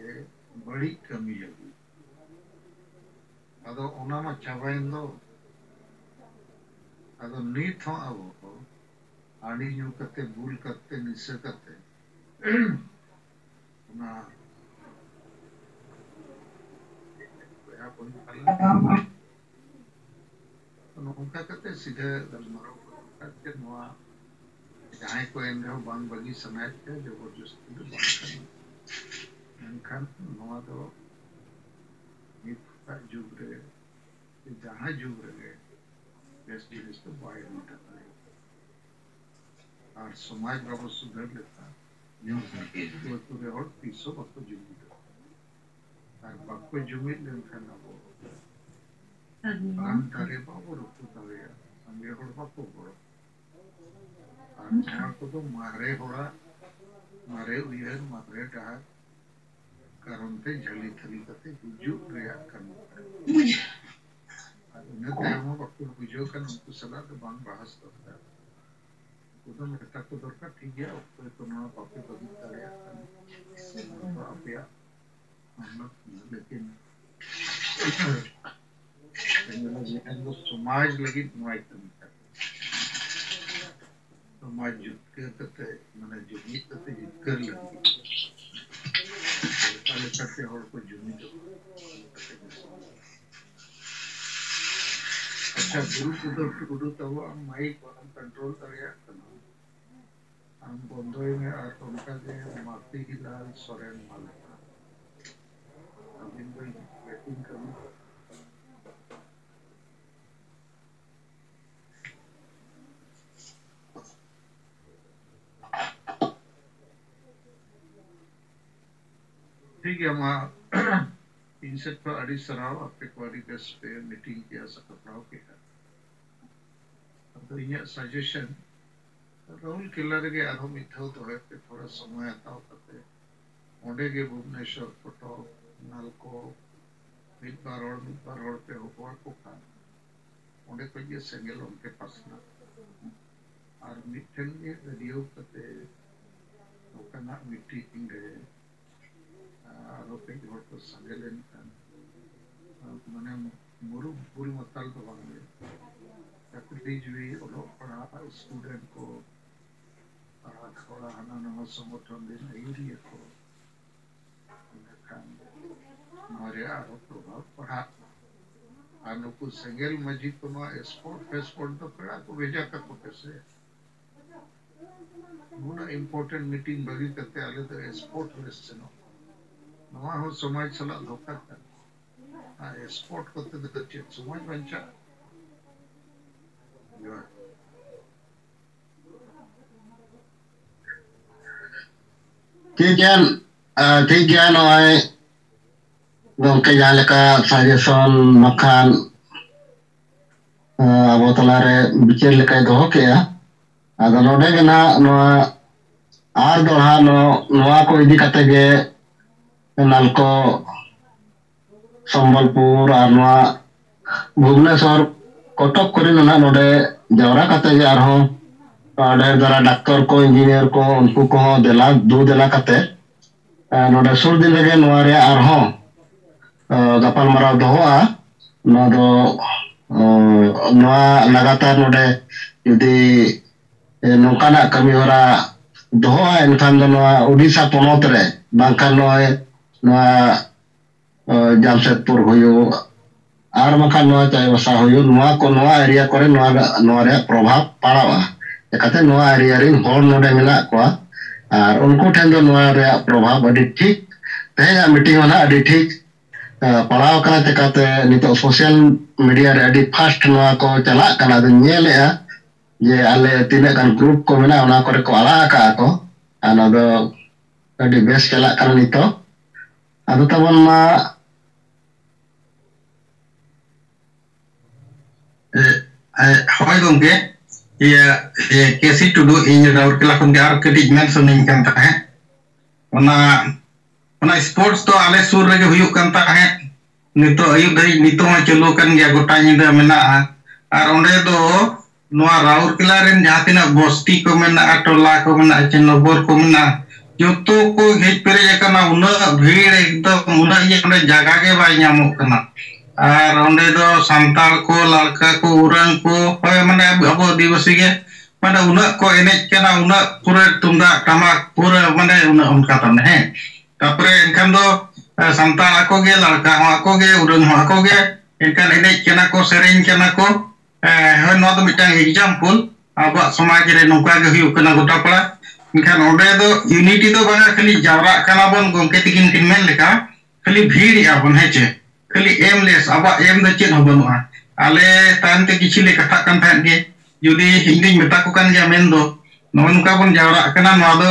ᱵᱟᱹᱲᱤᱡ ᱠᱟᱹᱢᱤ ᱞᱟᱹᱜᱤᱫ᱾ ᱟᱫᱚ ᱚᱱᱟ ᱢᱟ ᱪᱟᱵᱟᱭᱮᱱ ᱫᱚ᱾ ᱟᱫᱚ ᱱᱤᱛ ᱦᱚᱸ ᱟᱵᱚ ᱠᱚ ᱦᱟᱺᱰᱤ ᱧᱩ ᱠᱟᱛᱮ, ᱵᱩᱞ ᱠᱟᱛᱮ, ᱱᱤᱥᱟᱹ ᱠᱟᱛᱮ ᱚᱱᱟ ᱵᱚᱭᱦᱟ ᱵᱟᱹᱧ ᱯᱟᱞᱮ᱾ ᱱᱚᱝᱠᱟ ᱠᱟᱛᱮ ᱥᱤᱫᱷᱟᱹ ᱜᱟᱞᱢᱟᱨᱟᱣ ᱠᱚ ᱫᱚᱨᱠᱟᱨ ᱡᱮ ᱱᱚᱣᱟ ᱡᱟᱦᱟᱸᱭ ᱠᱚ ᱮᱱ ᱨᱮᱦᱚᱸ ᱵᱟᱝ ᱵᱟᱹᱜᱤ ᱥᱟᱱᱟᱭᱮᱫ ᱠᱚᱣᱟ, ᱡᱚᱵᱚᱨᱡᱚᱥᱛᱤ ᱫᱚ ᱵᱟᱝ ᱠᱟᱱᱟ᱾ ᱢᱮᱱᱠᱷᱟᱱ ᱱᱚᱣᱟ ᱫᱚ ᱱᱤᱛᱟᱜ ᱡᱩᱜᱽ ᱨᱮ, ᱡᱟᱦᱟᱸ ᱡᱩᱜᱽ ᱨᱮᱜᱮ ᱵᱮᱥ ᱡᱤᱱᱤᱥ ᱫᱚ ᱵᱟᱭ ᱦᱩᱭ ᱫᱟᱲᱮᱭᱟᱜᱼᱟ᱾ ᱟᱨ ᱥᱚᱢᱟᱡᱽ ᱵᱟᱵᱚ ᱥᱩᱫᱷᱟᱹᱨ ᱞᱮᱠᱷᱟᱱ ᱟᱹᱛᱩ ᱨᱮ ᱦᱚᱲ ᱛᱤᱥ ᱦᱚᱸ ᱵᱟᱠᱚ ᱡᱩᱢᱤᱫᱚᱜᱼᱟ᱾ ᱟᱨ ᱵᱟᱠᱚ ᱡᱩᱢᱤᱫ ᱞᱮᱱᱠᱷᱟᱱ ᱟᱵᱚ ᱥᱟᱱᱟᱢ ᱫᱟᱨᱮ ᱵᱟᱵᱚ ᱨᱟᱹᱯᱩᱫ ᱫᱟᱲᱮᱭᱟᱜᱼᱟ, ᱥᱟᱸᱜᱮ ᱦᱚᱲ ᱵᱟᱠᱚ ᱜᱚᱲᱚ᱾ ᱟᱨ ᱱᱚᱣᱟ ᱠᱚᱫᱚ ᱢᱟᱨᱮ ᱦᱚᱲᱟᱜ ᱢᱟᱨᱮ ᱩᱭᱦᱟᱹᱨ, ᱢᱟᱨᱮ ᱰᱟᱦᱟᱨ ᱠᱟᱨᱚᱱ ᱛᱮ ᱡᱷᱟᱹᱞᱤ ᱛᱷᱟᱹᱞᱤ ᱠᱟᱛᱮ ᱜᱩᱡᱩᱜ ᱨᱮᱭᱟᱜ ᱠᱟᱹᱢᱤ ᱠᱟᱱᱟ᱾ ᱟᱨ ᱤᱱᱟᱹ ᱛᱟᱭᱚᱢ ᱦᱚᱸ ᱵᱟᱠᱚ ᱵᱩᱡᱷᱟᱹᱣ ᱠᱷᱟᱱ ᱩᱱᱠᱩ ᱥᱟᱞᱟᱜ ᱫᱚ ᱵᱟᱝ ᱵᱟᱦᱥ ᱫᱚᱨᱠᱟᱨ᱾ ᱩᱱᱠᱩ ᱫᱚ ᱢᱮᱛᱟ ᱠᱚ ᱫᱚᱨᱠᱟᱨ, ᱴᱷᱤᱠ ᱜᱮᱭᱟ, ᱚᱠᱚᱭ ᱠᱚ ᱱᱚᱣᱟ ᱵᱟᱯᱮ ᱵᱟᱹᱜᱤ ᱫᱟᱲᱮᱭᱟᱜ ᱠᱟᱱᱟ, ᱱᱚᱣᱟ ᱫᱚ ᱟᱯᱮᱭᱟᱜ ᱢᱟᱢᱞᱟ ᱠᱟᱱᱟ, ᱞᱮᱠᱤᱱ ᱢᱤᱫᱴᱟᱝ ᱫᱚ ᱥᱚᱢᱟᱡᱽ ᱞᱟᱹᱜᱤᱫ ᱱᱚᱣᱟᱭ ᱠᱟᱹᱢᱤ ᱠᱟᱱᱟ᱾ ᱥᱚᱢᱟᱡᱽ ᱡᱤᱛᱠᱟᱹᱨ ᱠᱟᱛᱮ, ᱢᱟᱱᱮ ᱡᱩᱢᱤᱫ ᱠᱟᱛᱮ ᱡᱤᱛᱠᱟᱹᱨ ᱞᱟᱹᱜᱤᱫ ᱚᱠᱟ ᱞᱮᱠᱟᱛᱮ ᱦᱚᱲ ᱠᱚ ᱡᱩᱢᱤᱫᱚᱜᱼᱟ, ᱚᱠᱟ ᱞᱮᱠᱟᱛᱮ ᱵᱮᱥᱚᱜᱼᱟ᱾ ᱟᱪᱪᱷᱟ, ᱜᱩᱨᱩ ᱯᱨᱚᱫᱳᱛ ᱴᱩᱰᱩ, ᱛᱟᱵᱚ ᱟᱢ ᱢᱟᱭᱤᱠ ᱵᱟᱢ ᱠᱚᱱᱴᱨᱳᱞ ᱫᱟᱲᱮᱭᱟᱜ ᱠᱟᱱᱟ᱾ ᱟᱢ ᱵᱚᱱᱫᱚᱭ ᱢᱮ ᱟᱨ ᱚᱱᱠᱟ ᱜᱮ ᱢᱟᱹᱛᱤᱞᱟᱞ ᱥᱚᱨᱮᱱ ᱢᱟᱞᱮ᱾ ᱟᱹᱵᱤᱱ ᱫᱚ ᱵᱮᱴᱤᱝ ᱠᱟᱹᱢᱤ᱾ ᱴᱷᱤᱠ ᱜᱮᱭᱟ, ᱢᱟ ᱤᱧ ᱥᱮᱫ ᱠᱷᱚᱱ ᱟᱹᱰᱤ ᱥᱟᱨᱦᱟᱣ, ᱟᱯᱮ ᱠᱚ ᱟᱹᱰᱤ ᱵᱮᱥ ᱯᱮ ᱢᱤᱴᱤᱝ ᱠᱮᱜᱼᱟ, ᱥᱟᱯᱲᱟᱣ ᱠᱮᱜᱼᱟ᱾ ᱟᱫᱚ ᱤᱧᱟᱹᱜ ᱥᱟᱡᱮᱥᱚᱱ, ᱨᱟᱦᱩᱞ ᱠᱮᱞᱟ ᱨᱮᱜᱮ ᱟᱨᱦᱚᱸ ᱢᱤᱫ ᱫᱷᱟᱣ ᱫᱚᱦᱚᱭ ᱯᱮ, ᱛᱷᱚᱲᱟ ᱥᱚᱢᱚᱭ ᱦᱟᱛᱟᱣ ᱠᱟᱛᱮ ᱚᱸᱰᱮ ᱜᱮ ᱵᱷᱩᱵᱽᱱᱮᱥᱚᱨ, ᱠᱚᱴᱚᱠ, ᱱᱟᱞᱠᱳ, ᱢᱤᱫ ᱵᱟᱨ ᱦᱚᱲ, ᱢᱤᱫ ᱵᱟᱨ ᱦᱚᱲ ᱯᱮ ᱦᱚᱦᱚ ᱟᱠᱚ ᱠᱷᱟᱱ ᱚᱸᱰᱮ ᱠᱷᱚᱱ ᱜᱮ ᱥᱮᱸᱜᱮᱞ ᱚᱱᱛᱮ ᱯᱟᱥᱱᱟᱜ᱾ ᱟᱨ ᱢᱤᱫᱴᱷᱮᱱ ᱜᱮ ᱨᱮᱰᱤᱭᱳ ᱠᱟᱛᱮ ᱱᱚᱝᱠᱟᱱᱟᱜ ᱢᱤᱴᱤᱝ ᱨᱮ ᱟᱨᱚ ᱠᱟᱹᱡ ᱦᱚᱲ ᱠᱚ ᱥᱟᱸᱜᱮ ᱞᱮᱱᱠᱷᱟᱱ, ᱢᱟᱱᱮ, ᱢᱩᱨᱩᱠ ᱵᱩᱞ ᱢᱟᱛᱟᱞ ᱫᱚ ᱵᱟᱝ ᱜᱮ, ᱪᱟᱹᱠᱨᱤ ᱡᱤᱣᱤ, ᱚᱞᱚᱜ ᱯᱟᱲᱦᱟᱜ, ᱥᱴᱩᱰᱮᱱᱴ ᱠᱚ, ᱟᱨ ᱛᱷᱚᱲᱟ ᱦᱟᱱᱟ ᱱᱟᱣᱟ ᱥᱚᱝᱜᱚᱴᱷᱚᱱ ᱨᱮᱱ ᱟᱹᱭᱩᱨᱤᱭᱟᱹ ᱠᱚ, ᱮᱸᱰᱮᱠᱷᱟᱱ ᱱᱚᱣᱟ ᱨᱮᱭᱟᱜ ᱟᱨᱦᱚᱸ ᱯᱨᱚᱵᱷᱟᱵᱽ ᱯᱟᱲᱦᱟᱜ᱾ ᱟᱨ ᱱᱩᱠᱩ ᱥᱮᱸᱜᱮᱞ ᱢᱟᱹᱡᱷᱤ ᱠᱚᱢᱟ ᱮᱥᱯᱳᱨᱴ ᱯᱷᱮᱥᱯᱳᱨᱴ ᱫᱚ ᱯᱮᱲᱟ ᱠᱚ ᱵᱷᱮᱡᱟ ᱠᱟᱠᱚ ᱯᱮᱥᱮ᱾ ᱱᱩᱱᱟᱹᱜ ᱤᱢᱯᱚᱨᱴᱮᱱᱴ ᱢᱤᱴᱤᱝ ᱵᱟᱹᱜᱤ ᱠᱟᱛᱮ ᱟᱞᱮ ᱫᱚ ᱮᱥᱯᱳᱨᱴ ᱞᱮ ᱥᱮᱱᱚᱜ᱾ ᱱᱚᱣᱟ ᱦᱚᱸ ᱥᱚᱢᱟᱡᱽ ᱥᱟᱞᱟᱜ ᱫᱷᱳᱠᱟ ᱠᱟᱱᱟ᱾ ᱟᱨ ᱮᱥᱯᱳᱨᱴ ᱠᱚᱛᱮ ᱫᱚ ᱪᱮᱫ ᱥᱚᱢᱟᱡᱽ ᱵᱟᱧᱪᱟᱜᱼᱟ? ᱡᱚᱦᱟᱨ᱾ ᱴᱷᱤᱠ ᱜᱮᱭᱟ, ᱟᱸ, ᱴᱷᱤᱠ ᱜᱮᱭᱟ᱾ ᱱᱚᱜᱼᱚᱭ ᱜᱚᱢᱠᱮ ᱡᱟᱦᱟᱸ ᱞᱮᱠᱟ ᱥᱟᱡᱮᱥᱚᱱ ᱵᱟᱠᱷᱟᱱ, ᱟᱸ, ᱟᱵᱚ ᱛᱟᱞᱟᱨᱮ ᱵᱤᱪᱟᱹᱨ ᱞᱮᱠᱟᱭ ᱫᱚᱦᱚ ᱠᱮᱜᱼᱟ᱾ ᱟᱫᱚ ᱱᱚᱰᱮ ᱜᱮ ᱱᱟᱦᱟᱜ ᱱᱚᱣᱟ ᱟᱨ ᱫᱚᱦᱲᱟ ᱱᱚ-, ᱱᱚᱣᱟ ᱠᱚ ᱤᱫᱤ ᱠᱟᱛᱮ ᱜᱮ ᱱᱟᱞᱠᱳ, ᱥᱚᱢᱵᱚᱞᱯᱩᱨ ᱟᱨ ᱱᱚᱣᱟ ᱵᱷᱩᱵᱽᱱᱮᱥᱚᱨ, ᱠᱚᱴᱚᱠ ᱠᱚᱨᱮ ᱫᱚ ᱱᱟᱦᱟᱜ ᱱᱚᱰᱮ ᱡᱟᱣᱨᱟ ᱠᱟᱛᱮ ᱜᱮ ᱟᱨᱦᱚᱸ, ᱟᱸ, ᱰᱷᱮᱨ ᱫᱷᱟᱨᱟ ᱰᱟᱠᱛᱚᱨ ᱠᱚ, ᱤᱧᱡᱤᱱᱤᱭᱟᱨ ᱠᱚ, ᱩᱱᱠᱩ ᱠᱚᱦᱚᱸ ᱫᱮᱞᱟ ᱫᱩ ᱫᱮᱞᱟ ᱠᱟᱛᱮ, ᱟᱸ, ᱱᱚᱰᱮ ᱥᱩᱨ ᱫᱤᱱ ᱨᱮᱜᱮ ᱱᱚᱣᱟ ᱨᱮᱭᱟᱜ ᱟᱨᱦᱚᱸ, ᱟᱸ, ᱜᱟᱯᱟᱞᱢᱟᱨᱟᱣ ᱫᱚᱦᱚᱜᱼᱟ᱾ ᱱᱚᱣᱟ ᱫᱚ, ᱟᱸ, ᱱᱚᱣᱟ ᱞᱟᱜᱟᱛᱟᱨ ᱱᱚᱰᱮ ᱡᱩᱫᱤ, ᱮ, ᱱᱚᱝᱠᱟᱱᱟᱜ ᱠᱟᱹᱢᱤ ᱦᱚᱨᱟ ᱫᱚᱦᱚᱜᱼᱟ, ᱮᱱᱠᱷᱟᱱ ᱫᱚ ᱱᱚᱣᱟ ᱳᱰᱤᱥᱟ ᱯᱚᱱᱚᱛ ᱨᱮ, ᱵᱟᱝᱠᱷᱟᱱ ᱱᱚᱜᱼᱚᱭ ᱱᱚᱣᱟ, ᱟᱸ, ᱡᱟᱢᱥᱮᱫᱽᱯᱩᱨ ᱦᱩᱭᱩᱜ, ᱟᱨ ᱵᱟᱝᱠᱷᱟᱱ ᱱᱚᱣᱟ ᱪᱟᱭᱵᱟᱥᱟ ᱦᱩᱭᱩᱜ, ᱱᱚᱣᱟ ᱠᱚ, ᱱᱚᱣᱟ ᱮᱨᱤᱭᱟ ᱠᱚᱨᱮ ᱱᱚᱣᱟ, ᱱᱚᱣᱟ ᱨᱮᱭᱟᱜ ᱯᱨᱚᱵᱷᱟᱵᱽ ᱯᱟᱲᱟᱣᱼᱟ᱾ ᱪᱮᱠᱟᱛᱮ ᱱᱚᱣᱟ ᱮᱨᱤᱭᱟ ᱨᱮᱱ ᱦᱚᱲ ᱱᱚᱰᱮ ᱢᱮᱱᱟᱜ ᱠᱚᱣᱟ, ᱟᱨ ᱩᱱᱠᱩ ᱴᱷᱮᱱ ᱫᱚ ᱱᱚᱣᱟ ᱨᱮᱭᱟᱜ ᱯᱨᱚᱵᱷᱟᱵᱽ ᱟᱹᱰᱤ ᱴᱷᱤᱠ, ᱛᱮᱦᱮᱧᱟᱜ ᱢᱤᱴᱤᱝ ᱦᱚᱸ ᱱᱟᱦᱟᱜ ᱟᱹᱰᱤ ᱴᱷᱤᱠ, ᱮ, ᱯᱟᱲᱟᱣ ᱠᱟᱱᱟ᱾ ᱪᱮᱠᱟᱛᱮ ᱱᱤᱛᱚᱜ ᱥᱳᱥᱟᱞ ᱢᱤᱰᱤᱭᱟ ᱨᱮ ᱟᱹᱰᱤ ᱯᱷᱟᱥᱴ ᱱᱚᱣᱟ ᱠᱚ ᱪᱟᱞᱟᱜ ᱠᱟᱱᱟ, ᱟᱫᱚᱧ ᱧᱮᱞᱮᱜᱼᱟ ᱡᱮ ᱟᱞᱮ ᱛᱤᱱᱟᱹᱜ ᱜᱟᱱ ᱜᱨᱩᱯ ᱠᱚ ᱢᱮᱱᱟᱜᱼᱟ, ᱚᱱᱟ ᱠᱚᱨᱮ ᱠᱚ ᱟᱲᱟᱜ ᱟᱠᱟᱜᱼᱟ ᱠᱚ, ᱟᱨ ᱱᱚᱣᱟ ᱫᱚ ᱟᱹᱰᱤ ᱵᱮᱥ ᱪᱟᱞᱟᱜ ᱠᱟᱱᱟ ᱱᱤᱛᱚᱜ᱾ ᱟᱫᱚ ᱛᱟᱵᱚᱱ ᱢᱟ, ᱮ, ᱮ, ᱦᱳᱭ ᱜᱚᱢᱠᱮ, ᱤᱭᱟᱹ, ᱤᱭᱟᱹ, ᱠᱮ ᱥᱤ ᱴᱩᱰᱩ, ᱤᱧ ᱨᱟᱩᱨᱠᱮᱞᱟ ᱠᱷᱚᱱ ᱜᱮ ᱟᱨ ᱠᱟᱹᱴᱤᱡ ᱢᱮᱱ ᱥᱟᱱᱟᱧ ᱠᱟᱱ ᱛᱟᱦᱮᱸᱫ᱾ ᱚᱱᱟ, ᱚᱱᱟ ᱥᱯᱳᱨᱴᱥ ᱫᱚ ᱟᱞᱮ ᱥᱩᱨ ᱨᱮᱜᱮ ᱦᱩᱭᱩᱜ ᱠᱟᱱ ᱛᱟᱦᱮᱸᱫ᱾ ᱱᱤᱛᱚᱜ ᱟᱹᱭᱩᱵ ᱫᱷᱟᱹᱵᱤᱡ ᱱᱤᱛᱚᱜ ᱦᱚᱸ ᱪᱟᱹᱞᱩ ᱟᱠᱟᱱ ᱜᱮᱭᱟ, ᱜᱚᱴᱟ ᱧᱤᱫᱟᱹ ᱢᱮᱱᱟᱜᱼᱟ᱾ ᱟᱨ ᱚᱸᱰᱮ ᱫᱚ ᱱᱚᱣᱟ ᱨᱟᱩᱨᱠᱮᱞᱟ ᱨᱮᱱ ᱡᱟᱦᱟᱸ ᱛᱤᱱᱟᱹᱜ ᱵᱚᱥᱛᱤ ᱠᱚ ᱢᱮᱱᱟᱜᱼᱟ, ᱴᱚᱞᱟ ᱠᱚ ᱢᱮᱱᱟᱜᱼᱟ, ᱪᱮ ᱱᱚᱜᱚᱨ ᱠᱚ ᱢᱮᱱᱟᱜᱼᱟ, ᱡᱚᱛᱚ ᱠᱚ ᱦᱮᱡ ᱯᱮᱨᱮᱡ ᱟᱠᱟᱱᱟ᱾ ᱩᱱᱟᱹᱜ ᱵᱷᱤᱲ, ᱮᱠᱫᱚᱢ ᱩᱱᱟᱹᱜ ᱤᱭᱟᱹ, ᱚᱸᱰᱮ ᱡᱟᱭᱜᱟ ᱜᱮ ᱵᱟᱭ ᱧᱟᱢᱚᱜ ᱠᱟᱱᱟ᱾ ᱟᱨ ᱚᱸᱰᱮ ᱫᱚ ᱥᱟᱱᱛᱟᱲ ᱠᱚ, ᱞᱟᱲᱠᱟ ᱠᱚ, ᱩᱨᱟᱝ ᱠᱚ, ᱦᱳᱭ, ᱢᱟᱱᱮ ᱟᱵᱚ, ᱟᱵᱚ ᱟᱹᱫᱤᱵᱟᱹᱥᱤ ᱜᱮ, ᱢᱟᱱᱮ ᱩᱱᱟᱹᱜ ᱠᱚ ᱮᱱᱮᱡ ᱠᱟᱱᱟ, ᱩᱱᱟᱹᱜ ᱯᱩᱨᱟᱹ ᱛᱩᱢᱫᱟᱜ ᱴᱟᱢᱟᱠ ᱯᱩᱨᱟᱹ, ᱢᱟᱱᱮ ᱩᱱᱟᱹᱜ ᱚᱱᱠᱟ ᱛᱟᱢ, ᱦᱮᱸ᱾ ᱛᱟᱯᱚᱨᱮ ᱮᱱᱠᱷᱟᱱ ᱫᱚ, ᱮ, ᱥᱟᱱᱛᱟᱲ ᱟᱠᱚ ᱜᱮ, ᱞᱟᱲᱠᱟ ᱦᱚᱸ ᱟᱠᱚ ᱜᱮ, ᱩᱨᱟᱝ ᱦᱚᱸ ᱟᱠᱚ ᱜᱮ, ᱮᱱᱠᱷᱟᱱ ᱮᱱᱮᱡ ᱠᱟᱱᱟ ᱠᱚ, ᱥᱮᱨᱮᱧ ᱠᱟᱱᱟ ᱠᱚ᱾ ᱮ, ᱦᱳᱭ, ᱱᱚᱣᱟ ᱫᱚ ᱢᱤᱫᱴᱟᱝ example, ᱟᱵᱚᱣᱟᱜ ᱥᱚᱢᱟᱡᱽ ᱨᱮ ᱱᱚᱝᱠᱟ ᱜᱮ ᱦᱩᱭᱩᱜ ᱠᱟᱱᱟ ᱜᱚᱴᱟ ᱯᱟᱲᱟ᱾ ᱮᱱᱠᱷᱟᱱ ᱚᱸᱰᱮ ᱫᱚ unity ᱫᱚ ᱵᱟᱝᱟ, ᱠᱷᱟᱹᱞᱤ ᱡᱟᱣᱨᱟᱜ ᱠᱟᱱᱟ ᱵᱚᱱ, ᱜᱚᱢᱠᱮ ᱛᱤᱠᱤᱱ ᱠᱤᱱ ᱢᱮᱱ ᱞᱮᱠᱟ, ᱠᱷᱟᱹᱞᱤ ᱵᱷᱤᱲᱮᱜᱼᱟ ᱵᱚᱱ, ᱦᱮᱸ ᱪᱮ? ᱠᱷᱟᱹᱞᱤ aimless, ᱟᱵᱚᱣᱟᱜ aim ᱫᱚ ᱪᱮᱫ ᱦᱚᱸ ᱵᱟᱹᱱᱩᱜᱼᱟ᱾ ᱟᱞᱮ ᱛᱟᱭᱚᱢ ᱛᱮ ᱠᱤᱪᱷᱩ ᱞᱮ ᱠᱟᱛᱷᱟᱜ ᱠᱟᱱ ᱛᱟᱦᱮᱸᱫ ᱜᱮ, ᱡᱩᱫᱤ ᱤᱧ ᱫᱩᱧ ᱢᱮᱛᱟ ᱠᱚ ᱠᱟᱱ ᱜᱮᱭᱟ, ᱢᱮᱱ ᱫᱚ ᱱᱚᱜᱼᱚ ᱱᱚᱝᱠᱟ ᱵᱚᱱ ᱡᱟᱣᱨᱟᱜ ᱠᱟᱱᱟ, ᱱᱚᱣᱟ ᱫᱚ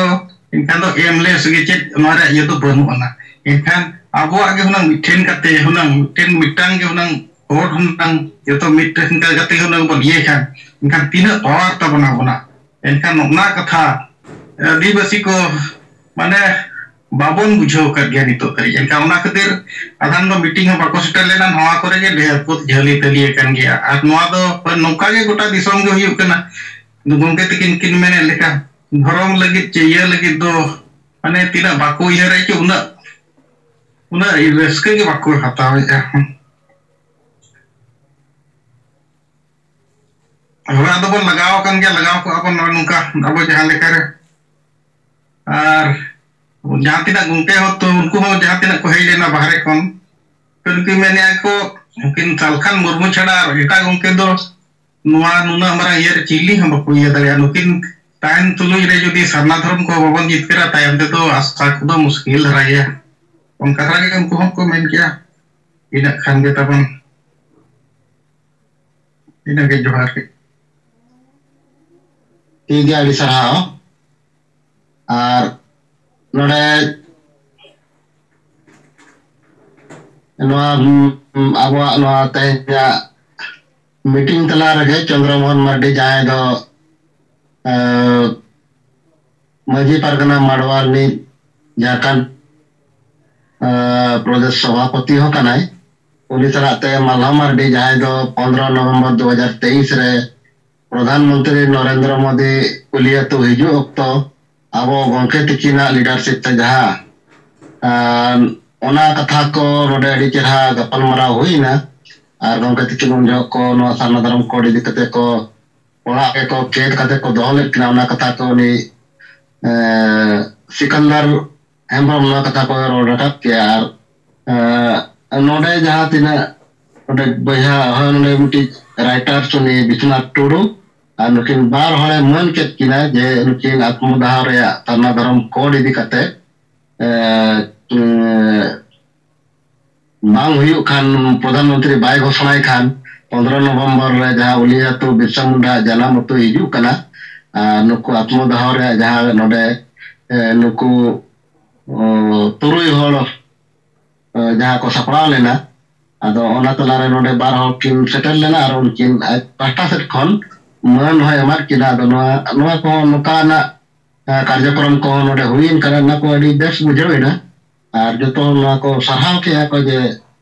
ᱮᱱᱠᱷᱟᱱ ᱫᱚ aimless ᱜᱮ, ᱪᱮᱫ ᱱᱚᱣᱟ ᱨᱮᱭᱟᱜ ᱤᱭᱟᱹ ᱫᱚ ᱵᱟᱹᱱᱩᱜ ᱟᱱᱟ᱾ ᱮᱱᱠᱷᱟᱱ ᱟᱵᱚᱣᱟᱜ ᱜᱮ ᱦᱩᱱᱟᱹᱝ ᱢᱤᱫᱴᱷᱮᱱ ᱠᱟᱛᱮ, ᱦᱩᱱᱟᱹᱝ ᱢᱤᱫᱴᱮᱱ, ᱢᱤᱫᱴᱟᱝ ᱜᱮ ᱦᱩᱱᱟᱹᱝ ᱦᱚᱲ ᱦᱩᱱᱟᱹᱝ ᱡᱚᱛᱚ ᱢᱤᱫᱴᱮᱱ ᱠᱟᱛᱮ ᱦᱩᱱᱟᱹᱝ ᱵᱚᱱ ᱤᱭᱟᱹᱭ ᱠᱷᱟᱱ, ᱮᱱᱠᱷᱟᱱ ᱛᱤᱱᱟᱹᱜ power ᱛᱟᱵᱚᱱ ᱟᱵᱚᱱᱟᱜ᱾ ᱮᱱᱠᱷᱟᱱ ᱚᱱᱟ ᱠᱟᱛᱷᱟ ᱟᱹᱫᱤᱵᱟᱹᱥᱤ ᱠᱚ, ᱢᱟᱱᱮ, ᱵᱟᱵᱚᱱ ᱵᱩᱡᱷᱟᱹᱣ ᱟᱠᱟᱫ ᱜᱮᱭᱟ ᱱᱤᱛᱚᱜ ᱫᱷᱟᱹᱨᱤᱡ᱾ ᱮᱱᱠᱷᱟᱱ ᱚᱱᱟ ᱠᱷᱟᱹᱛᱤᱨ ᱟᱫᱷᱟᱱ ᱫᱚ meeting ᱦᱚᱸ ᱵᱟᱠᱚ ᱥᱮᱴᱮᱨ ᱞᱮᱱᱟ, ᱱᱚᱣᱟ ᱠᱚᱨᱮ ᱜᱮ ᱰᱷᱮᱨ ᱠᱚ ᱡᱷᱟᱹᱞᱤ ᱛᱟᱹᱞᱤ ᱟᱠᱟᱱ ᱜᱮᱭᱟ᱾ ᱟᱨ ᱱᱚᱣᱟ ᱫᱚ ᱱᱚᱝᱠᱟ ᱜᱮ ᱜᱚᱴᱟ ᱫᱤᱥᱚᱢ ᱜᱮ ᱦᱩᱭᱩᱜ ᱠᱟᱱᱟ᱾ ᱜᱚᱢᱠᱮ ᱛᱤᱠᱤᱱ ᱠᱤᱱ ᱢᱮᱱᱮᱫ ᱞᱮᱠᱟ, ᱫᱷᱚᱨᱚᱢ ᱞᱟᱹᱜᱤᱫ ᱪᱮ ᱤᱭᱟᱹ ᱞᱟᱹᱜᱤᱫ ᱫᱚ, ᱢᱟᱱᱮ, ᱛᱤᱱᱟᱹᱜ ᱵᱟᱠᱚ ᱩᱭᱦᱟᱹᱨᱮᱫ ᱪᱮ, ᱩᱱᱟᱹᱜ, ᱩᱱᱟᱹᱜ ᱨᱟᱹᱥᱠᱟᱹ ᱜᱮ ᱵᱟᱠᱚ ᱦᱟᱛᱟᱣᱮᱫᱼᱟ᱾ ᱦᱳᱭ, ᱟᱫᱚ ᱵᱚᱱ ᱞᱟᱜᱟᱣ ᱟᱠᱟᱱ ᱜᱮᱭᱟ, ᱞᱟᱜᱟᱣ ᱠᱚᱜᱼᱟ ᱵᱚᱱ ᱱᱚᱜᱼᱚᱭ ᱱᱚᱝᱠᱟ ᱟᱵᱚ ᱡᱟᱦᱟᱸ ᱞᱮᱠᱟᱨᱮ᱾ ᱟᱨ ᱡᱟᱦᱟᱸ ᱛᱤᱱᱟᱹᱜ ᱜᱚᱢᱠᱮ ᱦᱚᱸ ᱛᱚ, ᱩᱱᱠᱩ ᱦᱚᱸ ᱡᱟᱦᱟᱸ ᱛᱤᱱᱟᱹᱜ ᱠᱚ ᱦᱮᱡ ᱞᱮᱱᱟ ᱵᱟᱦᱨᱮ ᱠᱷᱚᱱ, ᱩᱱᱠᱩ ᱢᱮᱱᱮᱫᱼᱟ ᱠᱚ, ᱩᱱᱠᱤᱱ ᱥᱟᱞᱠᱷᱟᱱ ᱢᱩᱨᱢᱩ ᱪᱷᱟᱲᱟ ᱟᱨ ᱮᱴᱟᱜ ᱜᱚᱢᱠᱮ ᱫᱚ ᱱᱚᱣᱟ ᱱᱩᱱᱟᱹᱜ ᱢᱟᱨᱟᱝ ᱤᱭᱟᱹ ᱨᱮ ᱪᱤᱞᱤ ᱦᱚᱸ ᱵᱟᱠᱚ ᱤᱭᱟᱹ ᱫᱟᱲᱮᱭᱟᱜᱼᱟ᱾ ᱱᱩᱠᱤᱱ ᱛᱟᱦᱮᱱ ᱛᱩᱞᱩᱡ ᱨᱮ ᱡᱩᱫᱤ ᱥᱟᱨᱱᱟ ᱫᱷᱚᱨᱚᱢ ᱠᱚ ᱵᱟᱵᱚᱱ ᱡᱤᱛᱠᱟᱹᱨᱟ, ᱛᱟᱭᱚᱢ ᱛᱮᱫᱚ ᱟᱥᱟ ᱠᱚᱫᱚ ᱢᱩᱥᱠᱤᱞ ᱫᱷᱟᱨᱟ ᱜᱮᱭᱟ᱾ ᱚᱱᱠᱟ ᱫᱷᱟᱨᱟ ᱜᱮ ᱩᱱᱠᱩ ᱦᱚᱸᱠᱚ ᱢᱮᱱ ᱠᱮᱜᱼᱟ᱾ ᱤᱱᱟᱹᱜ ᱠᱷᱟᱱ ᱜᱮ ᱛᱟᱵᱚᱱ, ᱤᱱᱟᱹᱜᱮ, ᱡᱚᱦᱟᱨ ᱜᱮ᱾ ᱴᱷᱤᱠ ᱜᱮᱭᱟ, ᱟᱹᱰᱤ ᱥᱟᱨᱦᱟᱣ᱾ ᱟᱨ ᱱᱚᱰᱮ ᱱᱚᱣᱟ, ᱩᱢ, ᱟᱵᱚᱣᱟᱜ ᱱᱚᱣᱟ ᱛᱮᱦᱮᱧᱟᱜ meeting ᱛᱟᱞᱟ ᱨᱮᱜᱮ ᱪᱚᱱᱫᱨᱚ ᱢᱳᱦᱚᱱ ᱢᱟᱨᱰᱤ, ᱡᱟᱦᱟᱸᱭ ᱫᱚ, ᱮ, ᱢᱟᱹᱡᱷᱤ ᱯᱟᱨᱜᱟᱱᱟ ᱢᱟᱰᱣᱟ ᱨᱤᱱᱤᱡ ᱡᱷᱟᱲᱠᱷᱚᱸᱰ, ᱮ, ᱯᱨᱚᱫᱮᱥ ᱥᱚᱵᱷᱟᱯᱚᱛᱤ ᱦᱚᱸ ᱠᱟᱱᱟᱭ᱾ ᱩᱱᱤ ᱥᱟᱞᱟᱜ ᱛᱮ ᱢᱟᱞᱦᱟ ᱢᱟᱨᱰᱤ, ᱡᱟᱦᱟᱸᱭ ᱫᱚ ᱯᱚᱱᱨᱚ ᱱᱚᱵᱷᱮᱢᱵᱚᱨ ᱫᱩ ᱦᱟᱡᱟᱨ ᱛᱮᱭᱤᱥ ᱨᱮ ᱯᱨᱚᱫᱷᱟᱱ ᱢᱚᱱᱛᱨᱤ ᱱᱚᱨᱮᱱᱫᱨᱚ ᱢᱳᱫᱤ ᱠᱩᱞᱤ ᱟᱹᱛᱩ ᱦᱤᱡᱩᱜ ᱚᱠᱛᱚ ᱟᱵᱚ ᱜᱚᱢᱠᱮ ᱛᱤᱠᱤᱱᱟᱜ ᱞᱤᱰᱟᱨᱥᱤᱯ ᱛᱮ ᱡᱟᱦᱟᱸ, ᱟᱨ ᱚᱱᱟ ᱠᱟᱛᱷᱟ ᱠᱚ ᱱᱚᱰᱮ ᱟᱹᱰᱤ ᱪᱮᱦᱨᱟ ᱜᱟᱯᱟᱞᱢᱟᱨᱟᱣ ᱦᱩᱭᱱᱟ᱾ ᱟᱨ ᱜᱚᱢᱠᱮ ᱛᱤᱠᱤᱱ ᱩᱱ ᱡᱚᱦᱚᱜ ᱠᱚ ᱱᱚᱣᱟ ᱥᱟᱨᱱᱟ ᱫᱷᱚᱨᱚᱢ ᱠᱳᱰ ᱤᱫᱤ ᱠᱟᱛᱮ ᱠᱚ ᱚᱲᱟᱜ ᱨᱮᱠᱚ ᱠᱮᱫ ᱠᱟᱛᱮ ᱠᱚ ᱫᱚᱦᱚ ᱞᱮᱫ ᱠᱤᱱᱟ, ᱚᱱᱟ ᱠᱟᱛᱷᱟ ᱠᱚ ᱩᱱᱤ, ᱮ, ᱥᱤᱠᱟᱱᱫᱟᱨ ᱦᱮᱢᱵᱨᱚᱢ ᱱᱚᱣᱟ ᱠᱟᱛᱷᱟ ᱠᱚ ᱨᱚᱲ ᱨᱟᱠᱟᱵ ᱠᱮᱜᱼᱟ᱾ ᱟᱨ, ᱮ, ᱱᱚᱰᱮ ᱡᱟᱦᱟᱸ ᱛᱤᱱᱟᱹᱜ ᱱᱚᱰᱮ ᱵᱚᱭᱦᱟ, ᱦᱳᱭ, ᱱᱚᱰᱮ ᱢᱤᱫᱴᱤᱡ ᱨᱟᱭᱴᱟᱨ ᱩᱱᱤ ᱵᱤᱥᱣᱚᱱᱟᱛᱷ ᱴᱩᱰᱩ, ᱟᱨ ᱱᱩᱠᱤᱱ ᱵᱟᱨ ᱦᱚᱲᱮ ᱢᱟᱹᱱ ᱠᱮᱫ ᱠᱤᱱᱟ ᱡᱮ ᱱᱩᱠᱤᱱ ᱟᱛᱢᱚᱫᱟᱦᱚ ᱨᱮᱭᱟᱜ ᱥᱟᱨᱱᱟ ᱫᱷᱚᱨᱚᱢ ᱠᱳᱰ ᱤᱫᱤ ᱠᱟᱛᱮ, ᱮ, ᱮ, ᱵᱟᱝ ᱦᱩᱭᱩᱜ ᱠᱷᱟᱱ, ᱯᱨᱚᱫᱷᱟᱱ ᱢᱚᱱᱛᱨᱤ ᱵᱟᱭ ᱜᱷᱳᱥᱚᱱᱟᱭ ᱠᱷᱟᱱ, ᱯᱚᱱᱨᱚ ᱱᱚᱵᱷᱮᱢᱵᱚᱨ ᱨᱮ ᱡᱟᱦᱟᱸ ᱩᱞᱤᱭᱟᱹ ᱟᱹᱛᱩ ᱵᱤᱨᱥᱟ ᱢᱩᱱᱰᱟ ᱡᱟᱱᱟᱢ ᱟᱹᱛᱩ ᱦᱤᱡᱩᱜ ᱠᱟᱱᱟ, ᱟᱨ ᱱᱩᱠᱩ ᱟᱛᱢᱚᱫᱟᱦᱚ ᱨᱮᱭᱟᱜ ᱡᱟᱦᱟᱸ ᱱᱚᱰᱮ, ᱮ, ᱱᱩᱠᱩ, ᱚ, ᱛᱩᱨᱩᱭ ᱦᱚᱲ, ᱮ, ᱡᱟᱦᱟᱸ ᱠᱚ ᱥᱟᱯᱲᱟᱣ ᱞᱮᱱᱟ, ᱟᱫᱚ ᱚᱱᱟ ᱛᱟᱞᱟᱨᱮ ᱱᱚᱰᱮ ᱵᱟᱨ ᱦᱚᱲ ᱠᱤᱱ ᱥᱮᱴᱮᱨ ᱞᱮᱱᱟ ᱟᱨ ᱩᱱᱠᱤᱱ ᱟᱡ ᱯᱟᱦᱴᱟ ᱥᱮᱫ ᱠᱷᱚᱱ ᱢᱟᱹᱱ ᱦᱚᱸᱭ ᱮᱢᱟᱫ ᱠᱤᱱᱟ᱾ ᱟᱫᱚ ᱱᱚᱣᱟ, ᱱᱚᱣᱟ ᱠᱚᱦᱚᱸ ᱱᱚᱝᱠᱟᱱᱟᱜ, ᱮ, ᱠᱟᱨᱡᱚᱠᱨᱚᱢ ᱠᱚᱦᱚᱸ ᱱᱚᱰᱮ ᱦᱩᱭᱮᱱ ᱠᱟᱱᱟ, ᱚᱱᱟ ᱠᱚ ᱟᱹᱰᱤ ᱵᱮᱥ ᱵᱩᱡᱷᱟᱹᱣ ᱮᱱᱟ᱾ ᱟᱨ ᱡᱚᱛᱚ ᱦᱚᱲ ᱱᱚᱣᱟ ᱠᱚ ᱥᱟᱨᱦᱟᱣ ᱠᱮᱜᱼᱟ ᱠᱚ ᱡᱮ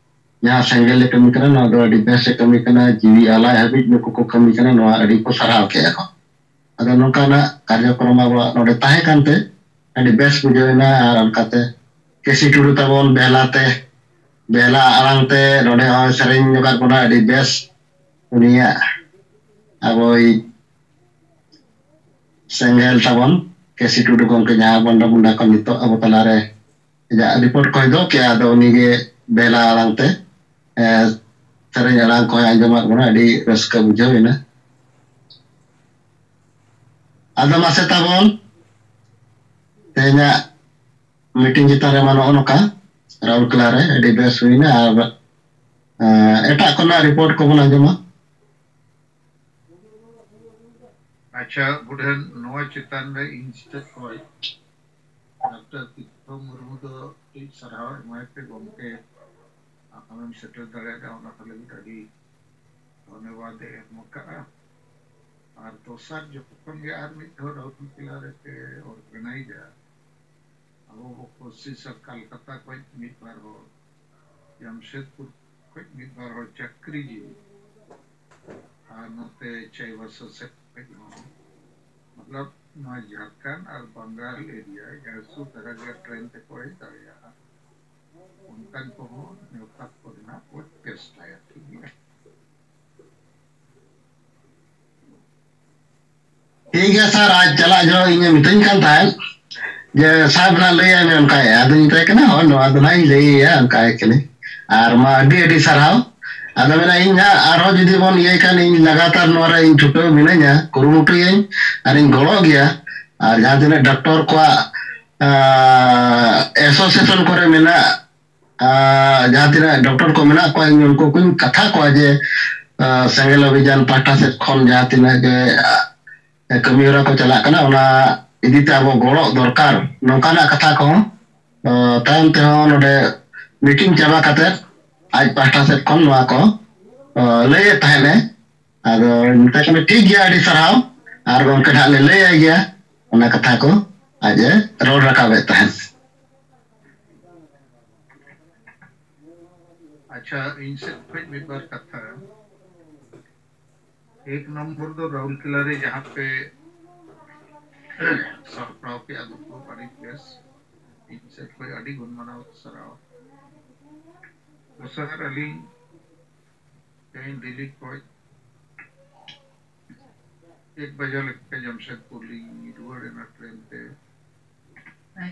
ᱡᱟᱦᱟᱸ ᱥᱮᱸᱜᱮᱞ ᱮ ᱠᱟᱹᱢᱤ ᱠᱟᱱᱟ, ᱱᱚᱣᱟ ᱫᱚ ᱟᱹᱰᱤ ᱵᱮᱥ ᱮ ᱠᱟᱹᱢᱤ ᱠᱟᱱᱟ, ᱡᱤᱣᱤ ᱟᱞᱟᱭ ᱦᱟᱹᱵᱤᱡ ᱱᱩᱠᱩ ᱠᱚ ᱠᱟᱹᱢᱤ ᱠᱟᱱᱟ, ᱱᱚᱣᱟ ᱟᱹᱰᱤ ᱠᱚ ᱥᱟᱨᱦᱟᱣ ᱠᱮᱜᱼᱟ ᱠᱚ᱾ ᱟᱫᱚ ᱱᱚᱝᱠᱟᱱᱟᱜ ᱠᱟᱨᱡᱚᱠᱨᱚᱢ ᱟᱵᱚᱣᱟᱜ ᱱᱚᱰᱮ ᱛᱟᱦᱮᱸ ᱠᱟᱱᱛᱮ ᱟᱹᱰᱤ ᱵᱮᱥ ᱵᱩᱡᱷᱟᱹᱣ ᱮᱱᱟ᱾ ᱟᱨ ᱚᱱᱠᱟᱛᱮ ᱠᱮᱥᱤ ᱴᱩᱰᱩ ᱛᱟᱵᱚᱱ ᱵᱮᱦᱞᱟ ᱛᱮ, ᱵᱮᱦᱞᱟ ᱟᱲᱟᱝ ᱛᱮ ᱱᱚᱰᱮ ᱦᱚᱸ ᱥᱮᱨᱮᱧ ᱧᱚᱜᱟᱫ ᱵᱚᱱᱟ, ᱟᱹᱰᱤ ᱵᱮᱥ ᱩᱱᱤᱭᱟᱜ ᱟᱵᱚᱭ ᱥᱮᱸᱜᱮᱞ ᱛᱟᱵᱚᱱ ᱠᱮᱥᱤ ᱴᱩᱰᱩ ᱜᱚᱢᱠᱮ, ᱡᱟᱦᱟᱸ ᱵᱚᱱᱰᱟ ᱢᱩᱱᱰᱟ ᱠᱷᱚᱱ ᱱᱤᱛᱚᱜ ᱟᱵᱚ ᱛᱟᱞᱟᱨᱮ ᱟᱡᱟᱜ ᱨᱤᱯᱳᱨᱴ ᱠᱚᱭ ᱫᱚᱦᱚ ᱠᱮᱜᱼᱟ᱾ ᱟᱫᱚ ᱩᱱᱤᱜᱮ ᱵᱮᱦᱞᱟ ᱟᱲᱟᱝ ᱛᱮ, ᱮ, ᱥᱮᱨᱮᱧ ᱟᱲᱟᱝ ᱠᱚᱭ ᱟᱸᱡᱚᱢᱟᱫ ᱵᱚᱱᱟ, ᱟᱹᱰᱤ ᱨᱟᱹᱥᱠᱟᱹ ᱵᱩᱡᱷᱟᱹᱣ ᱮᱱᱟ᱾ ᱟᱫᱚ ᱢᱟᱥᱮ ᱛᱟᱵᱚᱱ ᱛᱮᱦᱮᱧᱟᱜ ᱢᱤᱴᱤᱝ ᱪᱮᱛᱟᱱ ᱨᱮᱢᱟ ᱱᱚᱜᱼᱚ ᱱᱚᱝᱠᱟ ᱨᱟᱩᱨᱠᱮᱞᱟ ᱨᱮ ᱟᱹᱰᱤ ᱵᱮᱥ ᱦᱩᱭᱱᱟ᱾ ᱟᱨ, ᱮ, ᱮᱴᱟᱜ ᱠᱷᱚᱱᱟᱜ ᱨᱤᱯᱳᱨᱴ ᱠᱚᱵᱚᱱ ᱟᱸᱡᱚᱢᱟ᱾ ᱟᱪᱪᱷᱟ ᱵᱩᱰᱷᱟᱹᱱ, ᱱᱚᱣᱟ ᱪᱮᱛᱟᱱ ᱨᱮ ᱤᱧ ᱥᱮᱫ ᱠᱷᱚᱱ ᱰᱟᱠᱛᱟᱨ ᱛᱤᱨᱛᱷᱚ ᱢᱩᱨᱢᱩ ᱫᱚ ᱠᱟᱹᱴᱤᱡ ᱥᱟᱨᱦᱟᱣ ᱮᱢᱟᱭ ᱯᱮ ᱜᱚᱢᱠᱮ, ᱟᱢᱮᱢ ᱥᱮᱴᱮᱨ ᱫᱟᱲᱮᱭᱟᱫᱟ, ᱚᱱᱟ ᱠᱚ ᱞᱟᱹᱜᱤᱫ ᱟᱹᱰᱤ ᱫᱷᱚᱱᱭᱚᱵᱟᱫ ᱮ ᱮᱢ ᱟᱠᱟᱫᱼᱟ᱾ ᱟᱨ ᱫᱚᱥᱟᱨ ᱡᱚᱠᱷᱚᱱ ᱜᱮ ᱟᱨ ᱢᱤᱫ ᱫᱷᱟᱣ ᱨᱟᱩᱨᱠᱮᱞᱟ ᱨᱮᱯᱮ ᱚᱨᱜᱟᱱᱟᱭᱤᱡᱟ, ᱟᱵᱚ ᱵᱚ ᱠᱳᱥᱤᱥᱟ ᱠᱟᱞᱠᱟᱛᱟ ᱠᱷᱚᱱ ᱢᱤᱫ ᱵᱟᱨ ᱦᱚᱲ, ᱡᱟᱢᱥᱮᱫᱽᱯᱩᱨ ᱠᱷᱚᱱ ᱢᱤᱫ ᱵᱟᱨ ᱦᱚᱲ ᱪᱟᱹᱠᱨᱤ ᱡᱤᱣᱤ ᱟᱨ ᱱᱚᱛᱮ ᱪᱟᱭᱵᱟᱥᱟ ᱥᱮᱫ ᱠᱷᱚᱱ ᱦᱚᱸ, ᱢᱚᱛᱞᱚᱵ ᱱᱚᱣᱟ ᱡᱷᱟᱲᱠᱷᱚᱸᱰ ᱟᱨ ᱵᱟᱝᱜᱟᱞ ᱮᱨᱤᱭᱟ ᱡᱟᱦᱟᱸ ᱥᱩᱨ ᱫᱷᱟᱨᱟ ᱜᱮ ᱴᱨᱮᱱ ᱛᱮᱠᱚ ᱦᱮᱡ ᱫᱟᱲᱮᱭᱟᱜᱼᱟ, ᱚᱱᱠᱟᱱ ᱠᱚᱦᱚᱸ ᱱᱮᱣᱛᱟ ᱠᱚ ᱨᱮᱱᱟᱜ ᱠᱚ ᱪᱮᱥᱴᱟᱭᱟ᱾ ᱴᱷᱤᱠ ᱜᱮᱭᱟ᱾ ᱴᱷᱤᱠ ᱜᱮᱭᱟ ᱥᱟᱨ, ᱟᱡ ᱪᱟᱞᱟᱜ ᱡᱚᱦᱚᱜ ᱤᱧᱮ ᱢᱤᱛᱟᱹᱧ ᱠᱟᱱ ᱛᱟᱦᱮᱸᱫ ᱡᱮ ᱥᱟᱦᱮᱵᱽ ᱱᱟᱜ ᱞᱟᱹᱭᱟᱭ ᱢᱮ ᱚᱱᱠᱟᱭ, ᱟᱫᱚᱧ ᱢᱮᱛᱟᱭ ᱠᱟᱱᱟ ᱦᱳᱭ ᱱᱚᱣᱟ ᱫᱚ ᱱᱟᱜ ᱤᱧ ᱞᱟᱹᱭ ᱟᱭᱟ ᱚᱱᱠᱟᱭ ᱠᱟᱹᱱᱟᱹᱧ᱾ ᱟᱨ ᱢᱟ ᱟᱹᱰᱤ ᱟᱹᱰᱤ ᱥᱟᱨᱦᱟᱣ᱾ ᱟᱫᱚ ᱢᱮᱱᱟ ᱤᱧ ᱦᱟᱸᱜ ᱟᱨᱦᱚᱸ ᱡᱩᱫᱤ ᱵᱚᱱ ᱤᱭᱟᱹᱭ ᱠᱷᱟᱱ ᱤᱧ ᱞᱟᱜᱟᱛᱟᱨ ᱱᱚᱣᱟ ᱨᱮ ᱤᱧ ᱪᱷᱩᱴᱟᱹᱣ ᱢᱤᱱᱟᱹᱧᱟ, ᱠᱩᱨᱩᱢᱩᱴᱩᱭᱟᱹᱧ ᱟᱨᱤᱧ ᱜᱚᱲᱚᱜ ᱜᱮᱭᱟ᱾ ᱟᱨ ᱡᱟᱦᱟᱸ ᱛᱤᱱᱟᱹᱜ ᱰᱚᱠᱴᱚᱨ ᱠᱚᱣᱟᱜ ᱮᱥᱳᱥᱤᱭᱮᱥᱚᱱ ᱠᱚᱨᱮ ᱢᱮᱱᱟᱜ ᱟᱨ ᱡᱟᱦᱟᱸ ᱛᱤᱱᱟᱹᱜ ᱰᱚᱠᱴᱚᱨ ᱠᱚ ᱢᱮᱱᱟᱜ ᱠᱚᱣᱟ, ᱤᱧ ᱩᱱᱠᱩ ᱠᱚᱧ ᱠᱟᱛᱷᱟ ᱠᱚᱣᱟ ᱡᱮ, ᱟᱨ, ᱥᱮᱸᱜᱮᱞ ᱚᱵᱷᱤᱡᱟᱱ ᱯᱟᱦᱴᱟ ᱥᱮᱫ ᱠᱷᱚᱱ ᱡᱟᱦᱟᱸ ᱛᱤᱱᱟᱹᱜ ᱜᱮ, ᱟᱨ, ᱠᱟᱹᱢᱤ ᱦᱚᱨᱟ ᱠᱚ ᱪᱟᱞᱟᱜ ᱠᱟᱱᱟ, ᱚᱱᱟ ᱤᱫᱤ ᱛᱮ ᱟᱵᱚ ᱜᱚᱲᱚ ᱫᱚᱨᱠᱟᱨ, ᱱᱚᱝᱠᱟᱱᱟᱜ ᱠᱟᱛᱷᱟ ᱠᱚᱦᱚᱸ, ᱟᱨ, ᱛᱟᱭᱚᱢ ᱛᱮᱦᱚᱸ ᱱᱚᱰᱮ ᱢᱤᱴᱤᱝ ᱪᱟᱵᱟ ᱠᱟᱛᱮ ᱟᱡ ᱯᱟᱦᱴᱟ ᱥᱮᱫ ᱠᱷᱚᱱ ᱱᱚᱣᱟ ᱠᱚ, ᱟᱨ, ᱞᱟᱹᱭᱮᱫ ᱛᱟᱦᱮᱸᱫ ᱮ᱾ ᱟᱫᱚ ᱢᱮᱛᱟᱭ ᱠᱟᱱᱟ, "ᱴᱷᱤᱠ ᱜᱮᱭᱟ, ᱟᱹᱰᱤ ᱥᱟᱨᱦᱟᱣ, ᱟᱨ ᱜᱚᱢᱠᱮ ᱱᱟᱦᱟᱜ ᱞᱮ ᱞᱟᱹᱭ ᱟᱭ ᱜᱮᱭᱟ ᱚᱱᱟ ᱠᱟᱛᱷᱟ ᱠᱚ", ᱟᱡ ᱮ ᱨᱚᱲ ᱨᱟᱠᱟᱵᱮᱫ ᱛᱟᱦᱮᱸᱫ᱾ ᱟᱪᱪᱷᱟ, ᱤᱧ ᱥᱮᱫ ᱠᱷᱚᱱ ᱢᱤᱫ ᱵᱟᱨ ᱠᱟᱛᱷᱟ᱾ ᱮᱠ ᱱᱚᱢᱵᱚᱨ ᱫᱚ ᱨᱟᱩᱨᱠᱮᱞᱟ ᱨᱮ ᱡᱟᱦᱟᱸ ᱯᱮ ᱥᱟᱯᱲᱟᱣ ᱠᱮᱜᱼᱟ ᱫᱩᱯᱲᱩᱵ, ᱟᱹᱰᱤ ᱵᱮᱥ᱾ ᱤᱧ ᱥᱮᱫ ᱠᱷᱚᱱ ᱟᱹᱰᱤ ᱜᱩᱱ ᱢᱟᱱᱟᱣ ᱥᱟᱨᱦᱟᱣ᱾ ᱫᱚᱥᱟᱨ, ᱟᱹᱞᱤᱧ ᱛᱮᱦᱮᱧ ᱫᱤᱞᱞᱤ ᱠᱷᱚᱱ ᱮᱠ ᱵᱟᱡᱟ ᱞᱮᱠᱟ ᱡᱟᱢᱥᱮᱫᱽᱯᱩᱨ ᱞᱤᱧ ᱨᱩᱣᱟᱹᱲ ᱮᱱᱟ ᱴᱨᱮᱱ ᱛᱮ᱾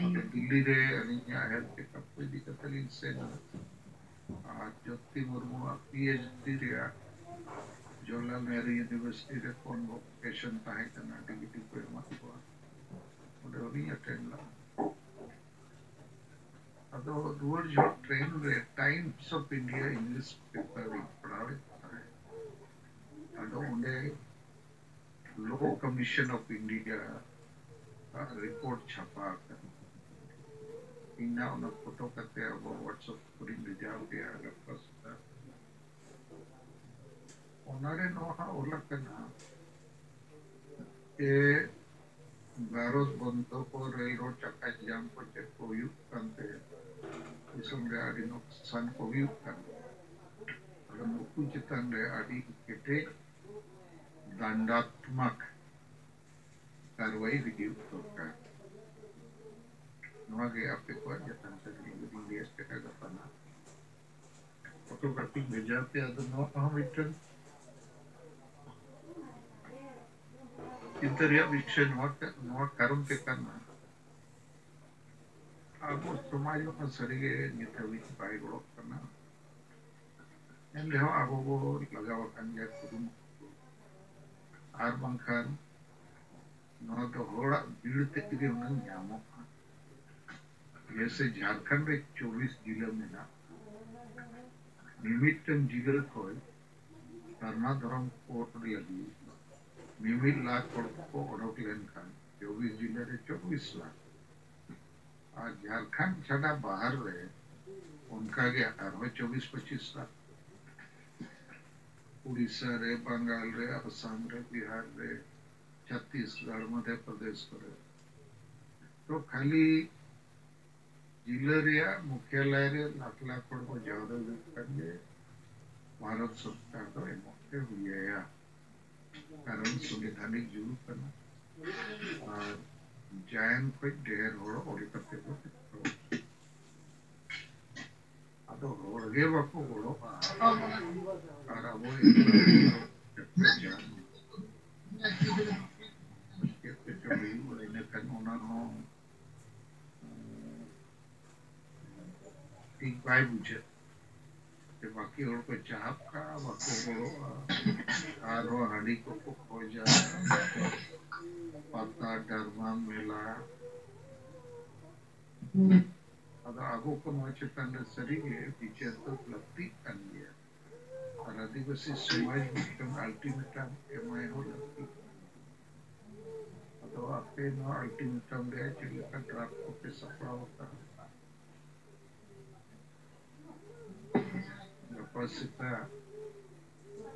ᱟᱫᱚ ᱫᱤᱞᱞᱤ ᱨᱮ ᱟᱹᱞᱤᱧᱟᱜ ᱦᱮᱞᱛᱷ ᱪᱮᱠᱟᱯ ᱠᱚ ᱤᱫᱤ ᱠᱟᱛᱮ ᱞᱤᱧ ᱥᱮᱱ ᱮᱱᱟ᱾ ᱟᱨ ᱡᱳᱛᱤ ᱢᱩᱨᱢᱩᱣᱟᱜ ᱯᱤ ᱮᱭᱤᱪ ᱰᱤ ᱨᱮᱭᱟᱜ ᱡᱚᱣᱟᱦᱚᱨᱞᱟᱞ ᱱᱮᱦᱨᱩ ᱤᱭᱩᱱᱤᱵᱷᱟᱨᱥᱤᱴᱤ ᱨᱮ ᱠᱚᱱᱵᱷᱳᱠᱮᱥᱚᱱ ᱛᱟᱦᱮᱸ ᱠᱟᱱᱟ, ᱰᱤ ᱵᱷᱤ ᱰᱤ ᱠᱚ ᱮᱢᱟᱫ ᱠᱚᱣᱟ, ᱚᱸᱰᱮ ᱦᱚᱸᱞᱤᱧ ᱟᱴᱮᱱᱰ ᱞᱮᱫᱟ᱾ ᱟᱫᱚ ᱨᱩᱣᱟᱹᱲ ᱡᱚᱦᱚᱜ ᱴᱨᱮᱱ ᱨᱮ Times of India English paper ᱤᱧ ᱯᱟᱲᱦᱟᱣᱮᱫ ᱛᱟᱦᱮᱸᱫ᱾ ᱟᱫᱚ ᱚᱸᱰᱮ ᱞᱚ ᱠᱚᱢᱤᱥᱚᱱ ᱚᱯᱷ ᱤᱱᱰᱤᱭᱟ ᱟᱜ ᱨᱤᱯᱳᱨᱴ ᱪᱷᱟᱯᱟ ᱟᱠᱟᱱᱟ᱾ ᱤᱧ ᱱᱟᱜ ᱚᱱᱟ ᱯᱷᱳᱴᱳ ᱠᱟᱛᱮ ᱟᱵᱚ WhatsApp ᱠᱚᱨᱮᱧ ᱵᱷᱮᱡᱟ ᱟᱯᱮᱭᱟ ᱜᱟᱯᱟ ᱥᱮᱛᱟᱜ᱾ ᱚᱱᱟᱨᱮ ᱱᱚᱣᱟ ᱚᱞ ᱟᱠᱟᱱᱟ ᱡᱮ ᱵᱷᱟᱨᱚᱛ ᱵᱚᱱᱫᱚ ᱠᱚ, ᱨᱮᱞ ᱨᱳᱰ ᱪᱟᱠᱟ ᱡᱟᱢ ᱠᱚ, ᱪᱮᱫ ᱠᱚ ᱦᱩᱭᱩᱜ ᱠᱟᱱᱛᱮ ᱫᱤᱥᱚᱢ ᱨᱮ ᱟᱹᱰᱤ ᱱᱚᱠᱥᱟᱱ ᱠᱚ ᱦᱩᱭᱩᱜ ᱠᱟᱱᱟ᱾ ᱱᱩᱠᱩ ᱪᱮᱛᱟᱱ ᱨᱮ ᱟᱹᱰᱤ ᱠᱮᱴᱮᱡ ᱫᱟᱱᱰᱟᱛᱢᱚᱠ ᱠᱟᱨᱣᱟᱭ ᱦᱩᱭᱩᱜ ᱫᱚᱨᱠᱟᱨ᱾ ᱱᱚᱣᱟ ᱜᱮ ᱟᱯᱮ ᱠᱚᱣᱟᱜ ᱡᱟᱦᱟᱸ ᱛᱤᱱᱟᱹᱜ ᱞᱤᱧ ᱞᱟᱹᱭ ᱠᱮᱫᱟ ᱜᱟᱯᱟᱱᱟᱜ ᱯᱷᱳᱴᱳᱜᱨᱟᱯᱷᱤᱧ ᱵᱷᱮᱡᱟ ᱯᱮᱭᱟ᱾ ᱟᱫᱚ ᱱᱚᱣᱟ ᱦᱚᱸ ᱢᱤᱫᱴᱟᱝ ᱪᱤᱱᱛᱟᱹ ᱨᱮᱭᱟᱜ ᱵᱤᱥᱚᱭ ᱱᱚᱣᱟ ᱠᱟ-, ᱱᱚᱣᱟ ᱠᱟᱨᱚᱱ ᱛᱮ ᱠᱟᱱᱟ, ᱟᱵᱚ ᱥᱚᱢᱟᱡᱽ ᱢᱟ ᱥᱟᱹᱨᱤᱜᱮ ᱱᱤᱛ ᱦᱟᱹᱵᱤᱡ ᱵᱟᱭ ᱜᱚᱲᱚᱜ ᱠᱟᱱᱟ᱾ ᱮᱱ ᱨᱮᱦᱚᱸ ᱟᱵᱚ ᱵᱚ ᱞᱟᱜᱟᱣ ᱟᱠᱟᱱ ᱜᱮᱭᱟ ᱠᱩᱨᱩᱢᱩᱴᱩ, ᱟᱨ ᱵᱟᱝᱠᱷᱟᱱ ᱱᱚᱣᱟ ᱫᱚ ᱦᱚᱲᱟᱜ ᱵᱷᱤᱲ ᱛᱮᱜᱮ ᱦᱩᱱᱟᱹᱝ ᱧᱟᱢᱚᱜᱼᱟ᱾ ᱡᱮᱭᱥᱮ ᱡᱷᱟᱲᱠᱷᱚᱸᱰ ᱨᱮ ᱪᱚᱵᱵᱤᱥ ᱡᱤᱞᱟᱹ ᱢᱮᱱᱟᱜᱼᱟ, ᱢᱤᱢᱤᱫᱴᱟᱝ ᱡᱤᱞᱟᱹ ᱠᱷᱚᱱ ᱥᱟᱨᱱᱟ ᱫᱷᱚᱨᱚᱢ ᱠᱳᱰ ᱞᱟᱹᱜᱤᱫ ᱢᱤᱢᱤᱫ ᱞᱟᱠᱷ ᱦᱚᱲ ᱠᱚ ᱚᱰᱚᱠ ᱞᱮᱱᱠᱷᱟᱱ ᱪᱚᱵᱵᱤᱥ ᱡᱤᱞᱟᱹ ᱨᱮ ᱪᱚᱵᱵᱤᱥ ᱞᱟᱠᱷ, ᱟᱨ ᱡᱷᱟᱲᱠᱷᱚᱸᱰ ᱪᱷᱟᱰᱟ ᱵᱟᱦᱟᱨ ᱨᱮ ᱚᱱᱠᱟᱜᱮ ᱟᱨᱦᱚᱸ ᱪᱚᱵᱵᱤᱥ ᱯᱚᱸᱪᱤᱥ ᱞᱟᱠᱷ᱾ ᱩᱲᱤᱥᱥᱟ ᱨᱮ, ᱵᱟᱝᱜᱟᱞ ᱨᱮ, ᱟᱥᱟᱢ ᱨᱮ, ᱵᱤᱦᱟᱨ ᱨᱮ, ᱪᱷᱚᱛᱤᱥᱜᱚᱲ, ᱢᱚᱫᱷᱭᱚ ᱯᱨᱚᱫᱮᱥ ᱠᱚᱨᱮ᱾ ᱛᱚ ᱠᱷᱟᱹᱞᱤ ᱡᱤᱞᱟᱹ ᱨᱮᱭᱟᱜ ᱢᱩᱠᱷᱭᱟᱞᱚᱭ ᱨᱮ ᱞᱟᱠᱷ ᱞᱟᱠᱷ ᱦᱚᱲ ᱵᱚ ᱡᱟᱣᱨᱟ ᱞᱮᱱᱠᱷᱟᱱ ᱜᱮ ᱵᱷᱟᱨᱚᱛ ᱥᱚᱨᱠᱟᱨ ᱫᱚ ᱮᱢᱚᱜ ᱛᱮ ᱦᱩᱭ ᱟᱭᱟ, ᱠᱟᱨᱚᱱ ᱥᱚᱝᱵᱤᱫᱷᱟᱱᱤᱠ ᱡᱩᱞᱩᱜ ᱠᱟᱱᱟ᱾ ᱟᱨ ᱡᱟᱭᱟᱱ ᱠᱷᱚᱱ ᱰᱷᱮᱨ ᱦᱚᱲ ᱚᱸᱰᱮ ᱠᱟᱛᱮ ᱠᱚ ᱟᱫᱚ ᱦᱚᱲ ᱜᱮ ᱵᱟᱠᱚ ᱜᱚᱲᱚᱜᱼᱟ᱾ ᱟᱨ ᱟᱵᱚ ᱮᱠᱞᱟ ᱛᱮᱫᱚ ᱪᱮᱫ ᱠᱚ ᱪᱟᱥ? ᱪᱮᱫ ᱠᱚᱪᱚ ᱦᱩᱭᱩᱜᱼᱟ, ᱤᱱᱟᱹ ᱠᱷᱟᱱ ᱚᱱᱟ ᱦᱚᱸ, ᱩᱸ, ᱴᱷᱤᱠ ᱵᱟᱭ ᱵᱩᱡᱷᱟᱹᱜ᱾ ᱥᱮ ᱵᱟᱹᱠᱤ ᱦᱚᱲ ᱠᱚ ᱪᱟᱦᱟᱵ ᱠᱟᱜᱼᱟ, ᱵᱟᱠᱚ ᱜᱚᱲᱚᱜᱼᱟ, ᱟᱨᱦᱚᱸ ᱦᱟᱺᱰᱤ ᱠᱚᱠᱚ ᱠᱷᱚᱡᱟ, ᱯᱟᱛᱟ, ᱰᱨᱟᱢᱟ, ᱢᱮᱞᱟ᱾ ᱟᱫᱚ ᱟᱵᱚ ᱠᱚ ᱱᱚᱣᱟ ᱪᱮᱛᱟᱱ ᱨᱮ ᱥᱟᱹᱨᱤᱜᱮ ᱵᱤᱪᱟᱹᱨ ᱫᱚ ᱞᱟᱹᱠᱛᱤᱜ ᱠᱟᱱ ᱜᱮᱭᱟ᱾ ᱟᱨ ᱟᱹᱫᱤᱵᱟᱹᱥᱤ ᱥᱚᱢᱟᱡᱽ ᱢᱤᱫᱴᱟᱝ ultimatum ᱮᱢᱟᱭ ᱦᱚᱸ ᱞᱟᱹᱠᱛᱤᱜ ᱠᱟᱱᱟ᱾ ᱟᱫᱚ ᱟᱯᱮ ᱱᱚᱣᱟ ultimatum ᱨᱮ ᱪᱮᱫ ᱞᱮᱠᱟ draft ᱠᱚᱯᱮ ᱥᱟᱯᱲᱟᱣ ᱟᱠᱟᱫᱟ? ᱜᱟᱯᱟ ᱥᱮᱛᱟᱜ,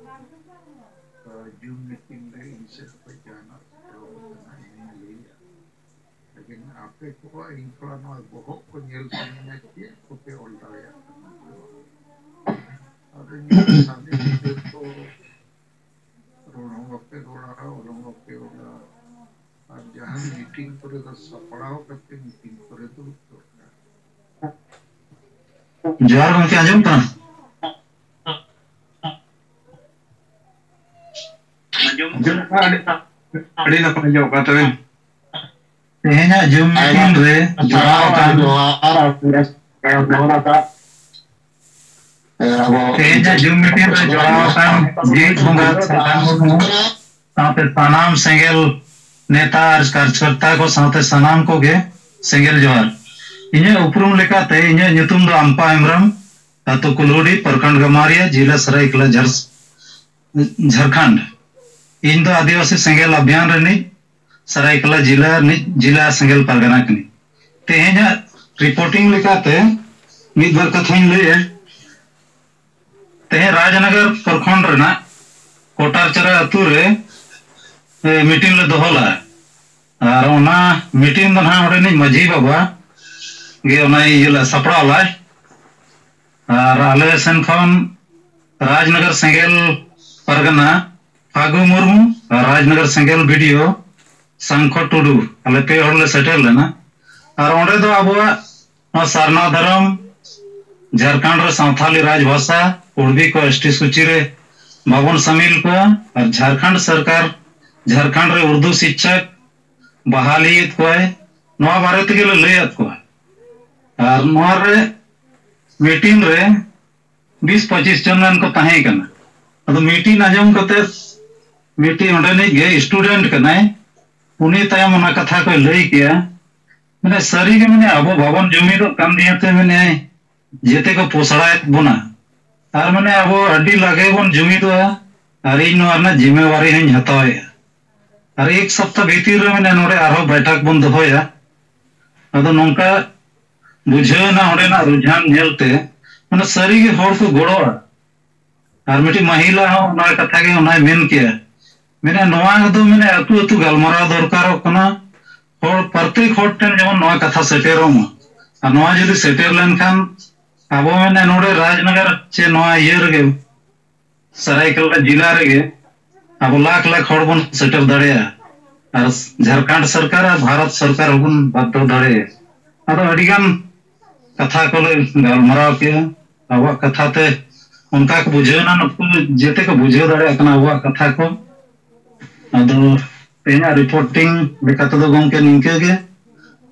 ᱟ, Zoom meeting ᱨᱮ ᱤᱧ ᱥᱮᱫ ᱠᱷᱚᱱ ᱡᱟᱦᱟᱱᱟᱜ ᱥᱟᱯᱲᱟᱣ ᱟᱠᱟᱱᱟ, ᱤᱧᱤᱧ ᱞᱟᱹᱭᱟ᱾ ᱞᱮᱠᱤᱱ ᱟᱯᱮ ᱠᱚ ᱤᱧ ᱛᱷᱚᱲᱟ ᱱᱚᱣᱟ ᱵᱚᱦᱚᱜ ᱠᱚ ᱧᱮᱞ ᱥᱟᱱᱟᱧᱟ, ᱪᱮᱫ ᱠᱚᱯᱮ ᱚᱞ ᱫᱟᱲᱮᱭᱟᱜ ᱠᱟᱱᱟ᱾ ᱟᱨ ᱥᱟᱸᱜᱮ ᱜᱤᱫᱟᱹᱨ ᱠᱚ ᱨᱚᱲ ᱦᱚᱸ ᱵᱟᱯᱮ ᱨᱚᱲᱟ, ᱚᱞ ᱦᱚᱸ ᱵᱟᱯᱮ ᱚᱞᱟ, ᱟᱨ ᱡᱟᱦᱟᱸ ᱢᱤᱴᱤᱝ ᱠᱚᱨᱮ ᱫᱚ ᱥᱟᱯᱲᱟᱣ ᱠᱟᱛᱮ ᱢᱤᱴᱤᱝ ᱠᱚᱨᱮ ᱫᱩᱲᱩᱵ ᱫᱚᱨᱠᱟᱨ᱾ ᱡᱚᱦᱟᱨ ᱜᱚᱢᱠᱮ, ᱟᱸᱡᱚᱢ ᱠᱟᱱᱟ? ᱟᱸᱡᱚᱢ ᱠᱟᱱᱟ᱾ ᱟᱹᱰᱤ, ᱟᱹᱰᱤ ᱱᱟᱯᱟᱭ ᱟᱸᱡᱚᱢᱚᱜ ᱠᱟᱱ ᱛᱟᱵᱮᱱ᱾ ᱛᱮᱦᱮᱧᱟᱜ ᱡᱩᱢ ᱢᱤᱴᱤᱝ ᱨᱮ ᱡᱚᱲᱟᱣ ᱟᱠᱟᱱ ᱡᱚᱦᱟᱨ ᱟᱨ ᱱᱚᱣᱟ ᱠᱟᱛᱷᱟ, ᱮ, ᱟᱵᱚ ᱛᱮᱦᱮᱧᱟᱜ ᱡᱩᱢ ᱢᱤᱴᱤᱝ ᱨᱮ ᱡᱚᱲᱟᱣ ᱟᱠᱟᱱ ᱡᱤᱣᱤᱫ ᱵᱚᱸᱜᱟ ᱥᱟᱫᱷᱟᱨᱚᱱ ᱦᱚᱲᱢᱚ ᱥᱟᱶᱛᱮ ᱥᱟᱱᱟᱢ ᱥᱮᱸᱜᱮᱞ ᱱᱮᱛᱟ ᱟᱨ ᱠᱟᱨᱡᱚᱠᱚᱨᱛᱟ ᱠᱚ ᱥᱟᱶᱛᱮ ᱥᱟᱱᱟᱢ ᱠᱚᱜᱮ ᱥᱮᱸᱜᱮᱞ ᱡᱚᱦᱟᱨ᱾ ᱤᱧᱟᱹᱜ ᱩᱯᱨᱩᱢ ᱞᱮᱠᱟᱛᱮ ᱤᱧᱟᱹᱜ ᱧᱩᱛᱩᱢ ᱫᱚ ᱟᱢᱯᱟ ᱦᱮᱢᱵᱨᱚᱢ, ᱟᱹᱛᱩ ᱠᱩᱞᱩᱰᱤ, ᱯᱨᱚᱠᱷᱚᱸᱰ ᱜᱟᱢᱟᱨᱤᱭᱟ, ᱡᱤᱞᱟ ᱥᱟᱹᱨᱟᱹᱭᱠᱮᱞᱟ, ᱡᱷᱟᱨ-, ᱡᱷᱟᱨᱠᱷᱚᱸᱰ᱾ ᱤᱧ ᱫᱚ ᱟᱹᱫᱤᱵᱟᱹᱥᱤ ᱥᱮᱸᱜᱮᱞ ᱚᱵᱷᱤᱭᱟᱱ ᱨᱤᱱᱤᱡ ᱥᱟᱹᱨᱟᱹᱭᱠᱮᱞᱟ ᱡᱤᱞᱟ ᱨᱤᱱᱤᱡ ᱡᱤᱞᱟ ᱥᱮᱸᱜᱮᱞ ᱯᱟᱨᱜᱟᱱᱟ ᱠᱟᱹᱱᱟᱹᱧ᱾ ᱛᱮᱦᱮᱧᱟᱜ ᱨᱤᱯᱳᱨᱴᱤᱝ ᱞᱮᱠᱟᱛᱮ ᱢᱤᱫ ᱵᱟᱨ ᱠᱟᱛᱷᱟᱧ ᱞᱟᱹᱭᱟ᱾ ᱛᱮᱦᱮᱧ ᱨᱟᱡᱽᱱᱚᱜᱚᱨ ᱯᱨᱚᱠᱷᱚᱸᱰ ᱨᱮᱱᱟᱜ ᱠᱚᱴᱟᱨᱪᱟᱨᱟ ᱟᱹᱛᱩ ᱨᱮ, ᱮ, ᱢᱤᱴᱤᱝ ᱞᱮ ᱫᱚᱦᱚ ᱞᱮᱫᱼᱟ᱾ ᱟᱨ ᱚᱱᱟ ᱢᱤᱴᱤᱝ ᱫᱚ ᱱᱟᱦᱟᱜ ᱚᱸᱰᱮᱱᱤᱡ ᱢᱟᱹᱡᱷᱤ ᱵᱟᱵᱟ ᱜᱮ ᱚᱱᱟ ᱤᱭᱟᱹ ᱞᱮ ᱥᱟᱯᱲᱟᱣ ᱞᱮᱫᱼᱟᱭ᱾ ᱟᱨ ᱟᱞᱮ ᱥᱮᱱ ᱠᱷᱚᱱ ᱨᱟᱡᱽᱱᱚᱜᱚᱨ ᱥᱮᱸᱜᱮᱞ ᱯᱟᱨᱜᱟᱱᱟ ᱯᱷᱟᱹᱜᱩ ᱢᱩᱨᱢᱩ ᱟᱨ ᱨᱟᱡᱽᱱᱚᱜᱚᱨ ᱥᱮᱸᱜᱮᱞ ᱵᱤ ᱰᱤ ᱳ ᱥᱟᱝᱠᱷᱚ ᱴᱩᱰᱩ, ᱟᱞᱮ ᱯᱮ ᱦᱚᱲ ᱞᱮ ᱥᱮᱴᱮᱨ ᱞᱮᱱᱟ᱾ ᱟᱨ ᱚᱸᱰᱮ ᱫᱚ ᱟᱵᱚᱣᱟᱜ ᱱᱚᱣᱟ ᱥᱟᱨᱱᱟ ᱫᱷᱚᱨᱚᱢ, ᱡᱷᱟᱲᱠᱷᱚᱸᱰ ᱨᱮ ᱥᱟᱶᱛᱟᱞᱤ ᱨᱟᱡᱽ ᱵᱷᱟᱥᱟ, ᱠᱩᱲᱵᱤ ᱠᱚ ᱮᱥ ᱴᱤ ᱥᱩᱪᱤ ᱨᱮ ᱵᱟᱵᱚᱱ ᱥᱟᱢᱤᱞ ᱠᱚᱣᱟ, ᱟᱨ ᱡᱷᱟᱲᱠᱷᱚᱸᱰ ᱥᱚᱨᱠᱟᱨ ᱡᱷᱟᱲᱠᱷᱚᱸᱰ ᱨᱮ ᱩᱨᱫᱩ ᱥᱤᱠᱪᱚᱠ ᱵᱟᱦᱟᱞᱤᱭᱮᱫ ᱠᱚᱣᱟᱭ, ᱱᱚᱣᱟ ᱵᱟᱨᱮ ᱛᱮᱜᱮ ᱞᱮ ᱞᱟᱹᱭᱟᱫ ᱠᱚᱣᱟ᱾ ᱟᱨ ᱱᱚᱣᱟ ᱨᱮ ᱢᱤᱴᱤᱝ ᱨᱮ ᱵᱤᱥ ᱯᱚᱸᱪᱤᱥ ᱡᱚᱱ ᱜᱟᱱ ᱠᱚ ᱛᱟᱦᱮᱸ ᱠᱟᱱᱟ᱾ ᱟᱫᱚ ᱢᱤᱴᱤᱝ ᱟᱸᱡᱚᱢ ᱠᱟᱛᱮ ᱢᱤᱫᱴᱤᱡ ᱚᱸᱰᱮᱱᱤᱡ ᱜᱮ ᱥᱴᱩᱰᱮᱱᱴ ᱠᱟᱱᱟᱭ, ᱩᱱᱤ ᱛᱟᱭᱚᱢ ᱚᱱᱟ ᱠᱟᱛᱷᱟ ᱠᱚᱭ ᱞᱟᱹᱭ ᱠᱮᱜᱼᱟ᱾ ᱢᱟᱱᱮ ᱥᱟᱹᱨᱤ ᱜᱮ, ᱢᱟᱱᱮ ᱟᱵᱚ ᱵᱟᱵᱚᱱ ᱡᱩᱢᱤᱫᱚᱜ ᱠᱟᱱ ᱫᱤᱭᱮ ᱛᱮ, ᱢᱟᱱᱮ ᱡᱮᱛᱮ ᱠᱚ ᱯᱚᱥᱲᱟᱭᱮᱫ ᱵᱚᱱᱟ᱾ ᱟᱨ ᱢᱟᱱᱮ ᱟᱵᱚ ᱟᱹᱰᱤ ᱞᱟᱜᱮ ᱵᱚᱱ ᱡᱩᱢᱤᱫᱚᱜᱼᱟ᱾ ᱟᱨ ᱤᱧ ᱱᱚᱣᱟ ᱨᱮᱱᱟᱜ ᱡᱤᱢᱢᱮᱣᱟᱨᱤ ᱦᱚᱧ ᱦᱟᱛᱟᱣᱮᱫᱼᱟ᱾ ᱟᱨ ᱮᱠ ᱥᱚᱯᱛᱟ ᱵᱷᱤᱛᱤᱨ ᱨᱮ ᱢᱟᱱᱮ ᱱᱚᱰᱮ ᱟᱨᱦᱚᱸ ᱵᱟᱭᱴᱷᱟᱠ ᱵᱚᱱ ᱫᱚᱦᱚᱭᱟ᱾ ᱟᱫᱚ ᱱᱚᱝᱠᱟ ᱵᱩᱡᱷᱟᱹᱣ ᱮᱱᱟ ᱚᱸᱰᱮᱱᱟᱜ ᱨᱩᱡᱷᱟᱱ ᱧᱮᱞᱛᱮ, ᱢᱟᱱᱮ ᱥᱟᱹᱨᱤᱜᱮ ᱦᱚᱲ ᱠᱚ ᱜᱚᱲᱚᱜᱼᱟ᱾ ᱟᱨ ᱢᱤᱫᱴᱤᱡ ᱢᱟᱹᱦᱤᱞᱟ ᱦᱚᱸ ᱚᱱᱟ ᱠᱟᱛᱷᱟ ᱜᱮ ᱚᱱᱟᱭ ᱢᱮᱱ ᱠᱮᱜᱼᱟ, ᱢᱮᱱᱟ ᱱᱚᱣᱟ ᱫᱚ ᱢᱟᱱᱮ ᱟᱹᱛᱩ ᱟᱹᱛᱩ ᱜᱟᱞᱢᱟᱨᱟᱣ ᱫᱚᱨᱠᱟᱨᱚᱜ ᱠᱟᱱᱟ, ᱦᱚᱲ ᱯᱨᱚᱛᱮᱠ ᱦᱚᱲ ᱴᱷᱮᱱ ᱡᱮᱢᱚᱱ ᱱᱚᱣᱟ ᱠᱟᱛᱷᱟ ᱥᱮᱴᱮᱨᱚᱜ ᱢᱟ᱾ ᱟᱨ ᱱᱚᱣᱟ ᱡᱩᱫᱤ ᱥᱮᱴᱮᱨ ᱞᱮᱱᱠᱷᱟᱱ ᱟᱵᱚ ᱢᱮᱱᱟ ᱱᱚᱰᱮ ᱨᱟᱡᱽᱱᱚᱜᱚᱨ ᱪᱮ ᱱᱚᱣᱟ ᱤᱭᱟᱹ ᱨᱮᱜᱮ, ᱥᱟᱨᱟᱭᱠᱮᱞᱟ ᱡᱮᱞᱟ ᱨᱮᱜᱮ ᱟᱵᱚ ᱞᱟᱠᱷ ᱞᱟᱠᱷ ᱦᱚᱲ ᱵᱚᱱ ᱥᱮᱴᱮᱨ ᱫᱟᱲᱮᱭᱟᱜᱼᱟ᱾ ᱟᱨ ᱡᱷᱟᱲᱠᱷᱚᱸᱰ ᱥᱚᱨᱠᱟᱨ ᱟᱨ ᱵᱷᱟᱨᱚᱛ ᱥᱚᱨᱠᱟᱨ ᱦᱚᱸᱵᱚᱱ ᱵᱟᱫᱽᱫᱷᱚ ᱫᱟᱲᱮᱭᱟᱜᱼᱟ᱾ ᱟᱫᱚ ᱟᱹᱰᱤᱜᱟᱱ ᱠᱟᱛᱷᱟ ᱠᱚᱞᱮ ᱜᱟᱞᱢᱟᱨᱟᱣ ᱠᱮᱜᱼᱟ᱾ ᱟᱵᱚᱣᱟᱜ ᱠᱟᱛᱷᱟ ᱛᱮ ᱚᱱᱠᱟ ᱠᱚ ᱵᱩᱡᱷᱟᱹᱣ ᱮᱱᱟ, ᱱᱩᱠᱩ ᱡᱮᱛᱮ ᱠᱚ ᱵᱩᱡᱷᱟᱹᱣ ᱫᱟᱲᱮᱭᱟᱜ ᱠᱟᱱᱟ ᱟᱵᱚᱣᱟᱜ ᱠᱟᱛᱷᱟ ᱠᱚ᱾ ᱟᱫᱚ ᱛᱮᱦᱮᱧᱟᱜ ᱨᱤᱯᱳᱨᱴᱤᱝ ᱞᱮᱠᱟ ᱛᱮᱫᱚ ᱜᱚᱢᱠᱮ ᱱᱤᱝᱠᱟᱹ ᱜᱮ᱾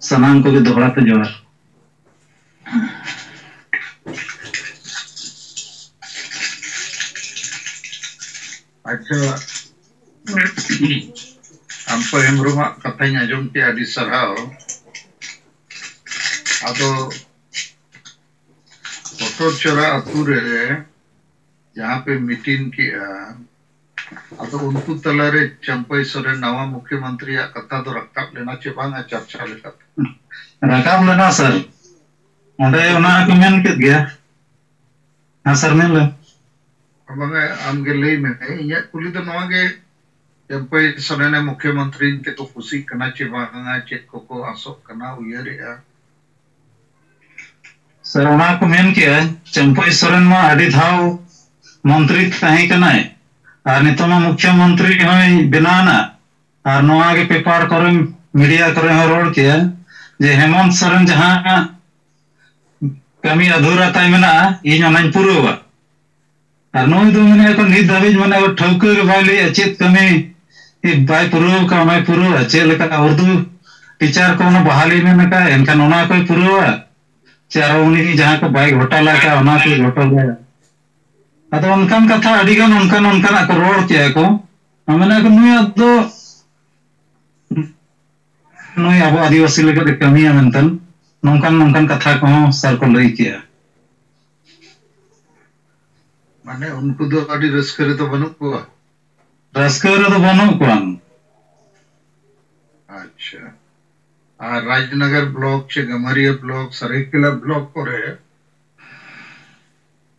ᱥᱟᱱᱟᱢ ᱠᱚᱜᱮ ᱫᱚᱦᱲᱟ ᱛᱮ ᱡᱚᱦᱟᱨ᱾ ᱟᱪᱪᱷᱟ, ᱟᱢᱯᱟᱭ ᱦᱮᱢᱵᱨᱚᱢᱟᱜ ᱠᱟᱛᱷᱟᱧ ᱟᱸᱡᱚᱢ ᱠᱮᱫᱼᱟ, ᱟᱹᱰᱤ ᱥᱟᱨᱦᱟᱣ᱾ ᱟᱫᱚ ᱯᱚᱴᱚᱨᱪᱚᱨᱟ ᱟᱹᱛᱩ ᱨᱮ ᱡᱟᱦᱟᱸ ᱯᱮ ᱢᱤᱴᱤᱝ ᱠᱮᱜᱼᱟ, ᱟᱫᱚ ᱩᱱᱠᱩ ᱛᱟᱞᱟᱨᱮ ᱪᱟᱢᱯᱟᱹᱭ ᱥᱚᱨᱮᱱ ᱱᱟᱣᱟ ᱢᱩᱠᱷᱭᱚᱢᱚᱱᱛᱨᱤᱭᱟᱜ ᱠᱟᱛᱷᱟ ᱫᱚ ᱨᱟᱠᱟᱵ ᱞᱮᱱᱟ ᱪᱮ ᱵᱟᱝᱟ ᱪᱟᱨᱪᱟ ᱞᱮᱠᱟᱛᱮ? ᱨᱟᱠᱟᱵ ᱞᱮᱱᱟ ᱥᱟᱨ, ᱚᱸᱰᱮ ᱚᱱᱟ ᱠᱚ ᱢᱮᱱ ᱠᱮᱫ ᱜᱮᱭᱟ᱾ ᱦᱮᱸ ᱥᱟᱨ, ᱢᱮᱱ ᱞᱮ᱾ ᱵᱟᱝᱟ, ᱟᱢᱜᱮ ᱞᱟᱹᱭ ᱢᱮ᱾ ᱤᱧᱟᱹᱜ ᱠᱩᱞᱤ ᱫᱚ ᱱᱚᱣᱟ ᱜᱮ, ᱪᱟᱢᱯᱟᱹᱭ ᱥᱚᱨᱮᱱᱮ ᱢᱩᱠᱷᱭᱚᱢᱚᱱᱛᱨᱤ ᱛᱮᱠᱚ ᱠᱩᱥᱤᱜ ᱠᱟᱱᱟ ᱪᱮ ᱵᱟᱝᱟ, ᱪᱮᱫ ᱠᱚᱠᱚ ᱟᱥᱚᱜ ᱠᱟᱱᱟ, ᱩᱭᱦᱟᱹᱨᱮᱜᱼᱟ? ᱥᱟᱨ, ᱚᱱᱟ ᱠᱚ ᱢᱮᱱ ᱠᱮᱜᱼᱟ, ᱪᱟᱢᱯᱟᱹᱭ ᱥᱚᱨᱮᱱ ᱢᱟ ᱟᱹᱰᱤ ᱫᱷᱟᱣ ᱢᱚᱱᱛᱨᱤ ᱛᱟᱦᱮᱸ ᱠᱟᱱᱟᱭ, ᱟᱨ ᱱᱤᱛᱚᱜ ᱢᱟ ᱢᱩᱠᱷᱭᱚᱢᱚᱱᱛᱨᱤ ᱦᱚᱸᱭ ᱵᱮᱱᱟᱣ ᱮᱱᱟ᱾ ᱟᱨ ᱱᱚᱣᱟ ᱜᱮ ᱯᱮᱯᱟᱨ ᱠᱚᱨᱮ, ᱢᱤᱰᱤᱭᱟ ᱠᱚᱨᱮ ᱦᱚᱸ ᱨᱚᱲ ᱠᱮᱜᱼᱟ ᱡᱮ ᱦᱮᱢᱚᱱᱛ ᱥᱚᱨᱮᱱ ᱡᱟᱦᱟᱸ ᱠᱟᱹᱢᱤ ᱟᱫᱷᱩᱨᱟ ᱛᱟᱭ ᱢᱮᱱᱟᱜᱼᱟ, ᱤᱧ ᱚᱱᱟᱧ ᱯᱩᱨᱟᱹᱣᱟ᱾ ᱟᱨ ᱱᱩᱭ ᱫᱚ ᱢᱟᱱᱮ ᱮᱠᱷᱚᱱ ᱱᱤᱛ ᱫᱷᱟᱹᱵᱤᱡ ᱢᱟᱱᱮ ᱴᱷᱟᱹᱣᱠᱟᱹ ᱜᱮ ᱵᱟᱭ ᱞᱟᱹᱭᱮᱜᱼᱟ ᱪᱮᱫ ᱠᱟᱹᱢᱤ ᱵᱟᱭ ᱯᱩᱨᱟᱹᱣ ᱠᱟᱜ, ᱚᱱᱟᱭ ᱯᱩᱨᱟᱹᱣᱟ᱾ ᱪᱮᱫ ᱞᱮᱠᱟ ᱩᱨᱫᱩ ᱴᱤᱪᱟᱨ ᱠᱚ ᱚᱱᱟ ᱵᱟᱦᱟᱞᱤ ᱢᱮᱱ ᱠᱟᱜ, ᱮᱱᱠᱷᱟᱱ ᱚᱱᱟ ᱠᱚᱭ ᱯᱩᱨᱟᱹᱣᱟ ᱪᱮ ᱟᱨᱚ ᱩᱱᱤ ᱡᱟᱦᱟᱸ ᱠᱚ ᱵᱟᱭ ᱜᱷᱚᱴᱟᱞᱟ ᱠᱟᱜ, ᱚᱱᱟ ᱠᱚᱭ ᱜᱷᱚᱴᱟᱞᱟᱭᱟ? ᱟᱫᱚ ᱚᱱᱠᱟᱱ ᱠᱟᱛᱷᱟ ᱟᱹᱰᱤ ᱜᱟᱱ ᱚᱱᱠᱟᱱ ᱚᱱᱠᱟᱱᱟᱜ ᱠᱚ ᱨᱚᱲ ᱠᱮᱜᱼᱟ ᱠᱚ᱾ ᱢᱟᱱᱮ ᱠᱚ ᱱᱩᱭᱟᱜ ᱫᱚ ᱱᱩᱭ ᱟᱵᱚ ᱟᱹᱫᱤᱵᱟᱹᱥᱤ ᱞᱟᱹᱜᱤᱫ ᱮ ᱠᱟᱹᱢᱤᱭᱟ ᱢᱮᱱᱛᱮ ᱱᱚᱝᱠᱟᱱ ᱱᱚᱝᱠᱟᱱ ᱠᱟᱛᱷᱟ ᱠᱚᱦᱚᱸ ᱥᱟᱨ ᱠᱚ ᱞᱟᱹᱭ ᱠᱮᱜᱼᱟ᱾ ᱢᱟᱱᱮ ᱩᱱᱠᱩ ᱫᱚ ᱟᱹᱰᱤ ᱨᱟᱹᱥᱠᱟᱹ ᱨᱮᱫᱚ ᱵᱟᱹᱱᱩᱜ ᱠᱚᱣᱟ? ᱨᱟᱹᱥᱠᱟᱹ ᱨᱮᱫᱚ ᱵᱟᱹᱱᱩᱜ ᱠᱚᱣᱟ᱾ ᱟᱪᱪᱷᱟ, ᱟᱨ ᱨᱟᱡᱽᱱᱚᱜᱚᱨ ᱵᱞᱚᱠ ᱪᱮ ᱜᱟᱢᱟᱨᱤᱭᱟ ᱵᱞᱚᱠ, ᱥᱟᱨᱟᱭᱠᱮᱞᱟ ᱵᱞᱚᱠ ᱠᱚᱨᱮ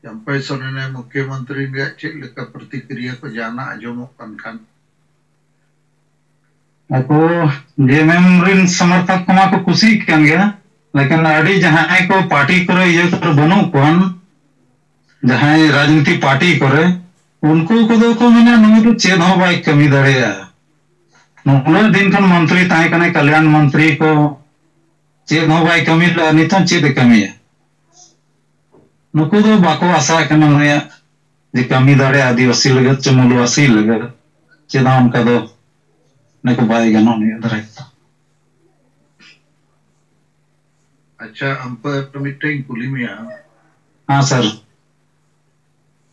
ᱪᱟᱢᱯᱟᱭ ᱥᱚᱨᱮᱱ ᱢᱩᱠᱷᱭᱚᱢᱚᱱᱛᱨᱤ ᱨᱮᱭᱟᱜ ᱪᱮᱫ ᱞᱮᱠᱟ ᱯᱨᱚᱛᱤᱠᱨᱤᱭᱟ ᱠᱚ ᱡᱟᱦᱟᱱᱟᱜ ᱟᱸᱡᱚᱢᱚᱜ ᱠᱟᱱ ᱠᱷᱟᱱ? ᱟᱠᱚ ᱡᱮ ᱮᱢ ᱮᱢ ᱨᱮᱱ ᱥᱚᱢᱚᱨᱛᱷᱚᱠ ᱠᱚᱢᱟ ᱠᱚ ᱠᱩᱥᱤᱜ ᱠᱟᱱ ᱜᱮᱭᱟ, ᱞᱮᱠᱤᱱ ᱟᱹᱰᱤ ᱡᱟᱦᱟᱸᱭ ᱠᱚ ᱯᱟᱨᱴᱤ ᱠᱚᱨᱮ, ᱤᱭᱟᱹ ᱠᱚᱨᱮ ᱵᱟᱹᱱᱩᱜ ᱠᱚᱣᱟ, ᱡᱟᱦᱟᱸᱭ ᱨᱟᱡᱽᱱᱤᱛᱤ ᱯᱟᱨᱴᱤ ᱠᱚᱨᱮ, ᱩᱱᱠᱩ ᱠᱚᱫᱚ ᱠᱚ ᱢᱮᱱᱟ, "ᱱᱩᱭ ᱫᱚ ᱪᱮᱫ ᱦᱚᱸ ᱵᱟᱭ ᱠᱟᱹᱢᱤ ᱫᱟᱲᱮᱭᱟᱜᱼᱟ᱾ ᱱᱩᱱᱟᱹᱜ ᱫᱤᱱ ᱠᱷᱚᱱ ᱢᱚᱱᱛᱨᱤ ᱛᱟᱦᱮᱸ ᱠᱟᱱᱟᱭ, ᱠᱟᱞᱭᱟᱱ ᱢᱚᱱᱛᱨᱤ ᱠᱚ, ᱪᱮᱫ ᱦᱚᱸ ᱵᱟᱭ ᱠᱟᱹᱢᱤ ᱞᱮᱫᱟ, ᱱᱤᱛ ᱦᱚᱸ ᱪᱮᱫ ᱮ ᱠᱟᱹᱢᱤᱭᱟ?" ᱱᱩᱠᱩ ᱫᱚ ᱵᱟᱠᱚ ᱟᱥᱟᱜ ᱠᱟᱱᱟ ᱱᱩᱭᱟᱜ ᱡᱮ ᱠᱟᱹᱢᱤ ᱫᱟᱲᱮᱭᱟᱜᱼᱟ ᱟᱹᱫᱤᱵᱟᱹᱥᱤ ᱞᱟᱹᱜᱤᱫ ᱪᱮ ᱢᱩᱞᱩᱠᱵᱟᱹᱥᱤ ᱞᱟᱹᱜᱤᱫ᱾ ᱪᱮᱫᱟᱜ ᱚᱱᱠᱟ ᱫᱚ ᱱᱩᱠᱩ ᱵᱟᱭ ᱜᱟᱱᱚᱜ ᱱᱩᱭᱟᱜ ᱫᱟᱨᱟᱭ ᱛᱮ᱾ ᱟᱪᱪᱷᱟ, ᱟᱢᱯᱟᱭᱟᱨ, ᱢᱤᱫᱴᱟᱝ ᱤᱧ ᱠᱩᱞᱤ ᱢᱮᱭᱟ᱾ ᱦᱮᱸ ᱥᱟᱨ᱾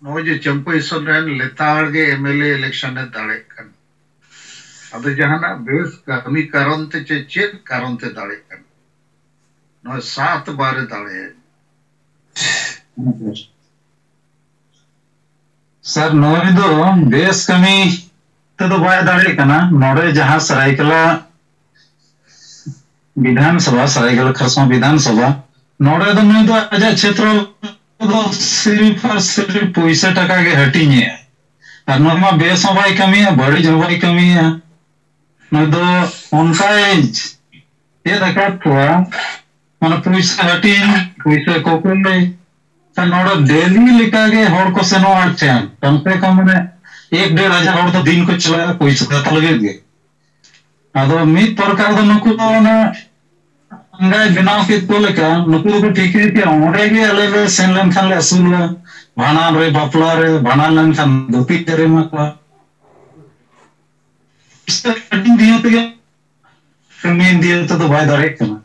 ᱱᱚᱜᱼᱚᱭ ᱡᱮ ᱪᱟᱹᱢᱯᱟᱹᱭ ᱥᱚᱨᱮᱱ ᱞᱮᱛᱟᱲ ᱜᱮ ᱮᱢ ᱮᱞ ᱮ ᱤᱞᱮᱠᱥᱚᱱ ᱮ ᱫᱟᱲᱮᱜ ᱠᱟᱱᱟ, ᱟᱫᱚ ᱡᱟᱦᱟᱱᱟᱜ ᱵᱮᱥ ᱠᱟᱹᱢᱤ ᱠᱟᱨᱚᱱ ᱛᱮ ᱪᱮ ᱪᱮᱫ ᱠᱟᱨᱚᱱ ᱛᱮ ᱫᱟᱲᱮᱜ ᱠᱟᱱᱟ? ᱱᱚᱜᱼᱚᱭ ᱥᱟᱛ ᱵᱟᱨᱮ ᱫᱟᱲᱮ᱾ ᱥᱟᱨ, ᱱᱩᱭ ᱫᱚ ᱵᱮᱥ ᱠᱟᱹᱢᱤ ᱛᱮᱫᱚ ᱵᱟᱭ ᱫᱟᱲᱮᱭᱟᱜ ᱠᱟᱱᱟ᱾ ᱱᱚᱰᱮ ᱡᱟᱦᱟᱸ ᱥᱟᱹᱨᱟᱹᱭᱠᱮᱞᱟ ᱵᱤᱫᱷᱟᱱ ᱥᱚᱵᱷᱟ, ᱥᱟᱹᱨᱟᱹᱭᱠᱮᱞᱟ ᱠᱷᱟᱨᱥᱚᱶᱟ ᱵᱤᱫᱷᱟᱱ ᱥᱚᱵᱷᱟ, ᱱᱚᱰᱮ ᱫᱚ ᱱᱩᱭ ᱫᱚ ᱟᱡᱟᱜ ᱪᱷᱮᱛᱨᱚ ᱫᱚ ᱥᱤᱨᱤᱯ ᱟᱨ ᱥᱤᱨᱤᱯ ᱯᱚᱭᱥᱟ ᱴᱟᱠᱟ ᱜᱮ ᱦᱟᱹᱴᱤᱧᱮᱜᱼᱟ᱾ ᱟᱨ ᱱᱚᱣᱟ ᱢᱟ ᱵᱮᱥ ᱦᱚᱸ ᱵᱟᱭ ᱠᱟᱹᱢᱤᱭᱟ, ᱵᱟᱹᱲᱤᱡ ᱦᱚᱸ ᱵᱟᱭ ᱠᱟᱹᱢᱤᱭᱟ᱾ ᱱᱩᱭ ᱫᱚ ᱚᱱᱠᱟᱭ ᱪᱮᱫ ᱟᱠᱟᱫ ᱠᱚᱣᱟ, ᱢᱟᱱᱮ ᱯᱚᱭᱥᱟ ᱦᱟᱹᱴᱤᱧ, ᱯᱚᱭᱥᱟ ᱠᱚᱠᱚᱭ᱾ ᱱᱚᱰᱮ ᱰᱮᱞᱤ ᱞᱮᱠᱟᱜᱮ ᱦᱚᱲ ᱠᱚ ᱥᱮᱱᱚᱜᱼᱟ ᱟᱡ ᱴᱷᱮᱱ, ᱠᱚᱢ ᱥᱮ ᱠᱚᱢ ᱢᱟᱱᱮ ᱮᱠ ᱰᱮᱲ ᱦᱟᱡᱟᱨ ᱦᱚᱲ ᱫᱚ ᱫᱤᱱ ᱠᱚ ᱪᱟᱞᱟᱜᱼᱟ ᱯᱚᱭᱥᱟ ᱦᱟᱛᱟᱣ ᱞᱟᱹᱜᱤᱫ ᱜᱮ᱾ ᱟᱫᱚ ᱢᱤᱫ ᱯᱨᱚᱠᱟᱨ ᱫᱚ ᱱᱩᱠᱩ ᱫᱚ ᱚᱱᱟ ᱟᱸᱜᱟᱭ ᱵᱮᱱᱟᱣ ᱠᱮᱫ ᱠᱚ ᱞᱮᱠᱟ, ᱱᱩᱠᱩ ᱫᱚᱠᱚ ᱴᱷᱤᱠᱟᱹᱭ ᱠᱮᱭᱟ ᱚᱸᱰᱮ ᱜᱮ ᱟᱞᱮ ᱞᱮ ᱥᱮᱱ ᱞᱮᱱᱠᱷᱟᱱ ᱞᱮ ᱟᱹᱥᱩᱞᱚᱜᱼᱟ, ᱵᱷᱟᱸᱰᱟᱱ ᱨᱮ, ᱵᱟᱯᱞᱟ ᱨᱮ, ᱵᱷᱟᱸᱰᱟᱱ ᱞᱮᱱᱠᱷᱟᱱ ᱫᱷᱩᱛᱤ ᱪᱟᱹᱨ ᱮᱢᱟ ᱠᱚᱣᱟ᱾ ᱯᱩᱭᱥᱟᱹ ᱦᱟᱹᱴᱤᱧ ᱫᱤᱭᱮ ᱛᱮᱜᱮ ᱠᱟᱹᱢᱤ ᱫᱤᱭᱮ ᱛᱮᱫᱚ ᱵᱟᱭ ᱫᱟᱲᱮᱭᱟᱜ ᱠᱟᱱᱟ᱾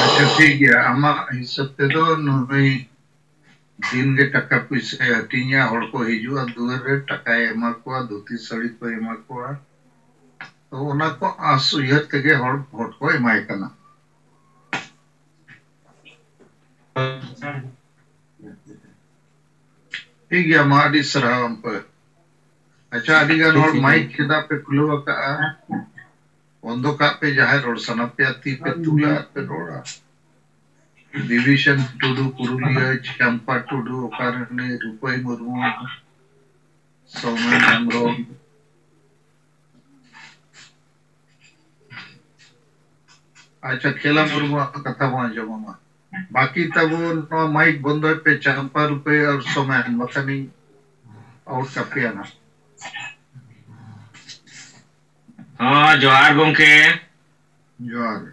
ᱟᱪᱪᱷᱟ, ᱴᱷᱤᱠ ᱜᱮᱭᱟ, ᱟᱢᱟᱜ ᱦᱤᱥᱟᱹᱵ ᱛᱮᱫᱚ ᱱᱩᱭ ᱫᱤᱱ ᱜᱮ ᱴᱟᱠᱟ ᱯᱩᱭᱥᱟᱹᱭ ᱦᱟᱹᱴᱤᱧᱟ, ᱦᱚᱲ ᱠᱚ ᱦᱤᱡᱩᱜᱼᱟ ᱫᱩᱣᱟᱹᱨ ᱨᱮ, ᱴᱟᱠᱟᱭ ᱮᱢᱟ ᱠᱚᱣᱟ, ᱫᱷᱩᱛᱤ ᱥᱟᱹᱲᱤ ᱠᱚᱭ ᱮᱢᱟ ᱠᱚᱣᱟ, ᱛᱚ ᱚᱱᱟ ᱠᱚ ᱟᱸᱥ ᱩᱭᱦᱟᱹᱨ ᱛᱮᱜᱮ ᱦᱚᱲ ᱵᱷᱳᱴ ᱠᱚ ᱮᱢᱟᱭ ᱠᱟᱱᱟ᱾ ᱴᱷᱤᱠ ᱜᱮᱭᱟ, ᱢᱟ ᱟᱹᱰᱤ ᱥᱟᱨᱦᱟᱣ ᱟᱢᱯᱟᱭᱟᱨ᱾ ᱟᱪᱪᱷᱟ, ᱟᱹᱰᱤ ᱜᱟᱱ ᱦᱚᱲ ᱢᱟᱭᱤᱠ ᱪᱮᱫᱟᱜ ᱯᱮ ᱠᱷᱩᱞᱟᱹᱣ ᱟᱠᱟᱜᱼᱟ? ᱵᱚᱱᱫᱚ ᱠᱟᱜ ᱯᱮ, ᱡᱟᱦᱟᱸᱭ ᱨᱚᱲ ᱥᱟᱱᱟ ᱯᱮᱭᱟ ᱛᱤ ᱯᱮ ᱛᱩᱞᱟ ᱟᱨ ᱯᱮ ᱨᱚᱲᱟ᱾ ᱵᱤᱵᱷᱤᱥᱚᱱ ᱴᱩᱰᱩ, ᱯᱩᱨᱩᱞᱤᱭᱟᱹ, ᱪᱟᱢᱯᱟ ᱴᱩᱰᱩ, ᱚᱠᱟᱨᱮ ᱩᱱᱤ ᱨᱩᱯᱟᱹᱭ ᱢᱩᱨᱢᱩ, ᱥᱳᱢᱮᱱ ᱦᱮᱢᱵᱨᱚᱢ, ᱟᱪᱪᱷᱟ, ᱠᱷᱮᱞᱟ ᱢᱩᱨᱢᱩᱣᱟᱜ ᱠᱟᱛᱷᱟ ᱵᱚᱱ ᱟᱸᱡᱚᱢᱟ ᱢᱟ᱾ ᱵᱟᱹᱠᱤ ᱛᱟᱵᱚᱱ ᱱᱚᱣᱟ ᱢᱟᱭᱤᱠ ᱵᱚᱱᱫᱚᱭ ᱯᱮ, ᱪᱟᱢᱯᱟ ᱨᱩᱯᱟᱹᱭ ᱟᱨ ᱥᱚᱢᱮᱱ, ᱵᱟᱠᱷᱟᱱᱤᱧ ᱟᱣᱩᱴ ᱠᱟᱯᱮᱭᱟ ᱱᱟᱜ᱾ ᱦᱚᱸ, ᱡᱚᱦᱟᱨ ᱜᱚᱝᱠᱮ᱾ ᱡᱚᱦᱟᱨ ᱜᱮ᱾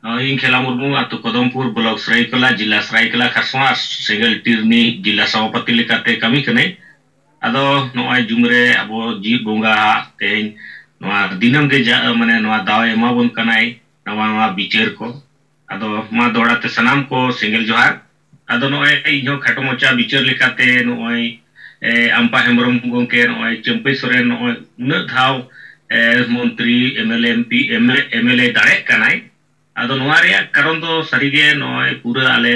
ᱦᱚᱸ, ᱤᱧ ᱠᱷᱮᱞᱟ ᱢᱩᱨᱢᱩ, ᱟᱹᱛᱩ ᱠᱚᱫᱚᱢᱯᱩᱨ, ᱵᱞᱚᱠ ᱥᱟᱹᱨᱟᱹᱭᱠᱮᱞᱟ, ᱡᱤᱞᱟ ᱥᱟᱹᱨᱟᱹᱭᱠᱮᱞᱟ, ᱠᱷᱟᱨᱥᱚᱣᱟ, ᱥᱮᱸᱜᱮᱞ ᱴᱤᱨᱱᱤ ᱡᱤᱞᱟ ᱥᱚᱵᱷᱟᱯᱚᱛᱤ ᱞᱮᱠᱟᱛᱮ ᱠᱟᱹᱢᱤ ᱠᱟᱹᱱᱟᱹᱧ᱾ ᱟᱫᱚ ᱱᱚᱜᱼᱚᱭ ᱡᱩᱢ ᱨᱮ ᱟᱵᱚ ᱡᱤᱣᱤᱫ ᱵᱚᱸᱜᱟ ᱛᱮᱦᱮᱧ ᱱᱚᱣᱟ ᱫᱤᱱᱟᱹᱢ ᱜᱮ ᱡᱟ-, ᱢᱟᱱᱮ ᱱᱚᱣᱟ ᱫᱟᱣ ᱮ ᱮᱢᱟ ᱵᱚᱱ ᱠᱟᱱᱟᱭ ᱱᱟᱣᱟ ᱱᱟᱣᱟ ᱵᱤᱪᱟᱹᱨ ᱠᱚ᱾ ᱟᱫᱚ ᱢᱟ ᱫᱚᱦᱲᱟ ᱛᱮ ᱥᱟᱱᱟᱢ ᱠᱚ ᱥᱮᱸᱜᱮᱞ ᱡᱚᱦᱟᱨ᱾ ᱟᱫᱚ ᱱᱚᱜᱼᱚᱭ ᱤᱧᱦᱚᱸ ᱠᱷᱟᱴᱚ ᱢᱟᱪᱷᱟ ᱵᱤᱪᱟᱹᱨ ᱞᱮᱠᱟᱛᱮ ᱱᱚᱜᱼᱚᱭ, ᱮ, ᱟᱢᱯᱟ ᱦᱮᱢᱵᱨᱚᱢ ᱜᱚᱢᱠᱮ, ᱱᱚᱜᱼᱚᱭ ᱪᱟᱹᱢᱯᱟᱹᱭ ᱥᱚᱨᱮᱱ ᱱᱚᱜᱼᱚᱭ ᱩᱱᱟᱹᱜ ᱫᱷᱟᱣ, ᱮ, ᱢᱚᱱᱛᱨᱤ, M L A, M P, M L A, M L A ᱫᱟᱲᱮᱜ ᱠᱟᱱᱟᱭ᱾ ᱟᱫᱚ ᱱᱚᱣᱟ ᱨᱮᱭᱟᱜ ᱠᱟᱨᱚᱱ ᱫᱚ ᱥᱟᱹᱨᱤᱜᱮ ᱱᱚᱜᱼᱚᱭ ᱯᱩᱨᱟᱹ ᱟᱞᱮ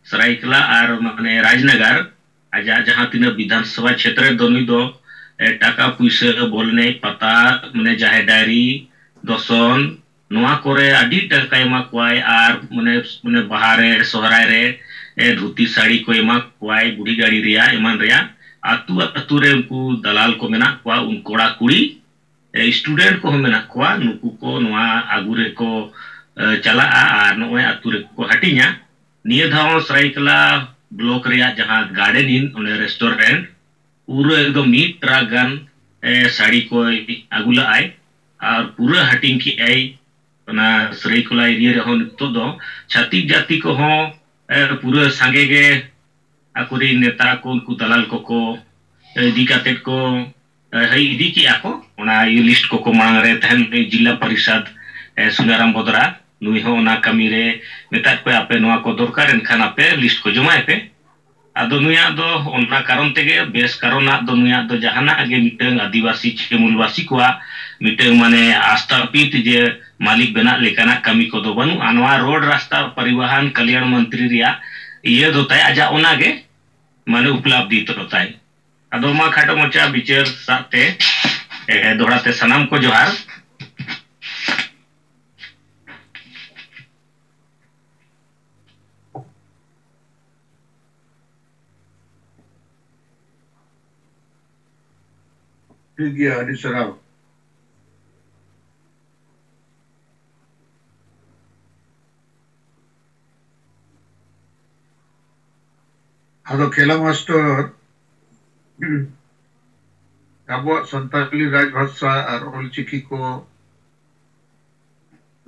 ᱥᱟᱹᱨᱟᱭᱠᱮᱞᱟ ᱟᱨ ᱢᱟᱱᱮ ᱨᱟᱡᱽᱱᱟᱜᱟᱨ ᱟᱡᱟᱜ ᱡᱟᱦᱟᱸ ᱛᱤᱱᱟᱹᱜ ᱵᱤᱫᱷᱟᱱ ᱥᱚᱵᱷᱟ ᱪᱷᱮᱛᱨᱚ ᱨᱮ ᱫᱚ ᱱᱩᱭ ᱫᱚ, ᱮ, ᱴᱟᱠᱟ ᱯᱩᱭᱥᱟᱹ, ᱵᱚᱞ ᱮᱱᱮᱡ, ᱯᱟᱛᱟ, ᱢᱟᱱᱮ ᱡᱟᱦᱮᱨ ᱰᱟᱭᱨᱤ, ᱫᱚᱥᱚᱱ, ᱱᱚᱣᱟ ᱠᱚᱨᱮ ᱟᱹᱰᱤ ᱴᱟᱠᱟᱭ ᱮᱢᱟ ᱠᱚᱣᱟᱭ᱾ ᱟᱨ ᱢᱟᱱᱮ, ᱢᱟᱱᱮ ᱵᱟᱦᱟ ᱨᱮ, ᱥᱚᱦᱨᱟᱭ ᱨᱮ, ᱮ, ᱫᱷᱩᱛᱤ ᱥᱟᱹᱲᱤ ᱠᱚ ᱮᱢᱟ ᱠᱚᱣᱟᱭ, ᱵᱩᱰᱷᱤ ᱜᱟᱹᱲᱤ ᱨᱮᱭᱟᱜ, ᱮᱢᱟᱱ ᱨᱮᱭᱟᱜ᱾ ᱟᱹᱛᱩ ᱟᱹᱛᱩ ᱨᱮ ᱩᱱᱠᱩ ᱫᱟᱞᱟᱞ ᱠᱚ ᱢᱮᱱᱟᱜ ᱠᱚᱣᱟ, ᱩᱱ ᱠᱚᱲᱟ ᱠᱩᱲᱤ, ᱮ, ᱥᱴᱩᱰᱮᱱᱴ ᱠᱚᱦᱚᱸ ᱢᱮᱱᱟᱜ ᱠᱚᱣᱟ᱾ ᱱᱩᱠᱩ ᱠᱚ ᱱᱚᱣᱟ ᱟᱹᱜᱩ ᱨᱮᱠᱚ, ᱮ, ᱪᱟᱞᱟᱜᱼᱟ ᱟᱨ ᱱᱚᱜᱼᱚᱭ ᱟᱹᱛᱩ ᱨᱮᱠᱚ ᱦᱟᱹᱴᱤᱧᱟ᱾ ᱱᱤᱭᱟᱹ ᱫᱷᱟᱣ ᱦᱚᱸ ᱥᱟᱹᱨᱟᱹᱭᱠᱮᱞᱟ ᱵᱞᱚᱠ ᱨᱮᱭᱟᱜ ᱡᱟᱦᱟᱸ ᱜᱟᱨᱰᱮᱱ ᱤᱱ, ᱚᱸᱰᱮ ᱨᱮᱥᱴᱩᱨᱮᱱᱴ, ᱯᱩᱨᱟᱹ ᱮᱠᱫᱚᱢ ᱢᱤᱫ ᱴᱨᱟᱠ ᱜᱟᱱ, ᱮ, ᱥᱟᱹᱲᱤ ᱠᱚᱭ ᱟᱹᱜᱩ ᱞᱟᱜᱼᱟᱭ ᱟᱨ ᱯᱩᱨᱟᱹ ᱦᱟᱹᱴᱤᱧ ᱠᱮᱜᱼᱟᱭ ᱚᱱᱟ ᱥᱟᱹᱨᱟᱹᱭᱠᱮᱞᱟ ᱮᱨᱤᱭᱟ ᱨᱮᱦᱚᱸ᱾ ᱱᱤᱛᱚᱜ ᱫᱚ ᱪᱷᱟᱹᱛᱤᱠ ᱡᱟᱹᱛᱤ ᱠᱚᱦᱚᱸ, ᱮ, ᱯᱩᱨᱟᱹ ᱥᱟᱸᱜᱮ ᱜᱮ ᱟᱠᱚᱨᱮᱱ ᱱᱮᱛᱟ ᱠᱚ, ᱩᱱᱠᱩ ᱫᱟᱞᱟᱞ ᱠᱚᱠᱚ ᱤᱫᱤ ᱠᱟᱛᱮᱫ ᱠᱚ, ᱮ, ᱦᱮᱡ ᱤᱫᱤ ᱠᱮᱜᱼᱟ ᱠᱚ᱾ ᱚᱱᱟ ᱤᱭᱟᱹ ᱞᱤᱥᱴ ᱠᱚᱠᱚ ᱢᱟᱲᱟᱝ ᱨᱮ ᱛᱟᱦᱮᱱ ᱡᱤᱞᱟ ᱯᱚᱨᱤᱥᱚᱫᱽ, ᱮ, ᱥᱩᱱᱟᱨᱟᱢ ᱵᱚᱫᱽᱨᱟ, ᱱᱩᱭ ᱦᱚᱸ ᱚᱱᱟ ᱠᱟᱹᱢᱤ ᱨᱮ ᱢᱮᱛᱟᱫ ᱠᱚᱣᱟ, ᱟᱯᱮ ᱱᱚᱣᱟ ᱠᱚ ᱫᱚᱨᱠᱟᱨ, ᱮᱱᱠᱷᱟᱱ ᱟᱯᱮ ᱞᱤᱥᱴ ᱠᱚ ᱡᱚᱢᱟᱭ ᱯᱮ᱾ ᱟᱫᱚ ᱱᱩᱭᱟᱜ ᱫᱚ ᱚᱱᱟ ᱠᱟᱨᱚᱱ ᱛᱮᱜᱮ, ᱵᱮᱥ ᱠᱟᱨᱚᱱᱟᱜ ᱫᱚ ᱱᱩᱭᱟᱜ ᱫᱚ ᱡᱟᱦᱟᱱᱟᱜ ᱜᱮ ᱢᱤᱫᱴᱟᱝ ᱟᱹᱫᱤᱵᱟᱹᱥᱤ ᱪᱮ ᱢᱩᱞᱵᱟᱹᱥᱤ ᱠᱚᱣᱟᱜ ᱢᱤᱫᱴᱟᱝ ᱢᱟᱱᱮ ᱟᱥᱛᱷᱟᱯᱤᱛ ᱡᱮ ᱢᱟᱹᱞᱤᱠ ᱵᱮᱱᱟᱜ ᱞᱮᱠᱟᱱᱟᱜ ᱠᱟᱹᱢᱤ ᱠᱚᱫᱚ ᱵᱟᱹᱱᱩᱜᱼᱟ᱾ ᱱᱚᱣᱟ ᱨᱳᱰ, ᱨᱟᱥᱛᱟ, ᱯᱚᱨᱤᱵᱚᱦᱚᱱ, ᱠᱟᱞᱭᱟᱬ ᱢᱚᱱᱛᱨᱤ ᱨᱮᱭᱟᱜ ᱤᱭᱟᱹ ᱫᱚ ᱛᱟᱭ, ᱟᱡᱟᱜ ᱚᱱᱟᱜᱮ ᱢᱟᱱᱮ ᱩᱯᱞᱟᱵᱽᱫᱷᱤ ᱛᱚ ᱛᱟᱭ᱾ ᱟᱫᱚ ᱢᱟ ᱠᱷᱟᱴᱚ ᱢᱟᱪᱷᱟ ᱵᱤᱪᱟᱹᱨ ᱥᱟᱶᱛᱮ, ᱮ, ᱫᱚᱦᱲᱟ ᱛᱮ ᱥᱟᱱᱟᱢ ᱠᱚ ᱡᱚᱦᱟᱨ᱾ ᱴᱷᱤᱠ ᱜᱮᱭᱟ, ᱟᱹᱰᱤ ᱥᱟᱨᱦᱟᱣ᱾ ᱟᱫᱚ ᱠᱷᱮᱞᱟ ᱢᱟᱥᱴᱚᱨ, ᱟᱵᱚᱣᱟᱜ ᱥᱟᱱᱛᱟᱲᱤ ᱨᱟᱡᱽ ᱵᱷᱟᱥᱟ ᱟᱨ ᱚᱞᱪᱤᱠᱤ ᱠᱚ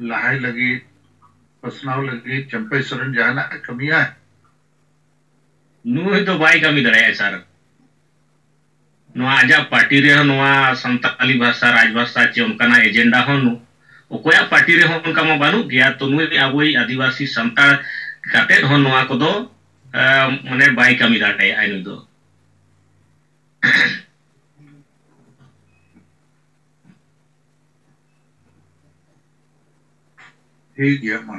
ᱞᱟᱦᱟᱭ ᱞᱟᱹᱜᱤᱫ, ᱯᱟᱥᱱᱟᱣ ᱞᱟᱹᱜᱤᱫ ᱪᱟᱢᱯᱟᱭ ᱥᱚᱨᱮᱱ ᱡᱟᱦᱟᱱᱟᱜ ᱮ ᱠᱟᱹᱢᱤᱭᱟ? ᱱᱩᱭ ᱫᱚ ᱵᱟᱭ ᱠᱟᱹᱢᱤ ᱫᱟᱲᱮᱭᱟᱜᱼᱟ, ᱥᱟᱨ᱾ ᱱᱚᱣᱟ ᱟᱡᱟᱜ ᱯᱟᱨᱴᱤ ᱨᱮᱦᱚᱸ, ᱱᱚᱣᱟ ᱥᱟᱱᱛᱟᱞᱤ ᱵᱷᱟᱥᱟ, ᱨᱟᱡᱽ ᱵᱷᱟᱥᱟ ᱪᱮ ᱚᱱᱠᱟᱱᱟᱜ ᱮᱡᱮᱱᱰᱟ ᱦᱚᱸ ᱱᱩ-, ᱚᱠᱚᱭᱟᱜ ᱯᱟᱨᱴᱤ ᱨᱮᱦᱚᱸ ᱚᱱᱠᱟ ᱢᱟ ᱵᱟᱹᱱᱩᱜ ᱜᱮᱭᱟ᱾ ᱛᱚ ᱱᱩᱭ ᱟᱵᱚᱭᱤᱡ ᱟᱹᱫᱤᱵᱟᱹᱥᱤ ᱥᱟᱱᱛᱟᱲ ᱠᱟᱛᱮᱫ ᱦᱚᱸ ᱱᱚᱣᱟ ᱠᱚᱫᱚ, ᱮ, ᱢᱟᱱᱮ ᱵᱟᱭ ᱠᱟᱹᱢᱤ ᱫᱟᱲᱮᱭᱟᱜᱼᱟ ᱱᱩᱭ ᱫᱚ᱾ ᱴᱷᱤᱠ ᱜᱮᱭᱟ, ᱢᱟ᱾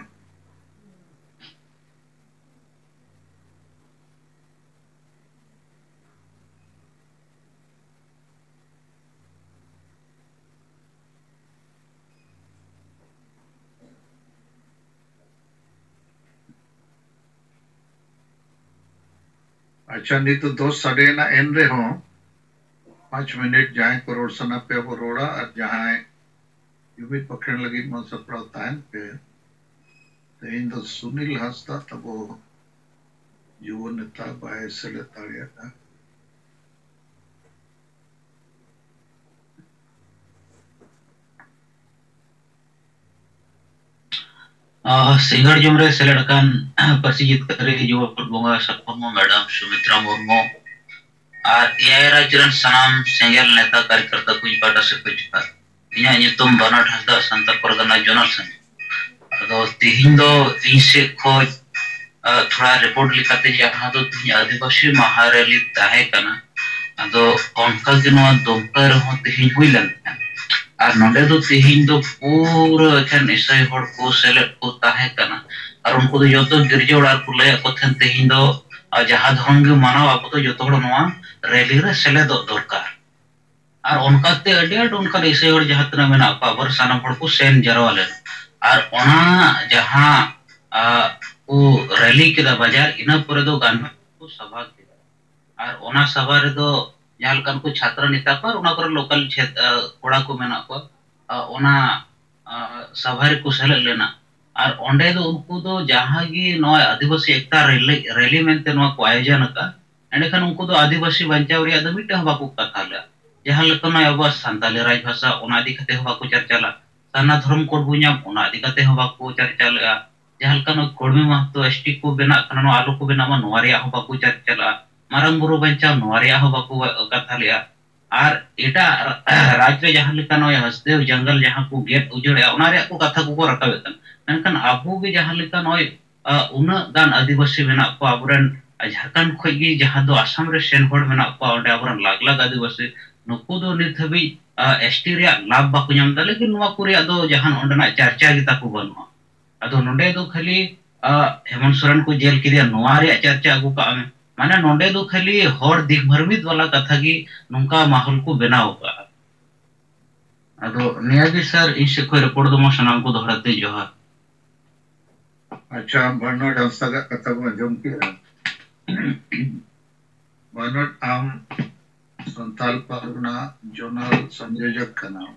ᱟᱪᱪᱷᱟ, ᱱᱤᱛ ᱫᱚ ᱫᱚᱥ ᱥᱟᱰᱮᱭᱮᱱᱟ, ᱮᱱ ᱨᱮᱦᱚᱸ ᱯᱟᱸᱪ ᱢᱤᱱᱤᱴ ᱡᱟᱦᱟᱸᱭ ᱠᱚ ᱨᱚᱲ ᱥᱟᱱᱟ ᱯᱮᱭᱟ ᱵᱚ ᱨᱚᱲᱟ, ᱟᱨ ᱡᱟᱦᱟᱸᱭ ᱡᱩᱢᱤᱫ ᱵᱟᱠᱷᱮᱬ ᱞᱟᱹᱜᱤᱫ ᱢᱟ ᱥᱟᱯᱲᱟᱣ ᱛᱟᱦᱮᱱ ᱯᱮ᱾ ᱛᱮᱦᱮᱧ ᱫᱚ ᱥᱩᱱᱤᱞ ᱦᱟᱸᱥᱫᱟ ᱛᱟᱵᱚ ᱡᱩᱣᱟᱹ ᱱᱮᱛᱟ ᱵᱟᱭ ᱥᱮᱞᱮᱫ ᱫᱟᱲᱮᱭᱟᱫᱟ᱾ ᱟᱦ, ᱥᱤᱸᱜᱟᱹᱲ ᱡᱚᱢ ᱨᱮ ᱥᱮᱞᱮᱫ ᱟᱠᱟᱱ ᱯᱟᱹᱨᱥᱤ ᱡᱤᱛᱠᱟᱹᱨᱤ ᱡᱩᱣᱟᱹ ᱵᱚᱸᱜᱟ ᱥᱟᱠᱣᱟ ᱦᱚᱲᱢᱚ ᱢᱮᱰᱟᱢ ᱥᱩᱢᱤᱛᱨᱟ ᱢᱩᱨᱢᱩ ᱟᱨ ᱮᱭᱟᱭ ᱨᱟᱡᱽ ᱨᱮᱱ ᱥᱟᱱᱟᱢ ᱥᱮᱸᱜᱮᱞ ᱱᱮᱛᱟ ᱠᱟᱨᱭᱚᱠᱚᱨᱛᱟ ᱠᱚᱧ ᱯᱟᱦᱴᱟ ᱥᱮᱫ ᱠᱷᱚᱱ ᱡᱚᱦᱟᱨ᱾ ᱤᱧᱟᱹᱜ ᱧᱩᱛᱩᱢ ᱵᱟᱱᱟᱴ ᱦᱟᱸᱥᱫᱟ, ᱥᱟᱱᱛᱟᱲ ᱯᱟᱨᱜᱟᱱᱟ ᱡᱚᱱᱟᱞ ᱥᱟᱸᱜᱷᱟ᱾ ᱟᱫᱚ ᱛᱤᱦᱤᱧ ᱫᱚ ᱤᱧ ᱥᱮᱫ ᱠᱷᱚᱱ, ᱟ, ᱛᱷᱚᱲᱟ ᱨᱤᱯᱳᱨᱴ ᱞᱮᱠᱟᱛᱮ ᱡᱟᱦᱟᱸ ᱫᱚ ᱛᱤᱦᱤᱧ ᱟᱹᱫᱤᱵᱟᱹᱥᱤ ᱢᱟᱦᱟ ᱨᱮᱞᱤ ᱛᱟᱦᱮᱸ ᱠᱟᱱᱟ, ᱟᱫᱚ ᱚᱱᱠᱟ ᱜᱮ ᱱᱚᱣᱟ ᱫᱩᱢᱠᱟ ᱨᱮᱦᱚᱸ ᱛᱤᱦᱤᱧ ᱦᱩᱭ ᱞᱮᱱ ᱛᱟᱦᱮᱸᱫ᱾ ᱟᱨ ᱱᱚᱰᱮ ᱫᱚ ᱛᱤᱦᱤᱧ ᱫᱚ ᱯᱩᱨᱟᱹ ᱮᱠᱷᱮᱱ ᱤᱥᱟᱹᱭ ᱦᱚᱲ ᱠᱚ ᱥᱮᱞᱮᱫ ᱠᱚ ᱛᱟᱦᱮᱸ ᱠᱟᱱᱟ᱾ ᱟᱨ ᱩᱱᱠᱩ ᱫᱚ ᱡᱚᱛᱚ ᱜᱤᱨᱡᱟᱹ ᱚᱲᱟᱜ ᱨᱮᱠᱚ ᱞᱟᱹᱭᱟᱫ ᱠᱚ ᱛᱟᱦᱮᱸᱫ, ᱛᱤᱦᱤᱧ ᱫᱚ, ᱟ, ᱡᱟᱦᱟᱸ ᱫᱷᱚᱨᱚᱢ ᱜᱮ ᱢᱟᱱᱟᱣ, ᱟᱵᱚ ᱫᱚ ᱡᱚᱛᱚ ᱦᱚᱲ ᱱᱚᱣᱟ ᱨᱮᱞᱤ ᱨᱮ ᱥᱮᱞᱮᱫᱚᱜ ᱫᱚᱨᱠᱟᱨ᱾ ᱟᱨ ᱚᱱᱠᱟᱛᱮ ᱟᱹᱰᱤ ᱟᱸᱴ ᱚᱱᱠᱟᱱ ᱤᱥᱟᱹᱭ ᱦᱚᱲ ᱡᱟᱦᱟᱸ ᱛᱤᱱᱟᱹᱜ ᱢᱮᱱᱟᱜ ᱠᱚᱣᱟ, ᱟᱵᱚ ᱥᱟᱱᱟᱢ ᱦᱚᱲ ᱠᱚ ᱥᱮᱱ ᱡᱟᱨᱣᱟ ᱞᱮᱱᱟ᱾ ᱟᱨ ᱚᱱᱟ ᱡᱟᱦᱟᱸ, ᱟ, ᱠᱚ ᱨᱮᱞᱤ ᱠᱮᱫᱟ ᱵᱟᱡᱟᱨ, ᱤᱱᱟᱹ ᱯᱚᱨᱮ ᱫᱚ ᱜᱟᱱ ᱠᱚ ᱥᱟᱵᱷᱟ ᱠᱮᱫᱟ᱾ ᱟᱨ ᱚᱱᱟ ᱥᱟᱵᱷᱟ ᱨᱮᱫᱚ ᱡᱟᱦᱟᱸ ᱞᱮᱠᱟᱱ ᱠᱚ ᱪᱷᱟᱛᱨᱟ ᱱᱮᱛᱟ ᱠᱚ ᱟᱨ ᱚᱱᱟ ᱠᱚᱨᱮ ᱞᱳᱠᱟᱞ ᱪᱷᱮᱛ-, ᱟ, ᱠᱚᱲᱟ ᱠᱚ ᱢᱮᱱᱟᱜ ᱠᱚᱣᱟ, ᱟ, ᱚᱱᱟ, ᱟ, ᱥᱟᱵᱷᱟ ᱨᱮᱠᱚ ᱥᱮᱞᱮᱫ ᱞᱮᱱᱟ᱾ ᱟᱨ ᱚᱸᱰᱮ ᱫᱚ ᱩᱱᱠᱩ ᱫᱚ ᱡᱟᱦᱟᱸ ᱜᱮ ᱱᱚᱣᱟ ᱟᱹᱫᱤᱵᱟᱹᱥᱤ ᱮᱠᱛᱟ ᱨᱮᱞᱤ, ᱨᱮᱞᱤ ᱢᱮᱱᱛᱮ ᱱᱚᱣᱟ ᱠᱚ ᱟᱭᱳᱡᱚᱱ ᱟᱠᱟᱫ, ᱮᱸᱰᱮᱠᱷᱟᱱ ᱩᱱᱠᱩ ᱫᱚ ᱟᱹᱫᱤᱵᱟᱹᱥᱤ ᱵᱟᱧᱪᱟᱣ ᱨᱮᱭᱟᱜ ᱫᱚ ᱢᱤᱫᱴᱟᱝ ᱦᱚᱸ ᱵᱟᱠᱚ ᱠᱟᱛᱷᱟ ᱞᱮᱫᱼᱟ᱾ ᱡᱟᱦᱟᱸ ᱞᱮᱠᱟ ᱱᱚᱜᱼᱚᱭ ᱟᱵᱚᱣᱟᱜ ᱥᱟᱱᱛᱟᱞᱤ ᱨᱟᱡᱽ ᱵᱷᱟᱥᱟ, ᱚᱱᱟ ᱤᱫᱤ ᱠᱟᱛᱮ ᱦᱚᱸ ᱵᱟᱠᱚ ᱪᱟᱨᱪᱟ ᱞᱮᱫᱼᱟ᱾ ᱥᱟᱨᱱᱟ ᱫᱷᱚᱨᱚᱢ ᱠᱳᱰ ᱵᱚᱱ ᱧᱟᱢ, ᱚᱱᱟ ᱤᱫᱤ ᱠᱟᱛᱮ ᱦᱚᱸ ᱵᱟᱠᱚ ᱪᱟᱨᱪᱟ ᱞᱮᱫᱼᱟ᱾ ᱡᱟᱦᱟᱸ ᱞᱮᱠᱟ ᱱᱚᱜᱼᱚᱭ ᱠᱚᱲᱢᱤ ᱢᱟᱦᱟᱛᱚ ᱮᱥ ᱴᱤ ᱠᱚ ᱵᱮᱱᱟᱜ ᱠᱟᱱᱟ, ᱱᱚᱣᱟ ᱟᱞᱚ ᱠᱚ ᱵᱮᱱᱟᱜ ᱢᱟ, ᱱᱚᱣᱟ ᱨᱮᱭᱟᱜ ᱦᱚᱸ ᱵᱟᱠᱚ ᱪᱟᱨᱪᱟ ᱞᱮᱫᱼᱟ᱾ ᱢᱟᱨᱟᱝ ᱵᱩᱨᱩ ᱵᱟᱧᱪᱟᱣ, ᱱᱚᱣᱟ ᱨᱮᱭᱟᱜ ᱦᱚᱸ ᱵᱟᱠᱚ ᱠᱟᱛᱷᱟ ᱞᱮᱫᱼᱟ᱾ ᱟᱨ ᱮᱴᱟᱜ ᱨᱟᱡᱽ ᱨᱮ ᱡᱟᱦᱟᱸ ᱞᱮᱠᱟ ᱱᱚᱜᱼᱚᱭ ᱦᱟᱥᱫᱮᱣ ᱡᱚᱝᱜᱚᱞ ᱡᱟᱦᱟᱸ ᱠᱚ ᱜᱮᱫ ᱩᱡᱟᱹᱲᱮᱜᱼᱟ, ᱚᱱᱟ ᱨᱮᱭᱟᱜ ᱠᱚ ᱠᱟᱛᱷᱟ ᱠᱚᱠᱚ ᱨᱟᱠᱟᱵᱮᱫ ᱠᱟᱱᱟ᱾ ᱢᱮᱱᱠᱷᱟᱱ ᱟᱵᱚ ᱜᱮ ᱡᱟᱦᱟᱸ ᱞᱮᱠᱟ ᱱᱚᱜᱼᱚᱭ, ᱟ, ᱩᱱᱟᱹᱜ ᱜᱟᱱ ᱟᱹᱫᱤᱵᱟᱹᱥᱤ ᱢᱮᱱᱟᱜ ᱠᱚᱣᱟ ᱟᱵᱚᱨᱮᱱ, ᱟ, ᱡᱷᱟᱲᱠᱷᱚᱸᱰ ᱠᱷᱚᱱ ᱜᱮ ᱡᱟᱦᱟᱸ ᱫᱚ ᱟᱥᱟᱢ ᱨᱮ ᱥᱮᱱ ᱦᱚᱲ ᱢᱮᱱᱟᱜ ᱠᱚᱣᱟ, ᱚᱸᱰᱮ ᱟᱵᱚᱨᱮᱱ ᱞᱟᱠᱷ ᱞᱟᱠᱷ ᱟᱹᱫᱤᱵᱟᱹᱥᱤ, ᱱᱩᱠᱩ ᱫᱚ ᱱᱤᱛ ᱦᱟᱹᱵᱤᱡ, ᱟ, ᱮᱥ ᱴᱤ ᱨᱮᱭᱟᱜ ᱞᱟᱵᱷ ᱵᱟᱠᱚ ᱧᱟᱢ ᱮᱫᱟ, ᱞᱮᱠᱤᱱ ᱱᱚᱣᱟ ᱠᱚ ᱨᱮᱭᱟᱜ ᱫᱚ ᱡᱟᱦᱟᱱ ᱚᱸᱰᱮᱱᱟᱜ ᱪᱟᱨᱪᱟ ᱜᱮ ᱛᱟᱠᱚ ᱵᱟᱹᱱᱩᱜᱼᱟ᱾ ᱟᱫᱚ ᱱᱚᱰᱮ ᱫᱚ ᱠᱷᱟᱹᱞᱤ, ᱟ, ᱦᱮᱢᱚᱱᱛ ᱥᱚᱨᱮᱱ ᱠᱚ ᱡᱮᱞ ᱠᱮᱫᱮᱭᱟ, ᱱᱚᱣᱟ ᱨᱮᱭᱟᱜ ᱪᱟᱨᱪᱟ ᱟᱹᱜᱩ ᱠᱟᱜ ᱢᱮ᱾ ᱢᱟᱱᱮ ᱱᱚᱰᱮ ᱫᱚ ᱠᱷᱟᱹᱞᱤ ᱦᱚᱲ ᱫᱤᱜᱽᱵᱷᱨᱢᱤᱛ ᱵᱟᱞᱟ ᱠᱟᱛᱷᱟ ᱜᱮ ᱱᱚᱝᱠᱟ ᱢᱟᱦᱚᱞ ᱠᱚ ᱵᱮᱱᱟᱣ ᱟᱠᱟᱫᱼᱟ᱾ ᱟᱫᱚ ᱱᱤᱭᱟᱹ ᱜᱮ ᱥᱟᱨ, ᱤᱧ ᱥᱮᱫ ᱠᱷᱚᱱ ᱨᱤᱯᱳᱨᱴ ᱫᱚ ᱢᱟ ᱥᱟᱱᱟᱢ ᱠᱚ ᱫᱚᱦᱲᱟ ᱛᱮ ᱡᱚᱦᱟᱨ᱾ ᱟᱪᱪᱷᱟ, ᱵᱟᱨᱱᱚᱰ ᱦᱟᱸᱥᱫᱟᱜᱟᱜ ᱠᱟᱛᱷᱟ ᱵᱚᱱ ᱟᱸᱡᱚᱢ ᱠᱮᱜᱼᱟ᱾ ᱵᱟᱨᱱᱚᱰ, ᱟᱢ ᱥᱟᱱᱛᱟᱞ ᱯᱟᱨᱜᱟᱱᱟ ᱡᱚᱱᱟᱞ ᱥᱚᱝᱭᱳᱡᱚᱠ ᱠᱟᱱᱟᱢ᱾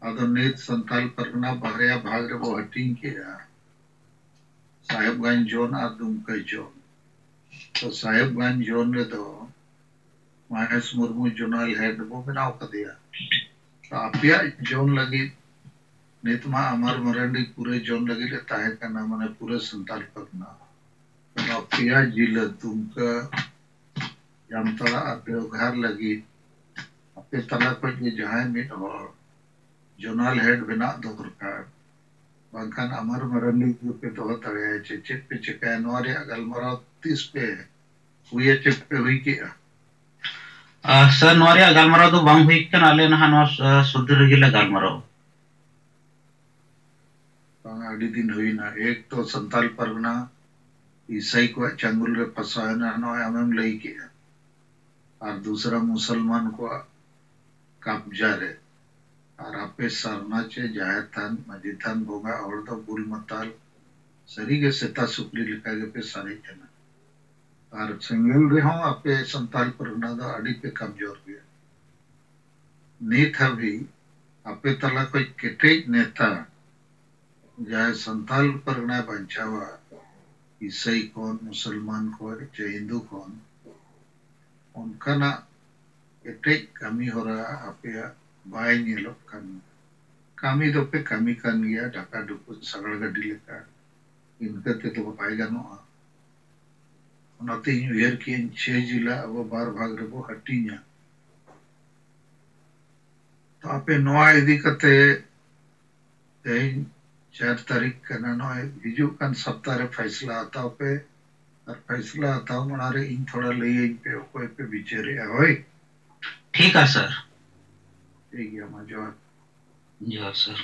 ᱟᱫᱚ ᱱᱤᱛ ᱥᱟᱱᱛᱟᱞ ᱯᱟᱨᱜᱟᱱᱟ ᱵᱟᱨᱭᱟ ᱵᱷᱟᱜᱽ ᱨᱮᱵᱚ ᱦᱟᱹᱴᱤᱧ ᱠᱮᱜᱼᱟ, ᱥᱟᱦᱮᱵᱽᱜᱚᱸᱡᱽ ᱡᱳᱱ ᱟᱨ ᱫᱩᱢᱠᱟᱹ ᱡᱳᱱ᱾ ᱛᱚ ᱥᱟᱦᱮᱵᱽᱜᱚᱸᱡᱽ ᱡᱳᱱ ᱨᱮᱫᱚ ᱢᱚᱦᱮᱥ ᱢᱩᱨᱢᱩ ᱡᱳᱱᱟᱞ ᱦᱮᱰ ᱵᱚ ᱵᱮᱱᱟᱣ ᱠᱟᱫᱮᱭᱟ᱾ ᱛᱚ ᱟᱯᱮᱭᱟᱜ ᱡᱳᱱ ᱞᱟᱹᱜᱤᱫ ᱱᱤᱛ ᱢᱟ ᱟᱢᱟᱨ ᱢᱟᱨᱟᱱᱰᱤ ᱯᱩᱨᱟᱹ ᱡᱳᱱ ᱞᱟᱹᱜᱤᱫ ᱮ ᱛᱟᱦᱮᱸ ᱠᱟᱱᱟ, ᱢᱟᱱᱮ ᱯᱩᱨᱟᱹ ᱥᱟᱱᱛᱟᱞ ᱯᱟᱨᱜᱟᱱᱟ᱾ ᱛᱚ ᱱᱚᱣᱟ ᱯᱮᱭᱟ ᱡᱤᱞᱟᱹ ᱫᱩᱢᱠᱟᱹ, ᱡᱟᱢᱛᱟᱲᱟ ᱟᱨ ᱫᱮᱣᱜᱷᱟᱨ ᱞᱟᱹᱜᱤᱫ ᱟᱯᱮ ᱛᱟᱞᱟ ᱠᱷᱚᱱ ᱜᱮ ᱡᱟᱦᱟᱸᱭ ᱢᱤᱫ ᱦᱚᱲ ᱡᱳᱱᱟᱞ ᱦᱮᱰ ᱵᱮᱱᱟᱜ ᱫᱚᱨᱠᱟᱨ, ᱵᱟᱝᱠᱷᱟᱱ ᱟᱢᱟᱨ ᱢᱟᱨᱟᱱᱰᱤ ᱜᱮᱯᱮ ᱫᱚᱦᱚ ᱫᱟᱲᱮᱭᱟᱭᱟ᱾ ᱪᱮᱫ, ᱪᱮᱫ ᱯᱮ ᱪᱮᱠᱟᱭᱟ? ᱱᱚᱣᱟ ᱨᱮᱭᱟᱜ ᱜᱟᱞᱢᱟᱨᱟᱣ ᱛᱤᱥ ᱯᱮ ᱦᱩᱭᱟ, ᱪᱮᱫ ᱯᱮ ᱦᱩᱭ ᱠᱮᱜᱼᱟ? ᱟᱦ, ᱥᱟᱨ, ᱱᱚᱣᱟ ᱨᱮᱭᱟᱜ ᱜᱟᱞᱢᱟᱨᱟᱣ ᱫᱚ ᱵᱟᱝ ᱦᱩᱭ ᱠᱟᱱᱟ᱾ ᱟᱞᱮ ᱱᱟᱦᱟᱜ ᱱᱚᱣᱟ, ᱟᱦ, ᱥᱩᱫᱷᱤ ᱨᱮᱜᱮ ᱞᱮ ᱜᱟᱞᱢᱟᱨᱟᱣᱟ᱾ ᱵᱟᱝ, ᱟᱹᱰᱤ ᱫᱤᱱ ᱦᱩᱭᱱᱟ᱾ ᱮᱠ ᱛᱚ ᱥᱟᱱᱛᱟᱞ ᱯᱟᱨᱜᱟᱱᱟ ᱤᱥᱟᱹᱭ ᱠᱚᱣᱟᱜ ᱪᱟᱸᱜᱩᱞ ᱨᱮ ᱯᱷᱟᱸᱥᱟᱣ ᱮᱱᱟ, ᱱᱚᱜᱼᱚᱭ ᱟᱢᱮᱢ ᱞᱟᱹᱭ ᱠᱮᱜᱼᱟ, ᱟᱨ ᱫᱩᱥᱨᱟ ᱢᱩᱥᱚᱞᱢᱟᱱ ᱠᱚᱣᱟᱜ ᱠᱟᱵᱽᱡᱟ ᱨᱮ, ᱟᱨ ᱟᱯᱮ ᱥᱟᱨᱱᱟ ᱪᱮ ᱡᱟᱦᱮᱨ ᱛᱷᱟᱱ, ᱢᱟᱹᱡᱷᱤ ᱛᱷᱟᱱ ᱵᱚᱸᱜᱟ ᱦᱚᱲ ᱫᱚ ᱵᱩᱞ ᱢᱟᱛᱟᱞ, ᱥᱟᱹᱨᱤᱜᱮ ᱥᱮᱛᱟ ᱥᱩᱠᱨᱤ ᱞᱮᱠᱟ ᱜᱮᱯᱮ ᱥᱟᱨᱮᱡ ᱮᱱᱟ᱾ ᱟᱨ ᱥᱮᱸᱜᱮᱞ ᱨᱮᱦᱚᱸ ᱟᱯᱮ ᱥᱟᱱᱛᱟᱞ ᱯᱟᱨᱜᱟᱱᱟ ᱫᱚ ᱟᱹᱰᱤ ᱯᱮ ᱠᱟᱢᱡᱳᱨ ᱜᱮᱭᱟ᱾ ᱱᱤᱛ ᱦᱟᱹᱵᱤᱡ ᱟᱯᱮ ᱛᱟᱞᱟ ᱠᱷᱚᱡ ᱠᱮᱴᱮᱡ ᱱᱮᱛᱟ ᱡᱟᱦᱟᱸᱭ ᱥᱟᱱᱛᱟᱞ ᱯᱟᱨᱜᱟᱱᱟᱭ ᱵᱟᱧᱪᱟᱣᱟ, ᱤᱥᱟᱹᱭ ᱠᱷᱚᱱ, ᱢᱩᱥᱚᱞᱢᱟᱱ ᱠᱷᱚᱱ ᱪᱮ ᱦᱤᱱᱫᱩ ᱠᱷᱚᱱ, ᱚᱱᱠᱟᱱᱟᱜ ᱠᱮᱴᱮᱡ ᱠᱟᱹᱢᱤ ᱦᱚᱨᱟ ᱟᱯᱮᱭᱟᱜ ᱵᱟᱭ ᱧᱮᱞᱚᱜ ᱠᱟᱱ᱾ ᱠᱟᱹᱢᱤ ᱫᱚᱯᱮ ᱠᱟᱹᱢᱤ ᱠᱟᱱ ᱜᱮᱭᱟ, ᱰᱷᱟᱠᱟ ᱰᱷᱩᱠᱩ ᱥᱟᱜᱟᱲ ᱜᱟᱹᱰᱤ ᱞᱮᱠᱟ, ᱤᱱᱠᱟᱹ ᱛᱮᱫᱚ ᱵᱟᱭ ᱜᱟᱱᱚᱜᱼᱟ᱾ ᱚᱱᱟᱛᱮᱧ ᱩᱭᱦᱟᱹᱨ ᱠᱮᱜᱼᱟᱹᱧ, ᱪᱷᱮ ᱡᱤᱞᱟ ᱟᱵᱚ ᱵᱟᱨ ᱵᱷᱟᱜᱽ ᱨᱮᱵᱚ ᱦᱟᱹᱴᱤᱧᱟ᱾ ᱛᱚ ᱟᱯᱮ ᱱᱚᱣᱟ ᱤᱫᱤ ᱠᱟᱛᱮ ᱛᱮᱦᱮᱧ ᱪᱟᱨ ᱛᱟᱹᱨᱤᱠᱷ ᱠᱟᱱᱟ, ᱱᱚᱜᱼᱚᱭ ᱦᱤᱡᱩᱜ ᱠᱟᱱ ᱥᱚᱯᱛᱟ ᱨᱮ ᱯᱷᱟᱭᱥᱞᱟ ᱦᱟᱛᱟᱣ ᱯᱮ᱾ ᱟᱨ ᱯᱷᱟᱭᱥᱞᱟ ᱦᱟᱛᱟᱣ ᱢᱟᱲᱟᱝ ᱨᱮ ᱤᱧ ᱛᱷᱚᱲᱟ ᱞᱟᱹᱭᱟᱹᱧ ᱯᱮ, ᱚᱠᱚᱭ ᱯᱮ ᱵᱤᱪᱟᱹᱨᱮᱜᱼᱟ᱾ ᱦᱳᱭ, ᱴᱷᱤᱠᱟ ᱥᱟᱨ᱾ ᱴᱷᱤᱠ ᱜᱮᱭᱟ, ᱢᱟ ᱡᱚᱦᱟᱨ᱾ ᱡᱚᱦᱟᱨ ᱥᱟᱨ᱾